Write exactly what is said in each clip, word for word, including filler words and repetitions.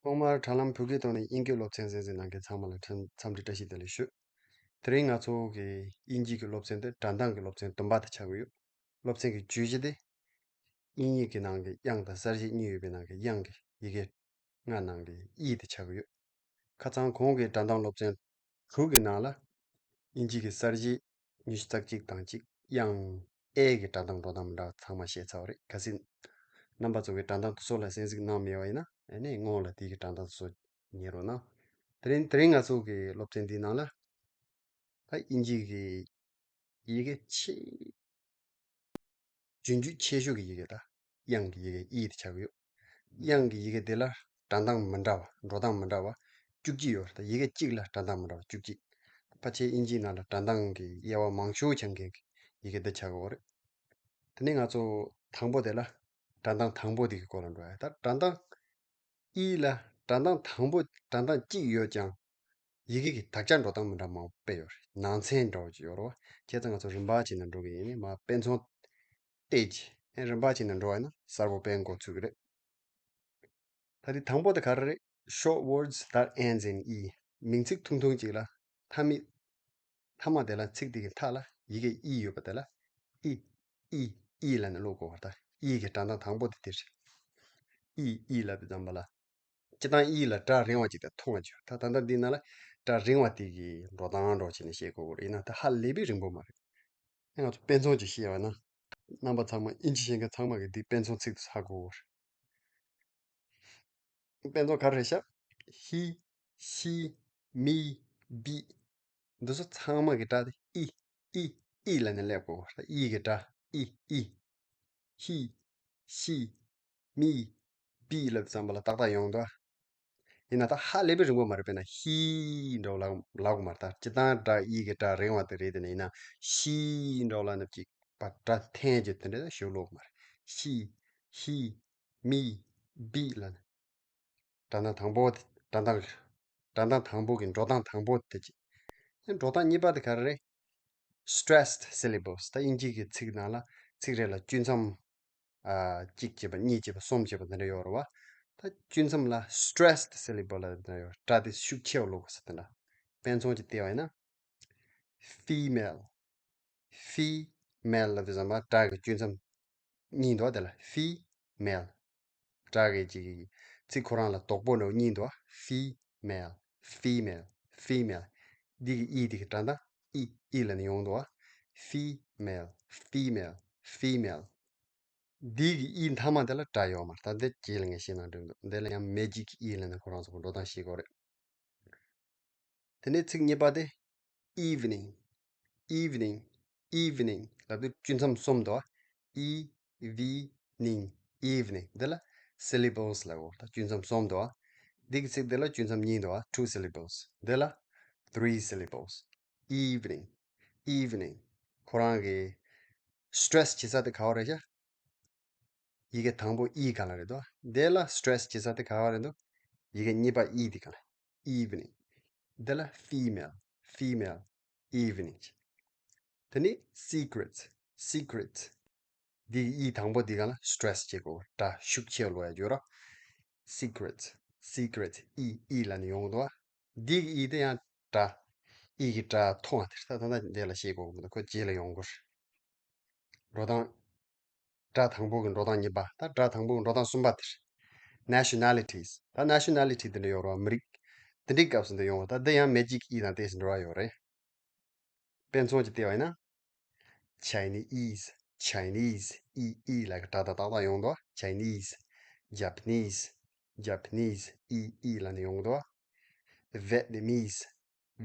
ཐོག་མར་དྲ་ལམ་བོད་སྐད་ཐོག་ནས་དབྱིན་སྐད་སློབ་ཚན་གསན་གཟིགས་གནང་མཁན་ཚང་མ་ལ་འཚམས་འཚམས་འདྲི་བཀྲ་ཤིས་བདེ་ལེགས་ཞུ། དེ་རིང་ང་ཚོ་གི་དབྱིན་ཇི་གི་སློབ་ཚན་དེ་སྒྲ་གདངས་ཀྱི་སློབ་ཚན་བདུན་པ་དེ་ཆགས་ཀྱི་ཡོད། སློབ་ཚན་གྱི་བརྗོད་གཞི་དེ། དབྱིན་ཡིག་གི་ནང་གི་དབྱངས་དང་གསལ་བྱེད་གཉིས་ཡོད་པའི་ནང་གི་དབྱངས་ཀྱི་ཡི་གེ་ལྔ་ནང་གི་ཨི་དེ་ཆགས་ཀྱི་ཡོད། ཁ་སང་གོང་གི་སྒྲ་གདངས་སློབ་ཚན་དྲུག་གི་ནང་ལ། དབྱིན་ཇི་གི་གསལ་བྱེད་ཉི་ཤུ་རྩ་གཅིག་དང་གཅིག་དབྱངས་ཨེ་གི་སྒྲ་གདངས་འགྲོ་སྟངས་མི་འདྲ་བ་ཚང་མ་བཤད་ཚར་བ་རེད། གལ་སྲིད་རྣམ་པ་ཚོ་གི་སྒྲ་གདངས་དེ་ཚོ་ལ་གསན་གཟིགས་གནང་མེད་པ་ཡིན་ན་ཨ་ནི་སྔོན་ལ་དེའི་གི་སྒྲ་གདངས་དེ་ཚོ་ཉན་རོགས་གནང་། དེ་རིང་དེ་རིང་ང་ཚོ་གི་སློབ་ཚན་འདིའི་ནང་ལ་ད་དབྱིན་ཇི་གི་ཡི་གེ་ཆེས་རྒྱུན་སྤྱོད་ཆེ་ཤོས་ཀྱི་ཡི་གེ་དང་དབྱངས་ཀྱི་ཡི་གེ་ཨི་དེ་ཆགས་ཀྱི་ཡོད། དབྱངས་ཀྱི་ཡི་གེ་དེ་ལ་སྒྲ་གདངས་མི་འདྲ་བ་འགྲོ་སྟངས་མི་འདྲ་བ་བཅུ་གཅིག་ཡོད་རེད། ད་ཡི་གེ་གཅིག་ལ་སྒྲ་གདངས་མི་འདྲ་བ་བཅུ་གཅིག། ཕལ་ཆེར་དབྱིན་ཇིའི་ནང་ལ་སྒྲ་གདངས་ཀྱི་དབྱེ་བ་མང་ཤོས་ཆགས་མཁན་གྱི་ཡི་གེ་འདི་ཆགས་ཀྱི་ཡོད་རེད། དེ་ནས་ང་ཚོ་དང་པོ་དེ་ལ་སྒྲ་གདངས་དང་པོ་དེ་གི་སྐོར་ལ་འགྲོ་ཡ། ད་སྒྲ་གདངས་ཨི་ལ་སྒྲ་གདངས་དང་པོ་སྒྲ་གདངས་གཅིག་ཡོད་ཀྱང་། ཡི་གེ་གི་དག་ཆ་འགྲོ་སྟངས་མི་འདྲ་མང་པོ་སྤེལ་ཡོད་རེད། ནང་ཚན་འདྲ་བོ་ཅིག་ཡོད་རེད་བ། བྱས་ཙང་ང་ཚོ་རིམ་པ་བྱས་ནས་འགྲོ་གི་ཡིན། མར་དཔེ་མཚོན་བལྟས་ཀྱི་ཨེ་རིམ་པ་བྱས་ནས་འགྲོ་བ་ཡིན་ན་གསལ་པོ་དཔེ་འགོ་ཚུགས་ཀྱི་རེད། ད་དེ་དང་པོ་དེ་ག་རེ་རེད། Short words that ends in E། མིང་ཚིག་ཐུང་ཐུང་ཅིག་ལ་མཐའ་མི་མཐའ་མ་དེ་ལ་ཚིག་དེ་གི་མཐའ་ལ་ཡི་གེ་ཨི་ཡོད་པ་དེ་ལ་ཨི་ཨི་ཨི་ལབ་ནས་ཀློག་དགོས་པ། ད་ཨི་གི་སྒྲ་གདངས་དང་པོ་དེ་དེ་རེད། ཨི་ཨི་ལབ་པའི་ཙམ་པ་ལ། སྤྱིར་བཏང་ཨི་ལ་སྒྲ་རིང་བ་ཅིག་དང་ཐུང་བ་ཅིག་ཡོད། ད་ད་ལྟ་འདི་ནང་ལ་སྒྲ་རིང་བ་དེ་གི་འགྲོ་སྟངས་འདྲ་བོ་བྱས་ནས་བཤད་དགོས་ཀྱི་རེད། ཡིན་ན་ད་ཧ་ལས་པའི་རིང་པོ་མ་རེད། ཨེ་ང་ཚོ་དཔེ་མཚོན་ཅིག་བཤད་པ་ན། རྣམ་པ་ཚང་མ་དབྱིན་ཇི་ཤེས་མཁན་ཚང་མ་གིས་འདི་དཔེ་མཚོན་ཚིག་ཏུ་ཧ་གོ་གི་རེད། དཔེ་མཚོན་ག་རེ་རེད་ཤག་ཧི། ཤི། མི། བི། འདི་ཚོ་ཚང་མ་གི་སྒྲ་དེ་ཨི་ཨི་ཨི་ལབ་ནས་སླེབས་དགོས། ད་ཨི་གི་སྒྲ་ཨི་ཨི། ཧི། ཤི། མི། བི་ལབ་ཙམ་པ་ལ་ཏག་ཏག་ཡོང་འདུག། ཡིན་ན་ད་ཧ་ལས་པའི་རིང་པོ་མ་རེད། དཔེར་ན་ཧི་འདྲ་བོ་ལབ་ལབ་དགོས་མ་རེད། ད་སྤྱིར་བཏང་སྒྲ་ཨི་གི་སྒྲ་རིང་བ་དེ་རེད། དེ་ནས་ཡིན་ན་ཤི་འདྲ་བོ་ལབ་ན་ཅིག་པ་སྒྲ་འཐེན་གྱི་དེ་འདྲ་ཞིག་ཀློག་དགོས་མ་རེད། ཤི། ཧི། མི། བི་ལབ་ན། སྒྲ་གདངས་དང་པོ་དེ། སྒྲ་གདངས། སྒྲ་གདངས་དང་པོ་གི་འགྲོ་སྟངས་དང་པོ་དེ་གཅིག། ཨེ་འགྲོ་སྟངས་གཉིས་པ་དེ་ག་རེ་རེད། Stressed syllables། ད་དབྱིན་ཇི་གི་ཚིག་ནང་ལ་ཚིག་རེ་ལ་བཅུ་མཚམས། ཨ། གཅིག་བྱས་པ་གཉིས་བྱས་པ་གསུམ་བྱས་པ་དེ་འདྲ་ཡོད་རེད་བ། ད་བཅུ་མཚམས་ལ་stressed syllable་ལབ་དེ་འདྲ་ཡོད། སྒྲ་དེ་ཤུགས་ཆེ་བ་ཀློག་དགོས་ཟེར་དེ་འདྲ། དཔེ་མཚོན་ཅིག་བལྟས་པ་ཡིན་ན། Female། Female་ལབ་དུས་ཙམ་པ་སྒྲ་གི་བཅུ་མཚམས་གཉིས་འདུག་བ། དེ་ལ་female། སྒྲ་གི་ཅིག་ཚིག་ཁོ་རང་ལ་དོག་པོ་འདྲ་བོ་གཉིས་འདུག་བ། Female། Female། Female། འདི་གི་ཨི་དེ་གི་སྒྲ་གདངས་ཨི་ཨི་ལབ་ནས་ཡོང་འདུག་བ། Female། Female། Female། འདི་གི་ཨི་མཐའ་མ་དེ་ལ་སྒྲ་ཡོད་མ་རེད། ད་འདི་རྗེས་ལ་ངས་བཤད་གནང་འགྲིག་འདུག། འདི་ལ་ཡང་magic E་ལབ་ནས་ཁོ་རང་ཚོ་གི་འགྲོ་སྟངས་ཤེས་དགོས་རེད། དེ་ནས་ཚིག་གཉིས་པ་དེ། Evening། Evening། Evening་ལབ་དུས་བཅུ་མཚམས་གསུམ་འདུག། E། V། Ning། Evening། འདི་ལ་syllables་ལབ་གོ། ད་བཅུ་མཚམས་གསུམ་འདུག། འདི་གི་ཚིག་འདི་ལ་བཅུ་མཚམས་གཉིས་འདུག། Two syllables། འདི་ལ་three syllables། Evening། Evening། ཁོ་རང་གི་stress་བྱེད་ས་དེ་ག་བ་རེད་ཤག། ཡི་གེ་དང་པོ་ཨི་སྒང་ལ་རེད་དོ། དེ་ལ་stress་བྱེད་ས་དེ་ག་བ་རེད་འདུག། ཡི་གེ་གཉིས་པ་ཨི་དེ་སྒང་ལ། Evening། དེ་ལ་female། Female། Evening། དེ་ནི་secrets། Secrets། འདི་གི་ཨི་དང་པོ་འདི་སྒང་ལ་stress་བྱེད་དགོས། སྒྲ་ཤུགས་ཆེ་ལོ་ཡ་འགྱུར་རོ། Secrets། Secrets། ཨི་ཨི་ལབ་ནས་ཡོང་གི་འདུག་བ། འདི་གི་ཨི་དེ་ཡང་སྒྲ། ཨི་གི་སྒྲ་མཐོང་བ་དེ་ད་ད་ད་འདི་ལ་ཤེས་དགོས་གི་འདུག། ཁོ་རྗེས་ལ་ཡོང་གི་རེད། འགྲོ་སྟངས། སྒྲ་དང་པོ་གི་འགྲོ་སྟངས་གཉིས་པ། ད་སྒྲ་དང་པོ་གི་འགྲོ་སྟངས་གསུམ་པ་དེ་རེད། Nationalities། ད་nationality་དེ་འདྲ་ཡོད་རེད་བ། མི་རིགས། དེ་འདྲའི་སྐབས་སུ་འདི་ཡོང་བ། ད་འདི་ཡང་magic E་དང་ཏོག་ཙམ་འབྲེལ་བ་ཡོད་རེད། དཔེ་མཚོན་གྱིས་བལྟས་པ་ཡིན་ན། Chinese། Chinese། ཨི་ཨི་ལབ་ཀྱི་སྒྲ་དང་ཏག་ཏག་ཡོང་འདུག། Chinese། Japanese། Japanese། ཨི་ཨི་ལབ་ནས་ཡོང་འདུག། Vietnamese།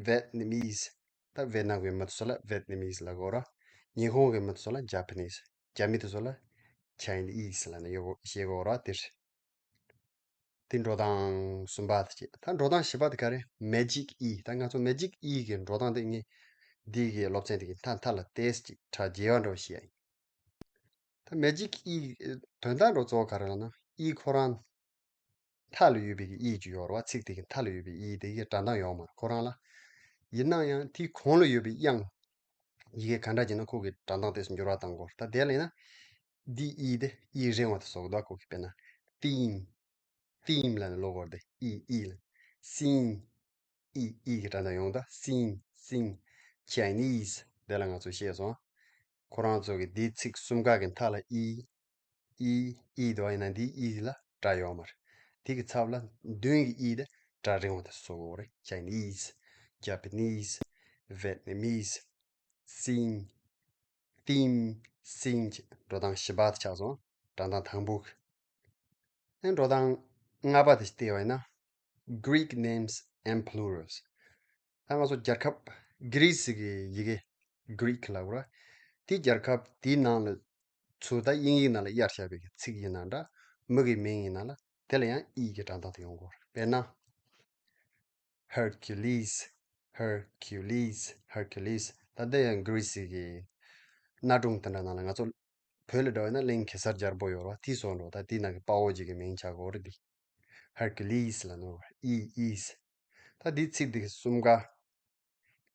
Vietnamese། ད་ཝེ་ནམ་གྱི་མི་དེ་ཚོ་ལ་Vietnamese་ལབ་དགོས་ར། ཉི་ཧོང་གི་མི་དེ་ཚོ་ལ་Japanese། རྒྱ་མི་དེ་ཚོ་ལ་Chinese་ལབ་ནས་ཡོད་གོ་ཤེས་དགོས་ར་དེ་རེད། དེ་འགྲོ་སྟངས་གསུམ་པ་དེ་བྱས། ད་འགྲོ་སྟངས་བཞི་པ་དེ་ག་རེ། Magic E། ད་ང་ཚོ་Magic E་གི་འགྲོ་སྟངས་དེ་ངས་འདི་གི་སློབ་ཚན་དེ་གི་མཐའ་མཐའ་ལ་ཏོག་ཙམ་ཅིག་ཕྲ་རྒྱས་པ་འདྲ་བོ་བཤད་ཡ་ཡིན། ད་Magic E་དོན་དག་འདྲ་བོ་གཙོ་བོ་ག་རེ་ལབ་ན། ཨི་ཁོ་རང་མཐའ་ལ་ཡོད་པའི་གི་ཨི་ཅིག་ཡོད་རེད་བ། ཚིག་དེ་གི་མཐའ་ལ་ཡོད་པའི་ཨི་དེ་གི་སྒྲ་གདངས་ཡོད་མ་རེད་ཁོ་རང་ལ། ཡིན་ན་ཡང་དེའི་གོང་ལ་ཡོད་པའི་དབྱངས། ཡི་གེ་ག་འདྲ་བྱས་ན་ཁོ་གི་སྒྲ་གདངས་དེ་ཚོ་འགྱུར་བ་གཏང་དགོས་རེད། ད་དེ་ལ་ཡིན་ན། འདི་ཨི་དེ་ཨི་རིང་བ་དེ་བཟོ་གི་འདུག་ཁོ་གི། དཔེར་ན། Thin། theme ལབ་ནས་ཀློག་དགོས་རེད། ཨི་ཨི་ལ། sing ཨི་ཨི་གི་སྒྲ་གདངས་ཡོང་ད། sing sing Chinese དེ་ལ་ང་ཚོ་ཤེས་སོང་། ཁོ་རང་ཚོ་གི་འདིའི་ཚིག་གསུམ་ཀ་གི་མཐའ་ལ་ཨི་ཨི་ཨི་འདུག་པ་ཡིན་ན། འདིའི་ཨི་ལ་སྒྲ་ཡོད་མ་རེད། དེ་གི་ཚབ་ལ་མདུན་གྱི་ཨི་དེ་སྒྲ་རིང་བ་དེ་བཟོ་དགོས་རེད། Chinese Japanese Vietnamese sing theme sing འགྲོ་སྟངས་བཞི་པ་དེ་ཆགས་སོང་། སྒྲ་གདངས་དང་པོ་གི། ཨེ་འགྲོ་སྟངས་ལྔ་པ་དེ་བལྟས་པ་ཡིན་ན། Greek names and plurals ད་ང་ཚོ་རྒྱལ་ཁབ་གྷི་རི་སི་གི་ཡི་གེ་Greek ལབ་དགོས་རེད། དེ་རྒྱལ་ཁབ་དེའི་ནང་ལ་ཚུར་ད་དབྱིན་ཡིག་ནང་ལ་གཡར་བཞག་པའི་གི་ཚིག་ཡིན་ན་འདྲ། མི་གི་མིང་ཡིན་ན་ལ་དེ་ལ་ཡང་ཨི་གི་སྒྲ་གདངས་དེ་ཡོང་དགོས་རེད། དཔེར་ན། Hercules Hercules Hercules ད་ལྟ་ཡང་གྷི་རི་སི་གི་གནའ་སྒྲུང་དེ་འདྲ་ནང་ལ། ང་ཚོ་བོད་ལ་འགྲོ་བ་ཡིན་ན་གླིང་གེ་སར་རྒྱལ་པོ་ཡོད་རེད་པ། དེ་བཟོ་འགྲོ། ད་དེའི་ནང་གི་དཔའ་བོ་གཅིག་གི་མིང་ཆགས་ཀྱི་ཡོད་རེད་འདི། Hercules ལབ་ནོ། ཨི་ཨིས། ད་འདིའི་ཚིག་འདི་གསུམ་ཀ་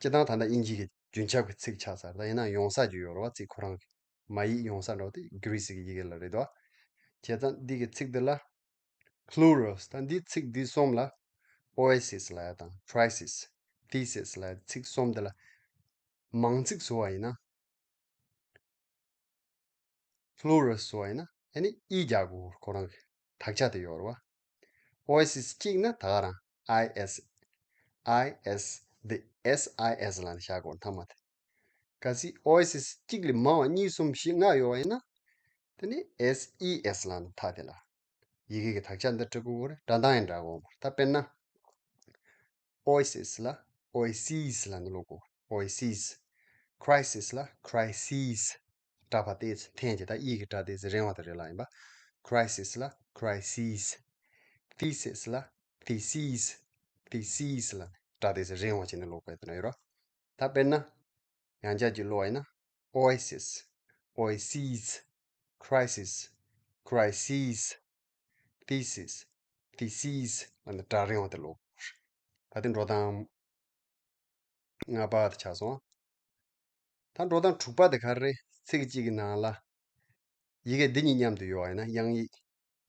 སྤྱིར་བཏང་ད་ལྟ་དབྱིན་ཇི་གི་རྒྱུན་ཆགས་ཀྱི་ཚིག་ཆགས་ཚར། ད་ཡིན་ན་ཡོང་ས་ཅིག་ཡོད་རེད་པ། ཚིག་ཁོ་རང་གི་མ་ཡིག་ཡོང་ས་འགྲོ་དེ་གྷི་རི་སི་གི་ཡི་གེ་ལ་རེད་དོ། བྱས་ཙང་འདི་གི་ཚིག་འདི་ལ་plurals ད་འདི་ཚིག་འདི་གསུམ་ལ་oasis ལབ་ཡ་དང་crisis thesis ལབ་ཡ་ཚིག་གསུམ་འདི་ལ་མང་ཚིག་བཟོ་བ་ཡིན་ན། plurals བཟོ་བ་ཡིན་ན་ཨ་ནི་ཨི་རྒྱག་དགོས། ཁོ་རང་གི་དག་ཆ་དེ་ཡོད་རེད་པ། oasis གཅིག་ན་ད་ག་རང་I S I S the S I S ལབ་ནས་བཞག་དགོས་མཐའ་མ་དེ། གལ་སྲིད་oasis གཅིག་ལས་མང་བ་གཉིས་གསུམ་བཞི་ལྔ་ཡོད་པ་ཡིན་ན། དེ་ནི་S E S ལབ་ནས་མཐའ་དེ་ལ་ཡི་གེ་གི་དག་ཆ་འདི་འབྲི་དགོས་རེད། སྒྲ་གདངས་ཡང་འདྲ་དགོས་མ་རེད། ད་དཔེར་ན། oasis ལ་oasis ལབ་ནས་ཀློག་དགོས། oasis crisis ལ་crises སྒྲ་ཕར་ཏོག་ཙམ་འཐེན་བྱས། ད་ཨི་གི་སྒྲ་ཏོག་ཙམ་རིང་བ་དེ་རེད་ལ། ཡིན་པ། crisis ལ་crises thesis ལ་theses theses ལབ་ནས་སྒྲ་ཏོག་ཙམ་རིང་བ་བྱས་ནས་ཀློག་དགོས་དེ་འདྲ་ཡོད་རེད། ད་དཔེར་ན། ཡང་བསྐྱར་གྱིས་ཀློག་པ་ཡིན་ན། oasis oasis crisis crises thesis theses ལབ་ནས་སྒྲ་རིང་བ་དེ་ཀློག་ད་དེ་འགྲོ་སྟངས་ལྔ་པ་དེ་ཆགས་སོང་། ད་འགྲོ་སྟངས་དྲུག་པ་དེ་ག་རེ་རེད། ཚིག་གཅིག་གི་ནང་ལ་ཡི་གེ་འདི་གཉིས་མཉམ་དུ་ཡོད་པ་ཡིན་ན། དབྱངས་ཡིག་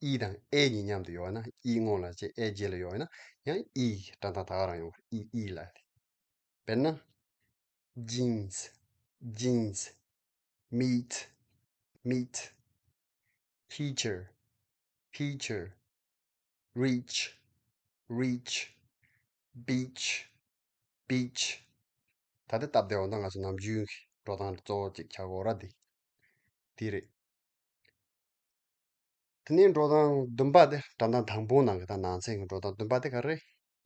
ཨི་དང་ཨེ་གཉིས་མཉམ་དུ་ཡོད་པ་ན། ཨི་སྔོན་ལ་བྱས་ཨེ་རྗེས་ལ་ཡོད་པ་ཡིན་ན་ཡང་ཨི་སྒྲ་གདངས་ད་ག་རང་ཡོང་། ཨི་ཨི་ལབ་དེ། དཔེར་ན། jeans jeans meat meat teacher teacher rich rich beach beach ད་ལྟ་སྟབས་བདེ་བ་དང་ང་ཚོ་ནམ་རྒྱུན་གྱི་འགྲོ་སྟངས་གཙོ་བོ་གཅིག་ཆགས་ཀྱི་ཡོད་རེད་དེ། དེ་རེད། དེ་ནས་འགྲོ་སྟངས་བདུན་པ་དེ་སྒྲ་གདངས་དང་པོའི་ནང་གི་ད་ནང་ཚན་གྱི་འགྲོ་སྟངས་བདུན་པ་དེ་ག་རེ།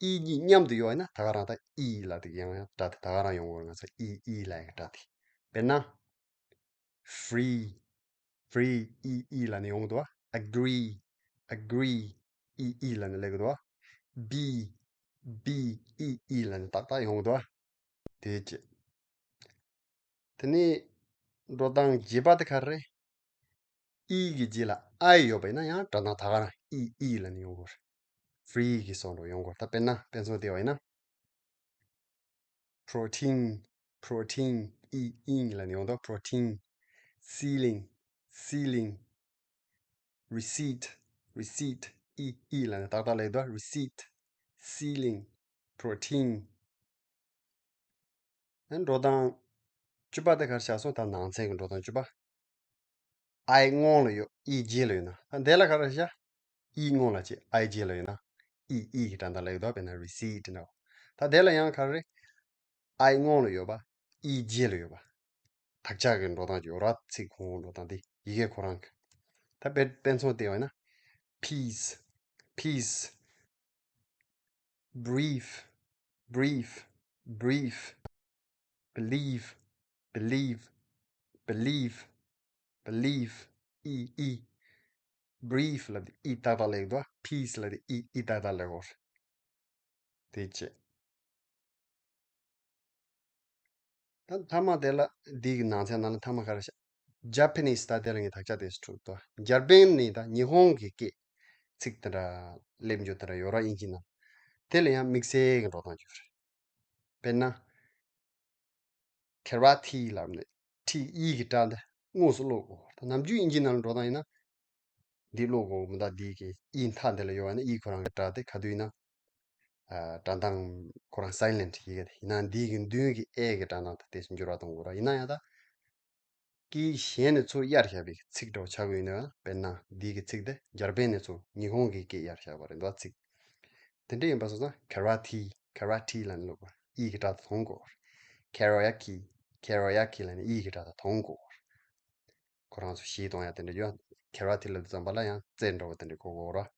ཨི་གཉིས་མཉམ་དུ་ཡོད་ན་ད་ག་རང་ད་ཨི་ལབ་དེ་ཡང་ཡང་སྒྲ་དེ་ད་ག་རང་ཡོང་གི་རེད། ང་ཚོ་ཨི་ཨི་ལབ་ཡག་སྒྲ་དེ། དཔེར་ན། free free ཨི་ཨི་ལབ་ནས་ཡོང་གི་འདུག་པ། agree agree ཨི་ཨི་ལབ་ནས་སླེབས་ཀྱི་འདུག་པ། be be ཨི་ཨི་ལབ་ནས་ཏག་ཏག་ཡོང་གི་འདུག་པ། དེ་བྱས། དེ་ནས་འགྲོ་སྟངས་བརྒྱད་པ་དེ་ག་རེ་རེད། ཨི་གི་རྗེས་ལ་ཨའི་ཡོད་པ་ཡིན་ན་ཡང་སྒྲ་གདངས་ད་ག་རང་ཨི་ཨི་ལབ་ནས་ཡོང་གི་རེད། free གི་བཟོ་འདྲ་ཡོང་གི་རེད། ད་དཔེར་ན་དཔེ་མཚོན་བལྟས་པ་ཡིན་ན། protein protein ཨི་ཨིན་ལབ་ནས་ཡོང་འདུག protein ceiling ceiling receipt receipt ཨི་ཨི་ལབ་ནས་ཏག་ཏག་སླེབས་འདུག receipt ceiling protein ཨ་འགྲོ་སྟངས་བཅུ་པ་དེ་ག་རེ་ཆགས་སོང་། ད་ནང་ཚན་གྱི་འགྲོ་སྟངས་བཅུ་པ། ཨའི་སྔོན་ལ་ཡོད། ཨི་རྗེས་ལ་ཡོད་ན། ད་འདི་ལ་ག་རེ་བྱ། ཨི་སྔོན་ལ་བྱས་ཨའི་རྗེས་ལ་ཡོད་ན། ཨི་ཨི་གི་སྒྲ་གདངས་སླེབས་འདུག་དཔེར་ན་receipt འདྲ་བོ། ད་འདི་ལ་ཡང་ག་རེ། ཨའི་སྔོན་ལ་ཡོད་པ། ཨི་རྗེས་ལ་ཡོད་པ། དག་ཆ་གི་འགྲོ་སྟངས་ཀྱི་ཡོད་ར། ཚིག་གོང་འགྲོ་སྟངས་དེ་ཡི་གེ་ཁོ་རང་གི། ད་དཔེ་དཔེ་མཚོན་བལྟས་པ་ཡིན་ན། peace peace brief brief brief believe believe believe believe ཨི་ཨི། brief ལབ་དེ་ཨི་ཏག་ཏག་སླེབས་འདུག peace ལབ་དེ་ཨི་ཨི་ཏག་ཏག་སླེབས་འོར། དེ་བྱས། ད་མཐའ་མ་དེ་ལ་འདི་གི་ནང་ཚན་ནང་ལ་མཐའ་མ་ག་རེ་བྱ། Japanese ད་དེ་ལ་ངས་དག་ཆ་དེ་སུ་འགྲོ་འདུག་འཇར་པན་ནི་ད་ཉི་ཧོང་གི་སྐད་ཚིག་དེ་འདྲ་སླེབས་འཇུག་དེ་འདྲ་ཡོད་ར་དབྱིན་ཇི་ནང་། དེ་ལ་ཡང་དམིགས་བསལ་གྱི་འགྲོ་སྟངས་ཡོད་རེད། དཔེར་ན། karate ལབ་ནས་ཊི་ཨི་གི་སྒྲ་འདི་དངོས་སུ་ཀློག་དགོས། ད་ནམ་རྒྱུན་དབྱིན་ཇི་ནང་ལ་འགྲོ་སྟངས་ཡིན་ན། འདི་ཀློག་དགོས་མི་འདུག་འདི་གི་ཨི་མཐའ་འདི་ལ་ཡོད་པ་ཡིན་ན་ཨི་ཁོ་རང་གི་སྒྲ་དེ་ག་དུས་ཡིན་ན། ཨ། སྒྲ་གདངས་ཁོ་རང་སའི་ལེན་ཊི་ཡི་གེ་དེ་ཡིན་ན་འདི་གི་མདུན་གྱི་ཨེ་གི་སྒྲ་གདངས་དེ་དེ་བཞིན་འགྱུར་བ་གཏོང་དགོས་ར། ཡིན་ན་ཡང་ད། སྐད་གཞན་ནས་ཚུར་གཡར་བཞག་པའི་ཚིག་འདྲ་བོ་ཆགས་ཀྱི་ཡོད་ན། དཔེར་ན་འདི་གི་ཚིག་དེ་འཇར་པན་ནས་ཚུར་ཉི་ཧོང་གི་སྐད་གཡར་བཞག་པ་རེད་འདུག་ཚིག་དེ་འདྲ་ཡིན་པ་སོང་ཙང་ཁ་ར་ཊི། ཁ་ར་ཊི་ལབ་ནས་ཀློག་པ་ཨི་གི་སྒྲ་དེ་མཐོང་དགོས། ཁ་ར་ཡ་ཀི། ཁ་ར་ཡ་ཀི་ལབ་ནས་ཨི་གི་སྒྲ་དེ་མཐོང་དགོས། ཁོ་རང་ཚོ་གཞས་གཏོང་ཡ་དེ་འདྲ་ཡོད། ཁ་ར་ཊི་ལབ་དུས་ཙམ་པ་ལ་ཡང་རྩེད་འདྲ་བོ་དེ་འདྲ་གོ་དགོས་ར།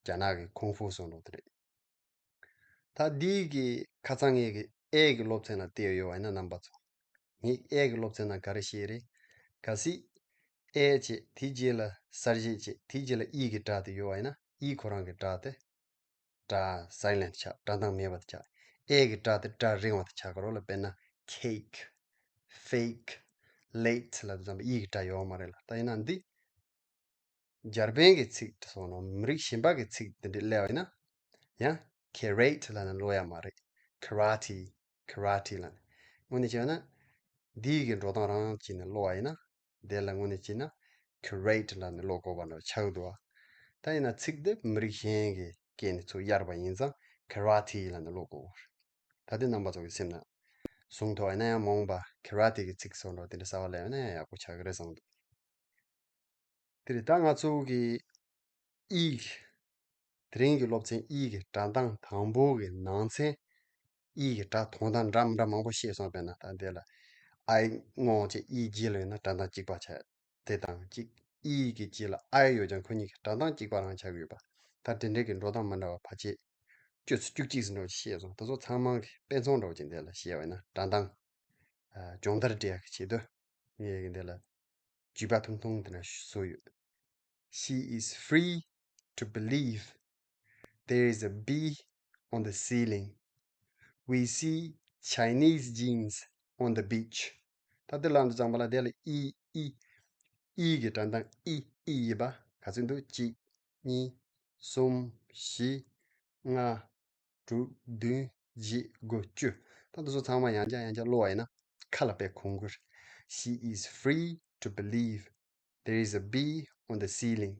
རྒྱ་ནག་གི་ཁུང་ཧྥུ་སོགས་འདྲ་བོ་དེ་འདྲ། ད་འདི་གི་ཁ་སང་ངེད་ཀྱི་ཨེ་གི་སློབ་ཚན་ལ་བལྟས་ཡོད་པ་ཡིན་ན་རྣམ་པ་ཚོ། ངས་ཨེ་གི་སློབ་ཚན་ནང་ག་རེ་བཤད་རེད། གལ་སྲིད་ཨེ་བྱས་དེའི་རྗེས་ལ་གསལ་བྱེད་བྱས་དེའི་རྗེས་ལ་ཨི་གི་སྒྲ་དེ་ཡོད་པ་ཡིན་ན་ཨི་ཁོ་རང་གི་སྒྲ་དེ་སྒྲ་སའི་ལེན་ཊི་ཆགས། སྒྲ་གདངས་མེད་པ་དེ་ཆགས། ཨེ་གི་སྒྲ་དེ་སྒྲ་རིང་བ་དེ་ཆགས་ཀྱི་རེད་ལ། དཔེར་ན་ཁེག། ཕེག། ལེད་ལབ་དུས་ཙམ་པ་ཨི་གི་སྒྲ་ཡོད་མ་རེད་ལ། ད་ཡིན་ན་འདི་འཇར་པན་གྱི་ཚིག་སོགས་ནང་མི་རིགས་གཞན་པ་གི་ཚིག་དེ་འདྲ་སླེབས་པ་ཡིན་ན། ཡང་ཁེ་རེ་ཊི་ལབ་ནས་ཀློག་ཡ་མ་རེད། ཁེ་ར་ཊི། ཁེ་ར་ཊི་ལབ་ནས། དངོས་གནས་བྱས་ན། འདི་གི་འགྲོ་སྟངས་རང་བྱས་ནས་ཀློག་པ་ཡིན་ན། དེ་ལ་དངོས་གནས་བྱས་ན་ཁེ་རེ་ཊི་ལབ་ནས་ཀློག་དགོས་པ་འདྲ་ཆགས་འདུག་ཨ། ད་ཡིན་ན་ཚིག་དེ་མི་རིགས་གཞན་གྱི་སྐད་ནས་ཚུར་གཡར་བ་ཡིན་ཙང་ཁེ་ར་ཊི་ལབ་ནས་ཀློག་དགོས། ད་དེ་རྣམ་པ་ཚོ་གི་སེམས་ན་བཟུང་ཐུབ་པ་ཡིན་ན་ཡང་མ་འོངས་པ་ཁེ་ར་ཊི་གི་ཚིག་སོགས་འདྲ་དེ་འདྲ་གསར་པ་སླེབས་ན་ཡང་ཡག་པོ་ཆགས་ཀྱི་རེད་བསམ་འདུག་དེ་རེད། ད་ང་ཚོ་གི་ཨི། དེ་རིང་གི་སློབ་ཚན་ཨི་གི་སྒྲ་གདངས་དང་པོ་གི་ནང་ཚན། ཨི་གི་སྒྲ་ཐོང་སྟངས་འདྲ་མི་འདྲ་མང་པོ་བཤད་སོང་། དཔེར་ན་ད་འདི་ལ་ཨའི་སྔོན་བྱས་ཨི་རྗེས་ལ་ཡོད་ན་སྒྲ་གདངས་གཅིག་པ་ཆགས། དེ་དང་གཅིག་ཨི་གི་རྗེས་ལ་ཨའི་ཡོད་ཀྱང་ཁོ་གཉིས་ཀྱི་སྒྲ་གདངས་གཅིག་པ་རང་ཆགས་ཀྱི་ཡོད་པ། ད་དེ་འདྲའི་གི་འགྲོ་སྟངས་མི་འདྲ་བ་ཕལ་ཆེར་བཅུ་ཚོ་བཅུ་གཅིག་ཙམ་འདྲ་བོ་བཤད་སོང་། དེ་ཚོ་ཚང་མ་གི་དཔེ་མཚོན་འདྲ་བོ་ཅིག་འདི་ལ་བཤད་པ་ཡིན་ན་སྒྲ་གདངས། ཨ། སྦྱོང་བརྡར་སྤྲད་ཡག་གི་ཆེད་དུ་ངས་འདི་ལ་བརྗོད་པ་ཐུང་ཐུང་དེ་འདྲ་བཟོས་ཡོད། She is free to believe there is a bee on the ceiling. We see Chinese jeans on the beach. ད་འདི་ལ་འདི་ཙམ་པ་ལ་དེ་ལ་ཨི་ཨི་ཨི་གི་སྒྲ་གདངས་ཨི་ཨི་ཡིན་པ་ག་ཚོད་འདུག་གཅིག་གཉིས། གསུམ། བཞི། ལྔ། དྲུག་བདུན། བཞི། དགུ། བཅུ། ད་འདི་ཚོ་ཚང་མ་ཡང་བསྐྱར་ཡང་བསྐྱར་ཀློག་པ་ཡིན་ན་ཁ་ལ་དཔེ་གོ་གི་རེད། She is free to believe there is a bee on the ceiling.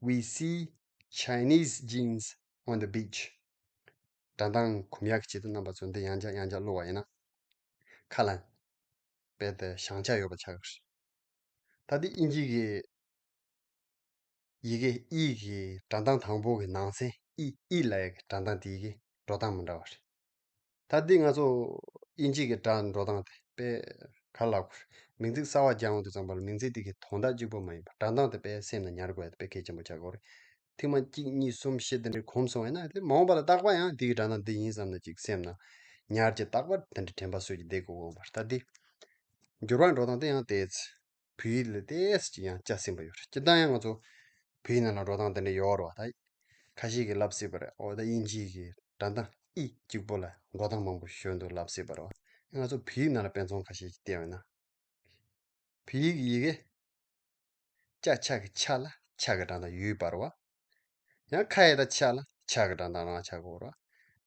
We see Chinese jeans on the beach. སྒྲ་གདངས་གོམས་ཡག་གི་ཆེད་དུ་རྣམ་པ་ཚོ་འདི་ཡང་བསྐྱར་ཡང་བསྐྱར་ཀློག་པ་ཡིན་ན། ཁ་ལ་དཔེ་དེ་བཞེངས་ཆ་ཡོད་པ་ཆགས་ཀྱི་རེད། ད་འདི་དབྱིན་ཇི་གི་ཡི་གེ་ཨི་གི་སྒྲ་གདངས་དང་པོ་གི་ནང་ཚན་ཨི་ཨི་ལབ་ཡག་གི་སྒྲ་གདངས་དེ་ཡི་གེ་འགྲོ་སྟངས་མི་འདྲ་བ་རེད། ད་འདི་ང་ཚོ་དབྱིན་ཇི་གི་སྒྲ་འགྲོ་སྟངས་དེ་དཔེ་ག་ལ་གོ། མིང་ཚིག་གསར་པ་སྦྱང་འོང་དུས་ཙམ་པ་ལ་མིང་ཚིག་དེ་གི་དོན་དག་གཅིག་པོ་མ་ཡིན་པར་སྒྲ་གདངས་དེ་དཔེ་སེམས་ནང་ཉར་དགོས་ཡ་དེ་དཔེ་གལ་ཆེན་པོ་ཆགས་ཀྱི་ཡོད་རེད། ཐེངས་མ་གཅིག་གཉིས། གསུམ། བཞི་དེ་འདྲའི་གོམས་སོང་བས་ན་དེ་མ་འོངས་པ་ལ་རྟག་པར་ཡང་འདི་གི་སྒྲ་གདངས་འདི་ཡིན་བསམ་ནས་ཅིག་སེམས་ནང་ཉར་གྱི་རྟག་པར་དེ་འདྲའི་དྲན་པ་གསོས་ཀྱི་བསྡད་དགོས་ཀྱི་ཡོད་པ་རེད། ད་འདི་འགྱུར་བ་འགྲོ་སྟངས་དེ་ཡང་དེ་བོད་ཡིག་ལ་ཏོག་ཙམ་ཅིག་ཡང་སྐྱ་ཟིན་པ་ཡོད་རེད། སྤྱིར་བཏང་ཡང་ང་ཚོ་བོད་ཡིག་ནང་ལ་འགྲོ་སྟངས་དེ་འདྲ་ཡོད་རེད་བ། ད་ཁ་ཤས་ཀྱིས་ལབ་སྲིད་པ་རེད། འོ་ད་དབྱིན་ཇི་གི་སྒྲ་གདངས་ཨི་གཅིག་པོ་ལ་འགྲོ་སྟངས་མང་པོ་ཞིག་འདུག་ལབ་སྲིད་པ་རེད་བ། ང་ཚོ་བོད་ཡིག་ནང་ལ་དཔེ་མཚོན་ཁ་ཤས་ཤིག་བལྟས་པ་ཡིན་ན། བོད་ཡིག་གི་ཡི་གེ་ཅ་ཆ་གི་ཆ་ལ་ཆ་གི་སྒྲ་གདངས་ཡོད་པ་རེད་བ། ཡང་ཁ་ཡ་བཏགས་ཁྱ་ལ་ཁྱ་གི་སྒྲ་གདངས་རང་ཆགས་ཀྱི་ཡོད་རེད།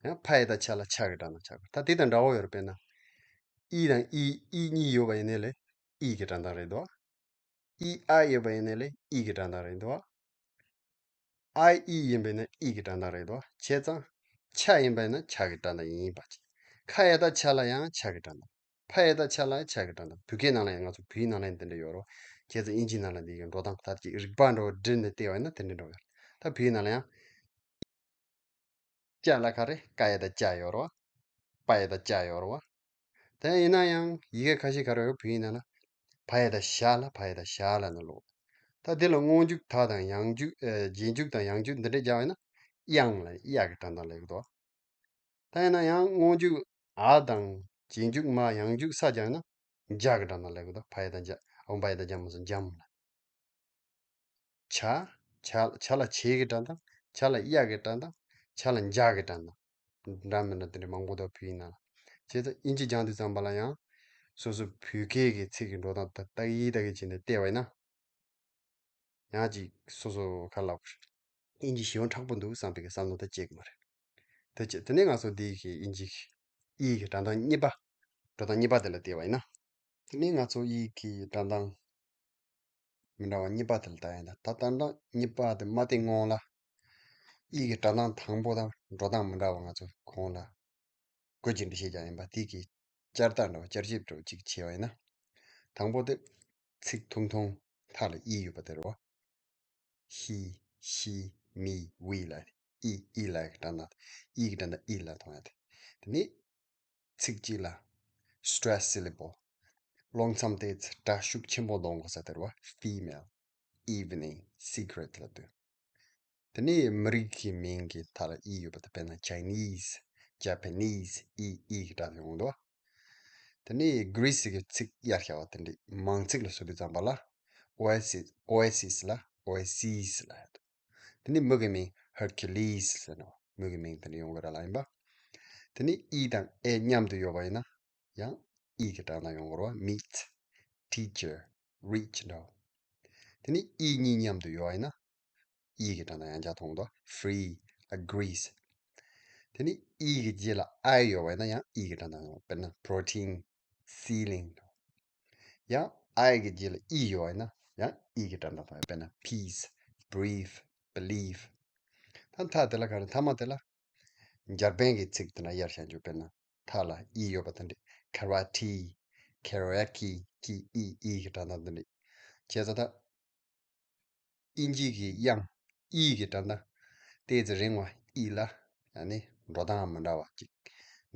ཡང་ཕ་ཡ་བཏགས་ཕྱ་ལ་ཕྱ་གི་སྒྲ་གདངས་ཆགས་ཀྱི་ཡོད་རེད། ད་དེ་དང་འདྲ་བོ་ཡོད་རེད། དཔེར་ན། ཨི་དང་ཨི། ཨི་གཉིས་ཡོད་པ་ཡིན་ནའི་ལས་ཨི་གི་སྒྲ་གདངས་རེད་དོ། ཨི་ཨ་ཡོད་པ་ཡིན་ནའི་ལས་ཨི་གི་སྒྲ་གདངས་རེད་དོ། ཨ་ཨི་ཡིན་པ་ཡིན་ན་ཨི་གི་སྒྲ་གདངས་རེད་དོ། བྱས་ཙང་ཕྱ་ཡིན་པ་ཡིན་ན་ཕྱ་གི་སྒྲ་གདངས་ཡིན་པ་བྱས། ཁ་ཡ་བཏགས་ཁྱ་ལ་ཡང་ཕྱ་གི་སྒྲ་གདངས། ཕ་ཡ་བཏགས་ཕྱ་ལ་ཕྱ་གི་སྒྲ་གདངས། བོད་སྐད་ནང་ལ་ཡང་ང་ཚོ་བོད་ཡིག་ནང་ལ་ཡང་དེ་འདྲ་ཡོད་རེད། བྱས་ཙང་དབྱིན་ཇིའི་ནང་ལ་འདི་གི་འགྲོ་སྟངས་ད་ཅིག་རིག་པ་འདྲ་བོ་བསྒྲིལ་ནས་བལྟས་པ་ཡིན་ན་དེ་འདྲ་འདྲ་བོ་ཡོད་རེད། ད་བོད་ཡིག་ནང་ལ་ཡང་། ཅ་ལ་ག་རེ། ཀ་ཡ་བཏགས་ཀྱ་ཡོད་རེད་བ། པ་ཡ་བཏགས་པྱ་ཡོད་རེད་བ། དེ་ཡིན་ན་ཡང་ཡི་གེ་ཁ་ཤས་ག་རེ་ཡོད། བོད་ཡིག་ནང་ལ་བ་ཡ་བཏགས་བཞ་ལ་བ་ཡ་བཏགས་བཞག་ལབ་ནས་ཀློག་ད་འདི་ལ་སྔོན་འཇུག་ད་དང་ཡང་འཇུག་ཨ། རྗེས་འཇུག་དང་ཡང་འཇུག་འདི་འདྲ་རྒྱག་པ་ཡིན་ན་དབྱངས་ལ་ཡ་གི་སྒྲ་གདངས་སླེབས་ཀྱི་འདུག་ད་ཡིན་ན་ཡང་སྔོན་འཇུག་འ་དང་རྗེས་འཇུག་མ། ཡང་འཇུག་ས་རྒྱག་ན་འཇ་གི་སྒྲ་གདངས་སླེབས་ཀྱི་འདུག་བ་ཡ་བཏགས་འཇ། འོ་བ་ཡ་བཏགས་འཇ་མ་སོང་འཇམ་ལ། ཇ། ཇ། ཇ་ལ་ཇེ་གི་སྒྲ་གདངས། ཇ་ལ་ཡ་གི་སྒྲ་གདངས། ཇ་ལ་འཇ་གི་སྒྲ་གདངས། འདྲ་མི་འདྲ་དེ་འདྲ་མང་པོ་འདུག་བོད་ཡིག་ནང་ལ། བྱས་ཙང་དབྱིན་ཇི་སྦྱང་དུས་ཙམ་པ་ལ་ཡང་སོ་སོ་བོད་སྐད་ཀྱི་ཚིག་གི་འགྲོ་སྟངས་ད་ལྟ་ཡིག་ད་གི་བྱས་ནས་བལྟས་པ་ཡིན་ན། ཡང་ཅིག་སོ་སོ་ག་ལབ་དགོས་རེད། དབྱིན་ཇི་ཞེ་པོ་མཁྲེགས་པོ་འདུག་བསམ་པའི་བསམ་བློ་ད་སྐྱེ་གི་མ་རེད། དེ་བྱས་དེ་ནས་ང་ཚོ་འདི་གི་དབྱིན་ཇི་གི་ཨི་གི་སྒྲ་གདངས་གཉིས་པ། འགྲོ་སྟངས་གཉིས་པ་དེ་ལ་བལྟས་པ་ཡིན་ན། དེ་ནས་ང་ཚོ་ཨི་གི་སྒྲ་གདངས་ མི་འདྲ་བ་གཉིས་པ་དེ་ལ་ལྟ་ཡིན་ད། ད་ལྟ་འདྲ་གཉིས་པ་དེ་མ་བལྟས་སྔོན་ལ། ཨི་གི་སྒྲ་གདངས་དང་པོ་དང་འགྲོ་སྟངས་མི་འདྲ་བ་ང་ཚོ་གོང་ལ་བཀོད་ཀྱི་འདི་བཤད་ཀྱང་ཡིན་པ། དེ་གི་བསྐྱར་ལྟ་འདྲ་བ་བསྐྱར་ཞིབ་འདྲ་བ་ཅིག་བྱས་པ་ཡིན་ན། དང་པོ་དེ་ཚིག་ཐུང་ཐུང་མཐའ་ལ་ཨི་ཡོད་པ་དེ་རེད་བ། ཧི། ཤི། མི། ཝི་ལ་ཨི། ཨི་ལ་གི་སྒྲ་གདངས། ཨི་གི་སྒྲ་གདངས་ཨི་ལ་མཐོང་ཡ་དེ། དེ་ནི་ཚིག་གཅིག་ལ་stress syllable། རླུང་མཚམས་དེ་ཚེ་སྒྲ་ཤུགས་ཆེན་པོ་གཏོང་དགོས་ས་དེ་རེད་བ། female། evening། secret ལབ་དུས། དེ་ནས་མི་རིགས་ཀྱི་མིང་གི་མཐའ་ལ་ཨི་ཡོད་པ་དེ། དཔེར་ན་Chinese། Japanese། ཨི། ཨི་གི་སྒྲ་ཡོང་འདུག་དེ་ནས་Greece གི་ཚིག་དབྱར་ཤ་བ་དེ་འདྲའི་མང་ཚིག་ལ་བཟོ་དུས་ཙམ་པ་ལ། Oasis། Oasis ལ་Oasis ལ་ཡོད། དེ་ནས་མི་གི་མིང་Hercules ཟེར་ནོ། མི་གི་མིང་དེ་འདྲ་ཡོང་གི་ར་ལ་ཡིན་པ། དེ་ནས་ཨི་དང་ཨེ་མཉམ་དུ་ཡོད་པ་ཡིན་ན། ཡང་ཨི་གི་སྒྲ་གདངས་ཡོང་གི་རེད་བ། Meet། Teacher། Rich འདྲ་བོ། དེ་ནས་ཨི་གཉིས་མཉམ་དུ་ཡོད་པ་ཡིན་ན། ཨི་གི་སྒྲ་གདངས་ཡང་བསྐྱར་མཐོང་འདུག Free། Agrees། དེ་ནས་ཨི་གི་རྗེས་ལ་ཨའི་ཡོད་པ་ཡིན་ན་ཡང་ཨི་གི་སྒྲ་གདངས་ཡོང་། དཔེར་ན་protein། Ceiling འདྲ་བོ། ཡང་ཨའི་གི་རྗེས་ལ་ཨི་ཡོད་པ་ཡིན་ན་ཡང་ཨི་གི་སྒྲ་གདངས་ཡོང་། དཔེར་ན་peace། Brief། Believe། ད་མཐའ་དེ་ལ་ག་རེ། མཐའ་མ་དེ་ལ་འཇར་པན་གྱི་ཚིག་དེ་འདྲ་དབྱར་ཤ་འཇུག་དཔེར་ན་མཐའ་ལ་ཨི་ཡོད་པ་དེ་འདྲ། Karate། Karaoke། ཀི་ཨི་ཨི་གི་སྒྲ་གདངས་དེ་འདྲ། བྱས་ཙང་ད་ཨིན་ཇི་གི་དབྱངས་ཨི་གི་སྒྲ་གདངས་ཏོག་ཙམ་རིང་བ་ཨི་ལ། ཡང་ནི་འགྲོ་སྟངས་མི་འདྲ་བ་ཅིག་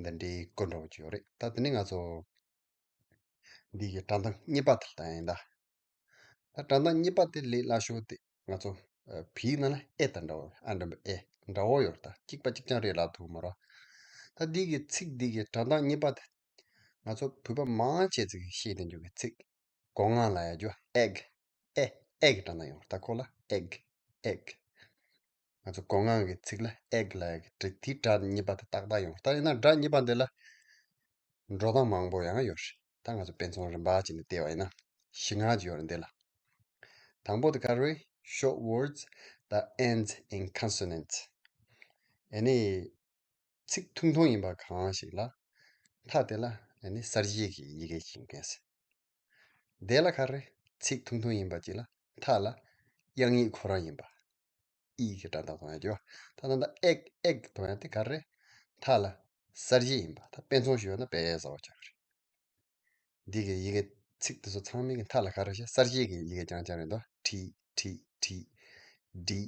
འདི་འདྲའི་སྐོར་འདྲ་བོ་ཅིག་ཡོད་རེད། ད་དེ་ནི་ང་ཚོ་འདི་གི་སྒྲ་གདངས་གཉིས་པ་དེ་ལ་ལྟ་ཡིན་ད། ད་སྒྲ་གདངས་གཉིས་པ་དེ་ལས་སླ་ཤོས་དེ་ང་ཚོ་ཨ་བོད་ཡིག་ནང་ལ་ཨེ་དང་འདྲ་བོ། ཨ་འདྲ་པོ་ཨེ་འདྲ་བོ་ཡོད་རེད། ད་གཅིག་པ་གཅིག་རྐྱང་རེད་ལབ་ཐུབ་མ་རེད། ད་འདི་གི་ཚིག་འདི་གི་སྒྲ་གདངས་གཉིས་པ་དེ་ང་ཚོ་བོད་པ་མང་ཆེ་ཚིག་ཤེས་ལྡན་རྒྱུ་གི་ཚིག་སྒོ་ང་ལ་ཡ་རྒྱུ་egg། ཨེ། ཨེ་གི་སྒྲ་གདངས་ཡོང་རེད། ད་ཁོ་ལ་egg། Egg། ང་ཚོ་སྒོ་ང་གི་ཚིག་ལ་egg ལབ་ཡ་གི་དེ་སྒྲ་གཉིས་པ་དེ་ཏག་ཏག་ཡོང་། ད་ཡིན་ན་སྒྲ་གཉིས་པ་འདི་ལ་འགྲོ་སྟངས་མང་པོ་ཡང་ཡོད་རེད། ད་ང་ཚོ་དཔེ་མཚོན་རིམ་པ་བྱས་ནས་བལྟས་པ་ཡིན་ན་བཞི་ལྔ་ཅིག་ཡོད་རེད་འདི་ལ། དང་པོ་དེ་ག་རེ། Short words that end in consonant། ཨ་ནི་ཚིག་ཐུང་ཐུང་ཡིན་པ་གང་ཞིག་ལ་མཐའ་དེ་ལ་ཨ་ནི་གསལ་བྱེད་ཀྱི་ཡི་གེ་ཞིག་འགེངས། དེ་ལ་ག་རེ། ཚིག་ཐུང་ཐུང་ཡིན་པ་ཅིག་ལ་མཐའ་ལ་དབྱངས་ཡིག་ཁོ་རང་ཡིན་པ། ཨི་གི་སྒྲ་གདངས་གཏོང་ཡ་ཅིག་ཡོད། ད་ད་ལྟ་ཨེག་ཨེག་གཏོང་ཡ་དེ་ག་རེ། མཐའ་ལ་གསལ་བྱེད་ཡིན་པ། ད་དཔེ་མཚོན་ཞུས་ཡོད་ན་དཔེ་གསལ་པོ་ཆགས་ཀྱི་རེད། འདི་གི་ཡི་གེ་ཚིག་དེ་ཚོ་ཚང་མའི་གི་མཐའ་ལ་ག་རེ་བྱས། གསལ་བྱེད་ཀྱི་ཡི་གེ་རྐྱང་རྐྱང་རེད་འདུག་ཁྲི། ཁྲི། ཁྲི། ཌི།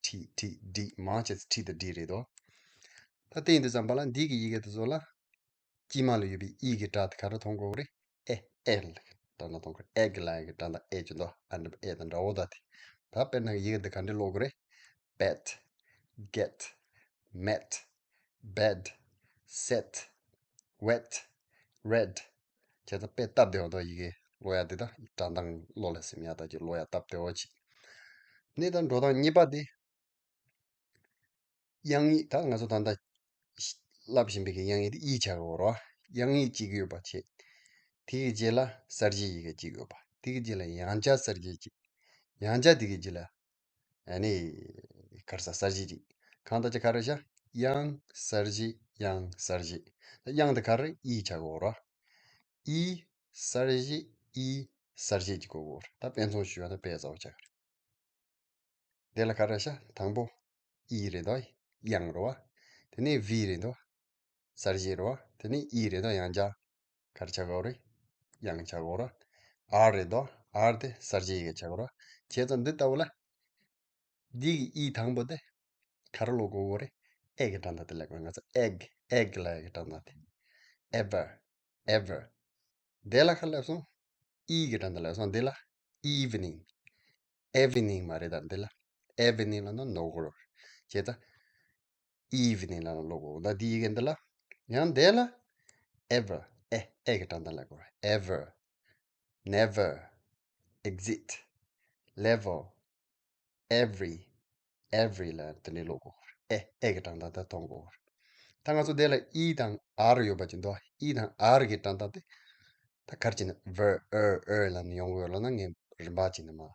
ཁྲི། ཁྲི། ཌི། མང་ཆེ་ཚོ་ཁྲི་དང་ཌི་རེད་འདུག་ད་དེ་ཡིན་དུས་ཙམ་པ་ལ་འདི་གི་ཡི་གེ་དེ་ཚོ་ལ་དཀྱིལ་མ་ལ་ཡོད་པའི་ཨི་གི་སྒྲ་དེ་ག་རེ་མཐོང་དགོས་རེད། ཨེ། ཨེ་ལ་སྒྲ་གདངས་མཐོང་དགོས་རེད། ཨེ་གི་ལ་ཡི་གེ་སྒྲ་གདངས་ཨེ་ཅིག་འདུག་ཨ་འདྲ་ཨེ་དང་འདྲ་བོ། ད་དེ་ད་དཔེར་ན་ཡི་གེ་འདི་ག་འདྲ་ཀློག་དགོས་རེད། Bet། Get། Met། Bed། Set། Wet། Red། བྱས་ཙང་དཔེ་སྟབས་བདེ་བོ་འདུག་ཡི་གེ་ཀློག་ཡ་འདི་དང་སྒྲ་གདངས་བློ་ལ་སིམ་ཡ་དང་ཅིག་ཀློག་ཡ་སྟབས་བདེ་བོ་ཅིག་ནི་ད་འགྲོ་སྟངས་གཉིས་པ་འདི། དབྱངས་ཡིག་ད་ང་ཚོ་ད་ལྟ་བསླབ་བཞིན་པའི་གི་དབྱངས་ཡིག་དེ་ཨི་ཆགས་ཀྱི་ཡོད་རེད་བ། དབྱངས་ཡིག་གཅིག་ཡོད་པ་བྱས། དེ་གི་རྗེས་ལ་གསལ་བྱེད་ཡི་གེ་གཅིག་ཡོད་པ། དེ་གི་རྗེས་ལ་ཡང་བསྐྱར་གསལ་བྱེད་གཅིག་ཡང་བསྐྱར་དེ་གི་རྗེས་ལ་ཨ་ནི་ག་རེ་ཟ། གསལ་བྱེད་ཅིག་གང་ལྟར་ཅིག་ག་རེ་བྱ། དབྱངས་གསལ་བྱེད། དབྱངས་གསལ་བྱེད། ད་དབྱངས་དེ་ག་རེ། ཨི་ཆགས་ཀྱི་ཡོད་རེད་བ། ཨི་གསལ་བྱེད། ཨི་གསལ་བྱེད་ཅིག་གོ་དགོས་རེད། ད་དཔེ་མཚོན་ཞུ་བ་ན་དཔེ་གསལ་པོ་ཆགས་ཀྱི་རེད། དེ་ལ་ག་རེ་བྱ། དང་པོ་ཨི་རེད་དོ། དབྱངས་རེད་བ། དེ་ནས་བི་རེད་དོ། གསལ་བྱེད་རེད་བ། དེ་ནས་ཨི་རེད་དོ། ཡང་བསྐྱར་ག་རེ་ཆགས་ཀྱི་ཡོད་རེད། དབྱངས་ཆགས་ཀྱི་ཡོད་རེད། ཨར་རེད་དོ། ཨར་དེ་གསལ་བྱེད་ཡི་གེ་ཆགས་ཀྱི་ཡོད་རེད། བྱས་ཙང་འདི་ལྟ་བུ་ལ། འདི་གི་ཨི་དང་པོ་དེ་ག་རེ་ཀློག་དགོས་རེད། ཨེ་གི་སྒྲ་གདངས་དེ་ཀློག་དགོས། ང་ཚོ་ཨེག་ཨེག་ལབ་ཡ་གི་སྒྲ་གདངས་དེ། Ever། Ever། དེ་ལ་ག་རེ་སླེབས་སོང་། ཨི་གི་སྒྲ་གདངས་སླེབས་སོང་། འདི་ལ་evening། Evening མ་རེད། ད་འདི་ལ་evening ལབ་ན་ནོར་གྱི་རེད། བྱས་ཙང་evening ལབ་ན་ཀློག་དགོས། ད་འདི་ཡི་གེ་འདི་ལ། ཡང་འདི་ལ་ever། ཨེ། ཨེ་གི་སྒྲ་གདངས་ཀློག་དགོས། Ever། Never། Exit། Level། Every། Every ལབ་དེ་འདྲ་ཀློག་དགོས། ཨེ། ཨེ་གི་སྒྲ་གདངས་ད་མཐོང་དགོས། ད་ང་ཚོ་འདི་ལ་ཨི་དང་ཨར་ཡོད་པ་ཅིག་འདུག་ཨི་དང་ཨར་གི་སྒྲ་གདངས་དེ་ད་ག་རེ་བྱས་ནས་བར་ཨར་ཨར་ལབ་ནས་ཡོང་གི་ཡོད་ལབ་ན། ངས་རིམ་པ་བྱས་ནས་མར་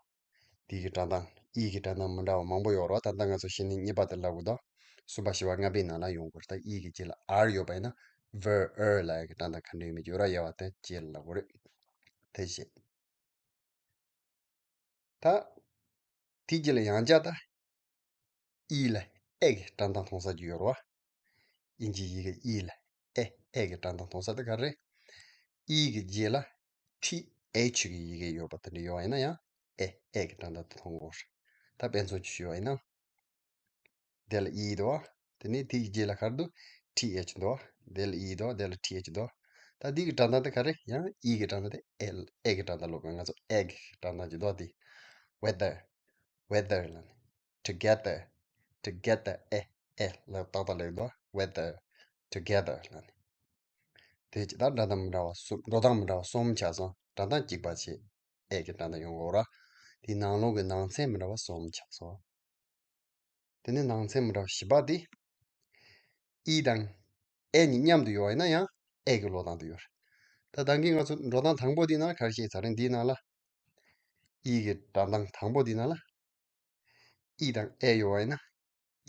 དེ་གི་སྒྲ་གདངས། ཨི་གི་སྒྲ་གདངས་མི་འདྲ་བ་མང་པོ་ཡོད་རེད། ད་ལྟ་ང་ཚོ་གཞི་ནས་གཉིས་པ་དེ་ལབ་དགོས་དང་། གསུམ་པ་བཞི་པ་ལྔ་པའི་ནང་ལ་ཡོང་དགོས་རེད། ད་ཨི་གི་རྗེས་ལ་ཨར་ཡོད་པ་ཡིན་ན་བར་ཨར་ལབ་ཡ་གི་སྒྲ་གདངས་ག་འདྲ་ཡོད་མེད་ཀྱི་ར་ཡ་བ་དེ་རྗེས་ལ་ལབ་དགོས་རེད། ཐུགས་རྗེ་ཆེ། ད་དེའི་རྗེས་ལ་ཡང་བསྐྱར་ད་ཨི་ལ་ཨེ་གི་སྒྲ་གདངས་མཐོང་ས་ཅིག་ཡོད་རེད་བ། དབྱིན་ཇིའི་ཡི་གེ་ཨི་ལ་ཨེ་ཨེ་གི་སྒྲ་གདངས་མཐོང་ས་དེ་ག་རེད། ཨི་གི་རྗེས་ལ་ཐི་ཨེཆ་གི་ཡི་གེ་ཡོད་པ་དེ་འདྲ་ཡོད་པ་ཡིན་ན་ཡང་ཨེ་ཨེ་གི་སྒྲ་གདངས་དེ་མཐོང་གི་ཡོད་རེད། ད་དཔེ་མཚོན་ཅིག་ཞུས་པ་ཡིན་ན། དེ་ལ་ཨི་འདུག་བ། དེ་ནས་དེའི་རྗེས་ལ་ག་རེ་འདུག་ཐི་ཨེཆ་འདུག་བ། དེ་ལ་ཨི་འདུག་བ། དེ་ལ་ཐི་ཨེཆ་འདུག་བ། ད་འདི་གི་སྒྲ་གདངས་དེ་ག་རེ། ཡང་ཨི་གི་སྒྲ་གདངས་དེ་ཨེ་ཨེ་གི་སྒྲ་གདངས་ལོག་གི། ང་ཚོ་ཨེ་གི་སྒྲ་གདངས་ཀྱི་འདུག་བ། དེ་weather, weather ལབ་ནས། together, together ཨེ་ཨེ་ལ་ཏག་ཏག་ལབ་འདུག་བ། weather, together ལབ་ནས། དེ་ཅི་ལྟར་སྒྲ་གདངས་མི་འདྲ་བ་གསུམ། འགྲོ་སྟངས་མི་འདྲ་བ་གསུམ་ཆགས་སོང་། སྒྲ་གདངས་གཅིག་པ་ཆེ་ཨེ་གི་སྒྲ་གདངས་ཡོང་གི་ཡོད་རེད། དེའི་ནང་ལོགས་ཀྱི་ནང་ཚན་མི་འདྲ་བ་གསུམ་ཆགས་སོང་། དེ་ནས་ནང་ཚན་མི་འདྲ་བ་བཞི་པ་དེ། ཨི་དང་ཨེ་གཉིས་མཉམ་དུ་ཡོད་པ་ཡིན་ན་ཡང་ཨེ་གི་ཀློག་སྟངས་དེ་ཡོད་རེད། ད་ད་གིན་ང་ཚོ་འགྲོ་སྟངས་དང་པོ་དེའི་ནང་ལ་ག་རེ་བཤད་ཚར་རེད། འདིའི་ནང་ལ་ཨི་གི་སྒྲ་གདངས་དང་པོ་དེའི་ནང་ལ་ཨི་དང་ཨེ་ཡོད་པ་ཡིན་ན་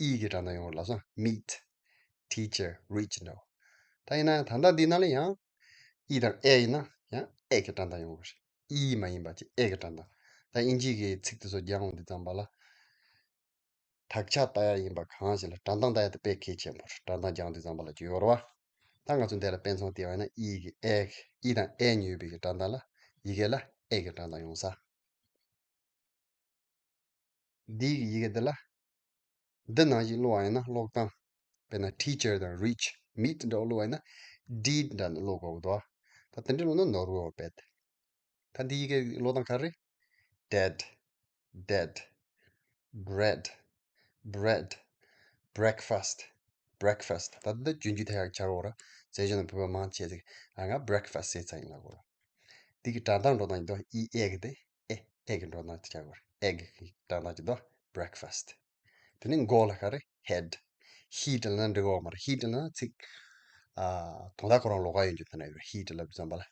ཨི་གི་སྒྲ་གདངས་ཡོང་གི་རེད། ལགས་སོ། meet, teacher, reach འདྲ་བོ། ད་ཡིན་ན་ད་ལྟ་འདིའི་ནང་ལ་ཡང་ཨི་དང་ཨེ་ཡིན་ན་ཡང་ཨེ་གི་སྒྲ་གདངས་ཡོང་གི་རེད། ཨི་མ་ཡིན་པ་ཅིག་ཨེ་གི་སྒྲ་གདངས། ད་དབྱིན་ཇི་གི་ཚིག་དེ་ཚོ་སྦྱང་ཡོང་དུས་ཙམ་པ་ལ། དག་ཆ་ལྟ་ཡ་ཡིན་པ་གང་ཞིག་ལ་སྒྲ་གདངས་ལྟ་ཡ་དེ་དཔེ་གལ་ཆེན་པོ་རེད། སྒྲ་གདངས་སྦྱང་དུས་ཙམ་པ་ལ་ཅིག་ཡོད་རེད་བ། ད་ང་ཚོ་འདི་ལ་དཔེ་མཚོན་བལྟས་པ་ཡིན་ན་ཨི་གི་ཨེ་གི་ཨི་དང་ཨེ་གཉིས་ཡོད་པའི་གི་སྒྲ་གདངས་ལ་ཡི་གེ་ལ་ཨེ་གི་སྒྲ་གདངས་ཡོང་ས། འདི་གི་ཡི་གེ་འདི་ལ་འདི་ནང་བཞིན་ཀློག་པ་ཡིན་ན་ཀློག་སྟངས། དཔེར་ན་teacher དང་reach, meet འདྲ་བོ་ཀློག་པ་ཡིན་ན་did འདྲ་ནས་ཀློག་དགོས་འདུག་ད་དེ་འདྲ་ཀློག་ན་ནོར་བ་རེད། ད་འདི་ཡི་གེ་ཀློག་སྟངས་ག་རེ། dead, dead, bread, bread, breakfast, breakfast ད་འདི་རྒྱུན་རྒྱུ་ཐ་ཡག་ཆགས་ཡོད་ར། བཙན་བྱོལ་ནང་བོད་པ་མང་ཆེ་ཟིག་ཨ་ང་breakfast ཟེར་ཚར་ཡིན་ལབ་གོ་ར། འདི་གི་སྒྲ་གདངས་འགྲོ་སྟངས་ཡིན་དོ། ཨི་ཨེ་གི་དེ་ཨེ་ཨེ་གི་འགྲོ་སྟངས་ཆགས་གོ་ར། ཨེ་གི་སྒྲ་གདངས་ཀྱི་དོ་breakfast། དེ་ནས་མགོ་ལ་ག་རེ། head, heat ལབ་ན་འགྲིག་གོ་མ་རེད། heat ལབ་ན་ཚིག་ཨ་དོན་དག་ཁོ་རང་ལོགས་ཀ་ཡོང་རྒྱུ་དེ་ན་ཡོད་ར། heat ལབ་ཙམ་པ་ལ།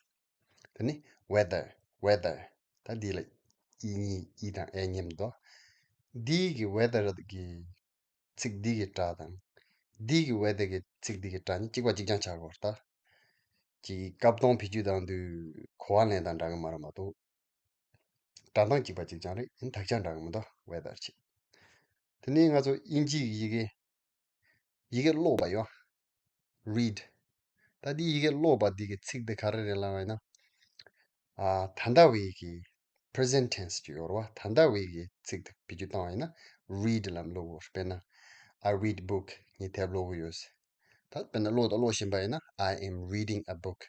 དེ་ནི་weather, weather ད་འདི་ལ་ཨི་གཉིས་ཨི་དང་ཨེ་མཉམ་དུ། འདི་གི་weather གི་ཚིག་འདི་གི་སྒྲ་དང་། འདི་གི་weather གི་ཚིག་འདི་གི་སྒྲ་གཉིས་གཅིག་པ་གཅིག་རྐྱང་ཆགས་དགོས་རེད་ད། ཅིག་བཀབ་སྟོང་བེད་སྤྱོད་བཏང་དུས་གོ་བ་ལེན་སྟངས་འདྲ་གི་མ་རེད་མ་གཏོགས། སྒྲ་གདངས་གཅིག་པ་གཅིག་རྐྱང་རེད། ཡིན་དག་ཆ་འདྲ་གི་མི་འདུག weather ཆེ། དེ་ནས་ང་ཚོ་དབྱིན་ཇི་གི་ཡི་གེ་ཡི་གེ་ཀློག་པ་ཡོད། read ད་འདི་ཡི་གེ་ཀློག་པ་འདི་གི་ཚིག་འདི་ག་རེ་རེད་ལབ་པ་ཡིན་ན། ཨ་ད་ལྟ་བའི་གི་present tense ཅིག་ཡོད་རེད་བ། ད་ལྟ་བའི་གི་ཚིག་འདི་བེད་སྤྱོད་བཏང་བ་ཡིན་ན་read ལབ་ཀློག་དགོས། དཔེར་ན། I read book ངས་དེབ་ཀློག་གི་ཡོད། ད་དཔེར་ན་ཀློག་དང་ཀློག་བཞིན་པ་ཡིན་ན་I am reading a book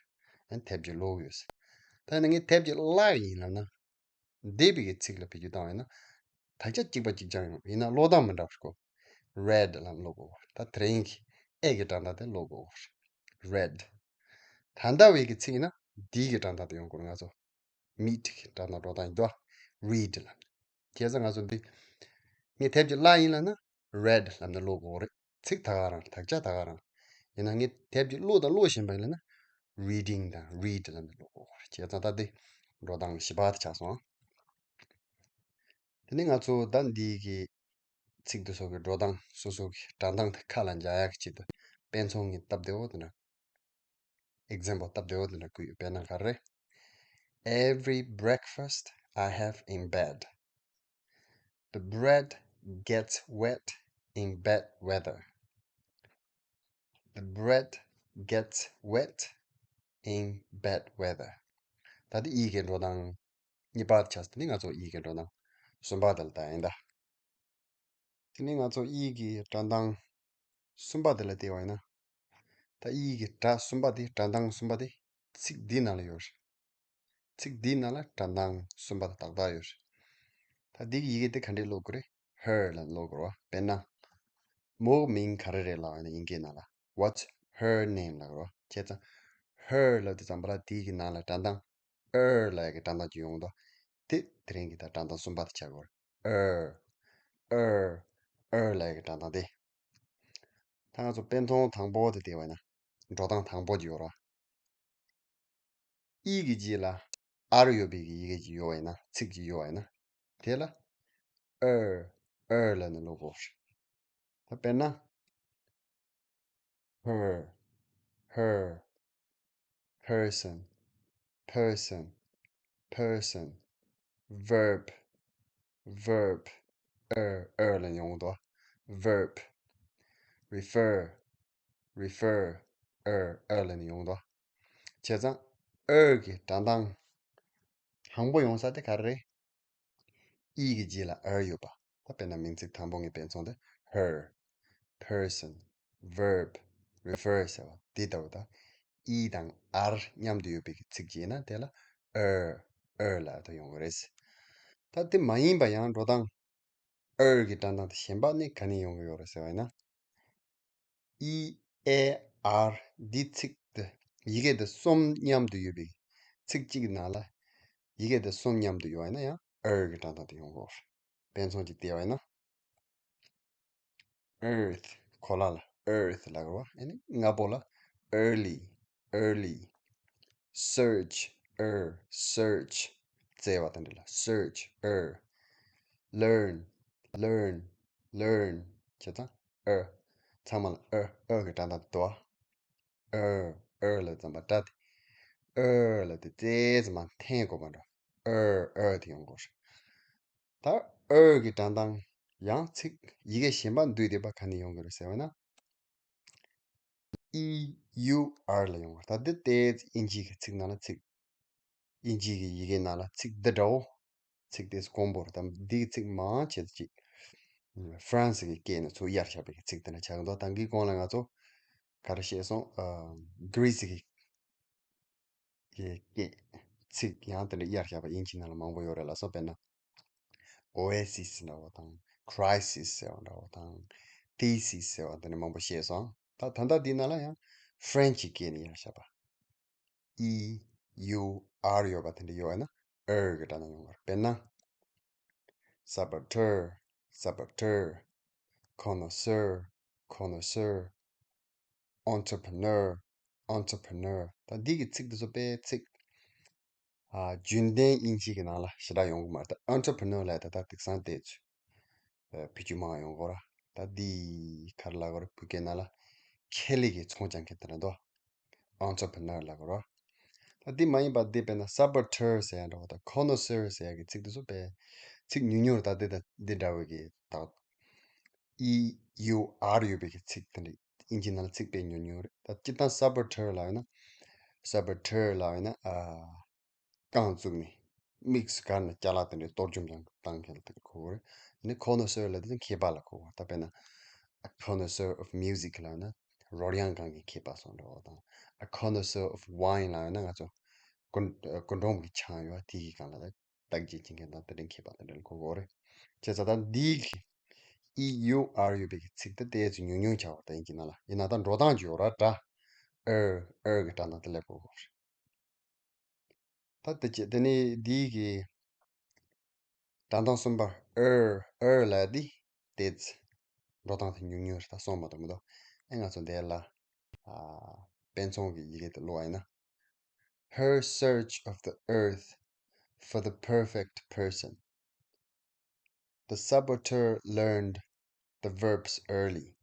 ཡང་དེབ་ཅིག་ཀློག་གི་ཡོད། ད་ཡིན་ན་ངས་དེབ་ཅིག་བཀླག་ཡིན་ལབ་ན། འདས་པའི་གི་ཚིག་ལ་བེད་སྤྱོད་བཏང་བ་ཡིན་ན། དག་ཆ་གཅིག་པ་གཅིག་རྐྱང་ཡོང་། ཡིན་ན་ཀློག་སྟངས་མི་འདྲ་བར་གོ read ལབ་ཀློག་དགོས། ད་དེ་རིང་གི་ཨེ་གི་སྒྲ་གདངས་དེ་ཀློག་དགོས། read ད་ལྟ་བའི་གི་ཚིག་ཡིན་ན་འདི་གི་སྒྲ་གདངས་དེ་ཡོང་དགོས། ང་ཚོ་meet གི་སྒྲ་གདངས་འགྲོ་སྟངས་ཡིན་དོ། read ལབ། བྱས་ཙང་ང་ཚོ་འདི་ངས་དེབ་ཅིག་བཀླག་ཡིན་ལབ་ན་read ལབ་ནས་ཀློག་དགོས་རེད། ཚིག་ད་ག་རང་། དག་ཆ་ད་ག་རང་། ཡིན་ན་ངས་དེབ་ཅིག་ཀློག་དང་ཀློག་བཞིན་པ་ཡིན་ལབ་ན་reading དང་read ལབ་ནས་ཀློག་དགོས་རེད། བྱས་ཙང་ད་འདི་འགྲོ་སྟངས་བཞི་པ་དེ་ཆགས་སོང་། དེ་ནས་ང་ཚོ་ད་འདི་གི་ཚིག་དེ་ཚོ་གི་འགྲོ་སྟངས། སོ་སོ་གི་སྒྲ་གདངས་དེ་ཁ་ལ་འཇགས་ཡག་གི་ཆེད་དུ་དཔེ་མཚོན་གྱི་སྟབས་བདེ་བོ་དེ་འདྲ། example སྟབས་བདེ་བོ་དེ་འདྲ་བཀོད་ཡོད། དཔེར་ན་ག་རེ། Every breakfast I have in bed, the bread gets wet in bad weather. The bread gets wet in bad weather. ད་དེ་ཨི་གི་འགྲོ་སྟངས་གཉིས་པ་ཆགས། དེ་ནི་ང་ཚོ་ཨི་གི་འགྲོ་སྟངས་གསུམ་པ་དེ་ལ་ལྟ་ཡིན་ད། དེ་ནི་ང་ཚོ་ཨི་གི་སྒྲ་གདངས་གསུམ་པ་དེ་ལ་བལྟས་པ་ཡིན་ན། ད་ཨི་གི་སྒྲ་གསུམ་པ་དེ། སྒྲ་གདངས་གསུམ་པ་དེ་ཚིག་འདིའི་ནང་ལ་ཡོད་རེད། ཚིག་འདིའི་ནང་ལ་སྒྲ་གདངས་གསུམ་པ་དེ་ཏག་ཏག་ཡོད་རེད། ད་འདི་གི་ཡི་གེ་དེ་ག་འདྲས་ཀློག་དགོས་རེད། her ལབ་ཀློག་དགོས་རེད་བ། དཔེར་ན། མོའི་མིང་ག་རེ་རེད་ལབ་ཡིན་ན་དབྱིན་སྐད་ནང་ལ། What's her name ལབ་དགོས་རེད་བ། བྱས་ཙང་her ལབ་དུས་ཙམ་པ་ལ་དེའི་གི་ནང་ལ་སྒྲ་གདངས་er ལབ་ཡ་གི་སྒྲ་གདངས་ཅིག་ཡོང་གི་འདུག་དེ་དེ་རིང་གི་ད་སྒྲ་གདངས་གསུམ་པ་དེ་ཆགས་དགོས་རེད། er, er, er ལབ་ཡ་གི་སྒྲ་གདངས་དེ། ད་ང་ཚོ་དཔེ་མཐོང་དང་པོ་དེ་བལྟས་པ་ཡིན་ན། འགྲོ་སྟངས་དང་པོ་ཅིག་ཡོད་རེད་བ། ཨི་གི་རྗེས་ལ་ཨར་ཡོད་པའི་གི་ཡི་གེ་ཅིག་ཡོད་པ་ཡིན་ན། ཚིག་ཅིག་ཡོད་པ་ཡིན་ན། དེ་ལ་er, er ལབ་ནས་ཀློག་དགོས། ད་དཔེར་ན། her, her, person, person, person, verb, verb er er ལ་ཡོང་དོ། verb refer refer er er ལ་ནི་ཡོང་དོ། བྱས་ཙང་er གི་སྒྲ་གདངས་དང་པོ་ཡོང་ས་དེ་ག་རེ་རེད། ཨི་གི་རྗེས་ལ་er ཡོད་པ། ད་དཔེར་ན་མིང་ཚིག་དང་པོ་ངས་དཔེ་མཚོན་དེ་her person verb refer ཟེར་བ་དེ་ལྟ་བུ་ད། ཨི་དང་er མཉམ་དུ་ཡོད་པའི་ཚིག་ཅིག་ཡིན་ན་དེ་ལ་er er ལབ་དུ་ཡོང་གི་རེད། ད་དེ་མ་ཡིན་པ་ཡང་འགྲོ་སྟངས་er གི་སྒྲ་གདངས་དེ་གཞན་པ་ནི་ག་ནས་ཡོང་གི་ཡོད་རེད་ཟེར་བ་ཡིན་ན། ཨི་ཨེ་ཨར་འདི་ཚིག་དེ་ཡི་གེ་དེ་གསུམ་མཉམ་དུ་ཡོད་པའི་ཚིག་གཅིག་གི་ནང་ལ་ཡི་གེ་དེ་གསུམ་མཉམ་དུ་ཡོད་པ་ཡིན་ན་ཡང་er གི་སྒྲ་གདངས་དེ་ཡོང་གི་ཡོད་རེད། དཔེ་མཚོན་ཅིག་བལྟས་པ་ཡིན་ན། earth གོ་ལ་ལ་earth ལབ་དགོས་པ། ཨ་ནི་སྔ་པོ་ལ་early early search er search བཙལ་བ་དེ་འདྲ་ལ་search er learn learn learn བྱས་ཙང་er ཚང་མ་ལ་er er གི་སྒྲ་གདངས་དེ་འདུག་པ། er er ལ་ཙམ་པ་སྒྲ་དེ་er ལ་དེ་རྩེ་ཙམ་མ་འཐེན་དགོས་པ་འདྲ། er er དེ་ཡོང་དགོས་རེད། ད་er གི་སྒྲ་གདངས་ཡང་ཚིག་ཡི་གེ་གཞན་པ་འདུས་བསྡད་པ་ག་ནས་ཡོང་གི་རེད་ཟེར་བ་ན། e u r ལ་ཡོང་བ། ད་འདི་ཏོག་ཙམ་དབྱིན་ཇི་གི་ཚིག་ནང་ལ་ཚིག་དབྱིན་ཇི་གི་ཡི་གེ་ནང་ལ་ཚིག་འདི་འདྲ་བོ། ཚིག་དེ་དཀོན་པོ་རེད། ད་འདི་གི་ཚིག་མང་ཆེ་ཅིག་ཧྥ་རན་སི་གི་སྐད་ནས་ཚུར་གཡར་བཞག་པའི་ཚིག་དེ་འདྲ་ཆགས་ཀྱི་འདུག་ད་འདིའི་གོང་ལ་ང་ཚོ་ག་རེ་བཤད་སོང་། ཨ་གྷི་རི་སི་གི་ཡི་གེ་ཚིག་ཡང་དེ་འདྲ་གཡར་བཞག་པ་དབྱིན་ཇི་ནང་ལ་མང་པོ་ཡོད་རེད་ལ་སོགས། དཔེར་ན། oasis འདྲ་བོ་དང་། crisis ཟེར་བ་འདྲ་བོ་དང་། thesis ཟེར་བ་འདི་ནས་མང་པོ་བཤད་སོང་། ད་ད་ལྟ་འདི་ནང་ལ་ཡང་ཧྥ་རན་སི་གི་སྐད་ནས་གཡར་བཞག་པ། e u r ཡོད་པ་དེ་འདྲ་ཡོད་པ་ན་er གི་སྒྲ་གདངས་ཡོང་བ་རེད། དཔེར་ན། saboteur saboteur connoisseur connoisseur entrepreneur entrepreneur ད་འདི་གི་ཚིག་དེ་ཚོ་དཔེ་ཚིག་ཨ་རྒྱུན་ལྡན་དབྱིན་ཇི་གི་ནང་ལ་ཞེ་དྲག་ཡོང་གི་མ་རེད། ད་entrepreneur ལབ་ད་ད་དེང་སང་དེ་ཚོ་བེད་སྤྱོད་མང་ཡོང་གི་རེད། ད་འདི་ག་རེ་ལབ་དགོས་རེད། བོད་སྐད་ནང་ལ་ཁེ་ལས་ཀྱི་ཚོང་རྐྱང་མཁན་དེ་འདྲ་འདུག entrepreneur ལབ་དགོས་རེད། ད་འདི་མ་ཡིན་པ་འདི་དཔེར་ན་saboteur ཟེར་ཡ་འདྲ་བོ་དང་connoisseur ཟེར་ཡ་གི་ཚིག་དེ་ཚོ་དཔེ་ཚིག་ཉུང་ཉུང་རེད། ད་འདི་དང་འདི་འདྲ་བའི་གི་ད་e u r ཡོད་པའི་གི་ཚིག་དེ་འདྲ་དབྱིན་ཇི་ནང་ལ་ཚིག་དཔེ་ཉུང་ཉུང་རེད། ད་སྤྱིར་བཏང་saboteur ལབ་ཡོད་ན། saboteur ལབ་ཡོད་ན་ཨ་རྐང་བཙུགས་ནས་དམིགས་སུ་བཀར་ནས་ཅ་ལག་དེ་འདྲའི་གཏོར་བཅོམ་ཀྱང་བཏང་མཁན་ལ་དེ་གོ་གི་རེད། ཨ་ནི་connoisseur ལབ་དུས་མཁས་པ་ལ་གོ་གི་རེད། ད་དཔེར་ན་a connoisseur of music ལབ་ན་རོལ་དབྱངས་སྒང་གི་མཁས་པ་སོགས་འདྲ་བོ་དང་། a connoisseur of wine ལབ་ན་ང་ཚོ་གོ་གོ་འགྲོམ་གྱི་ཆང་ཡོད་པ་དེ་གི་སྒང་ལ་ད་བརྟག་དཔྱད་བྱེད་མཁན་དང་དེ་འདྲའི་མཁས་པ་དེ་འདྲ་ལ་གོ་གི་རེད། བྱས་ཙང་ད་འདིའི་གི་e u r ཡོད་པའི་གི་ཚིག་དེ་ཏོག་ཙམ་ཉུང་ཉུང་ཆགས་པ་ད་དབྱིན་ཇི་ནང་ལ་ཡིན་ན་ད་འགྲོ་སྟངས་ཀྱི་ཡོད་ར་སྒྲ་er er གི་སྒྲ་ནང་དེ་ལ་གོ་གི་རེད། ད་དེ་བྱས་དེ་ནས་འདིའི་གི་སྒྲ་གདངས་གསུམ་པ་er er ལབ་དེ་ཏོག་ཙམ་འགྲོ་སྟངས་དེ་ཉུང་ཉུང་རེད། ད་སོང་མ་གཏོགས་མི་འདུག་ཨེ་ང་ཚོ་འདི་ལ་ཨ་དཔེ་མཚོན་གྱི་ཡི་གེ་དེ་ཀློག་པ་ཡིན་ན། Her search of the earth for the perfect person. The saboteur learned the verbs early.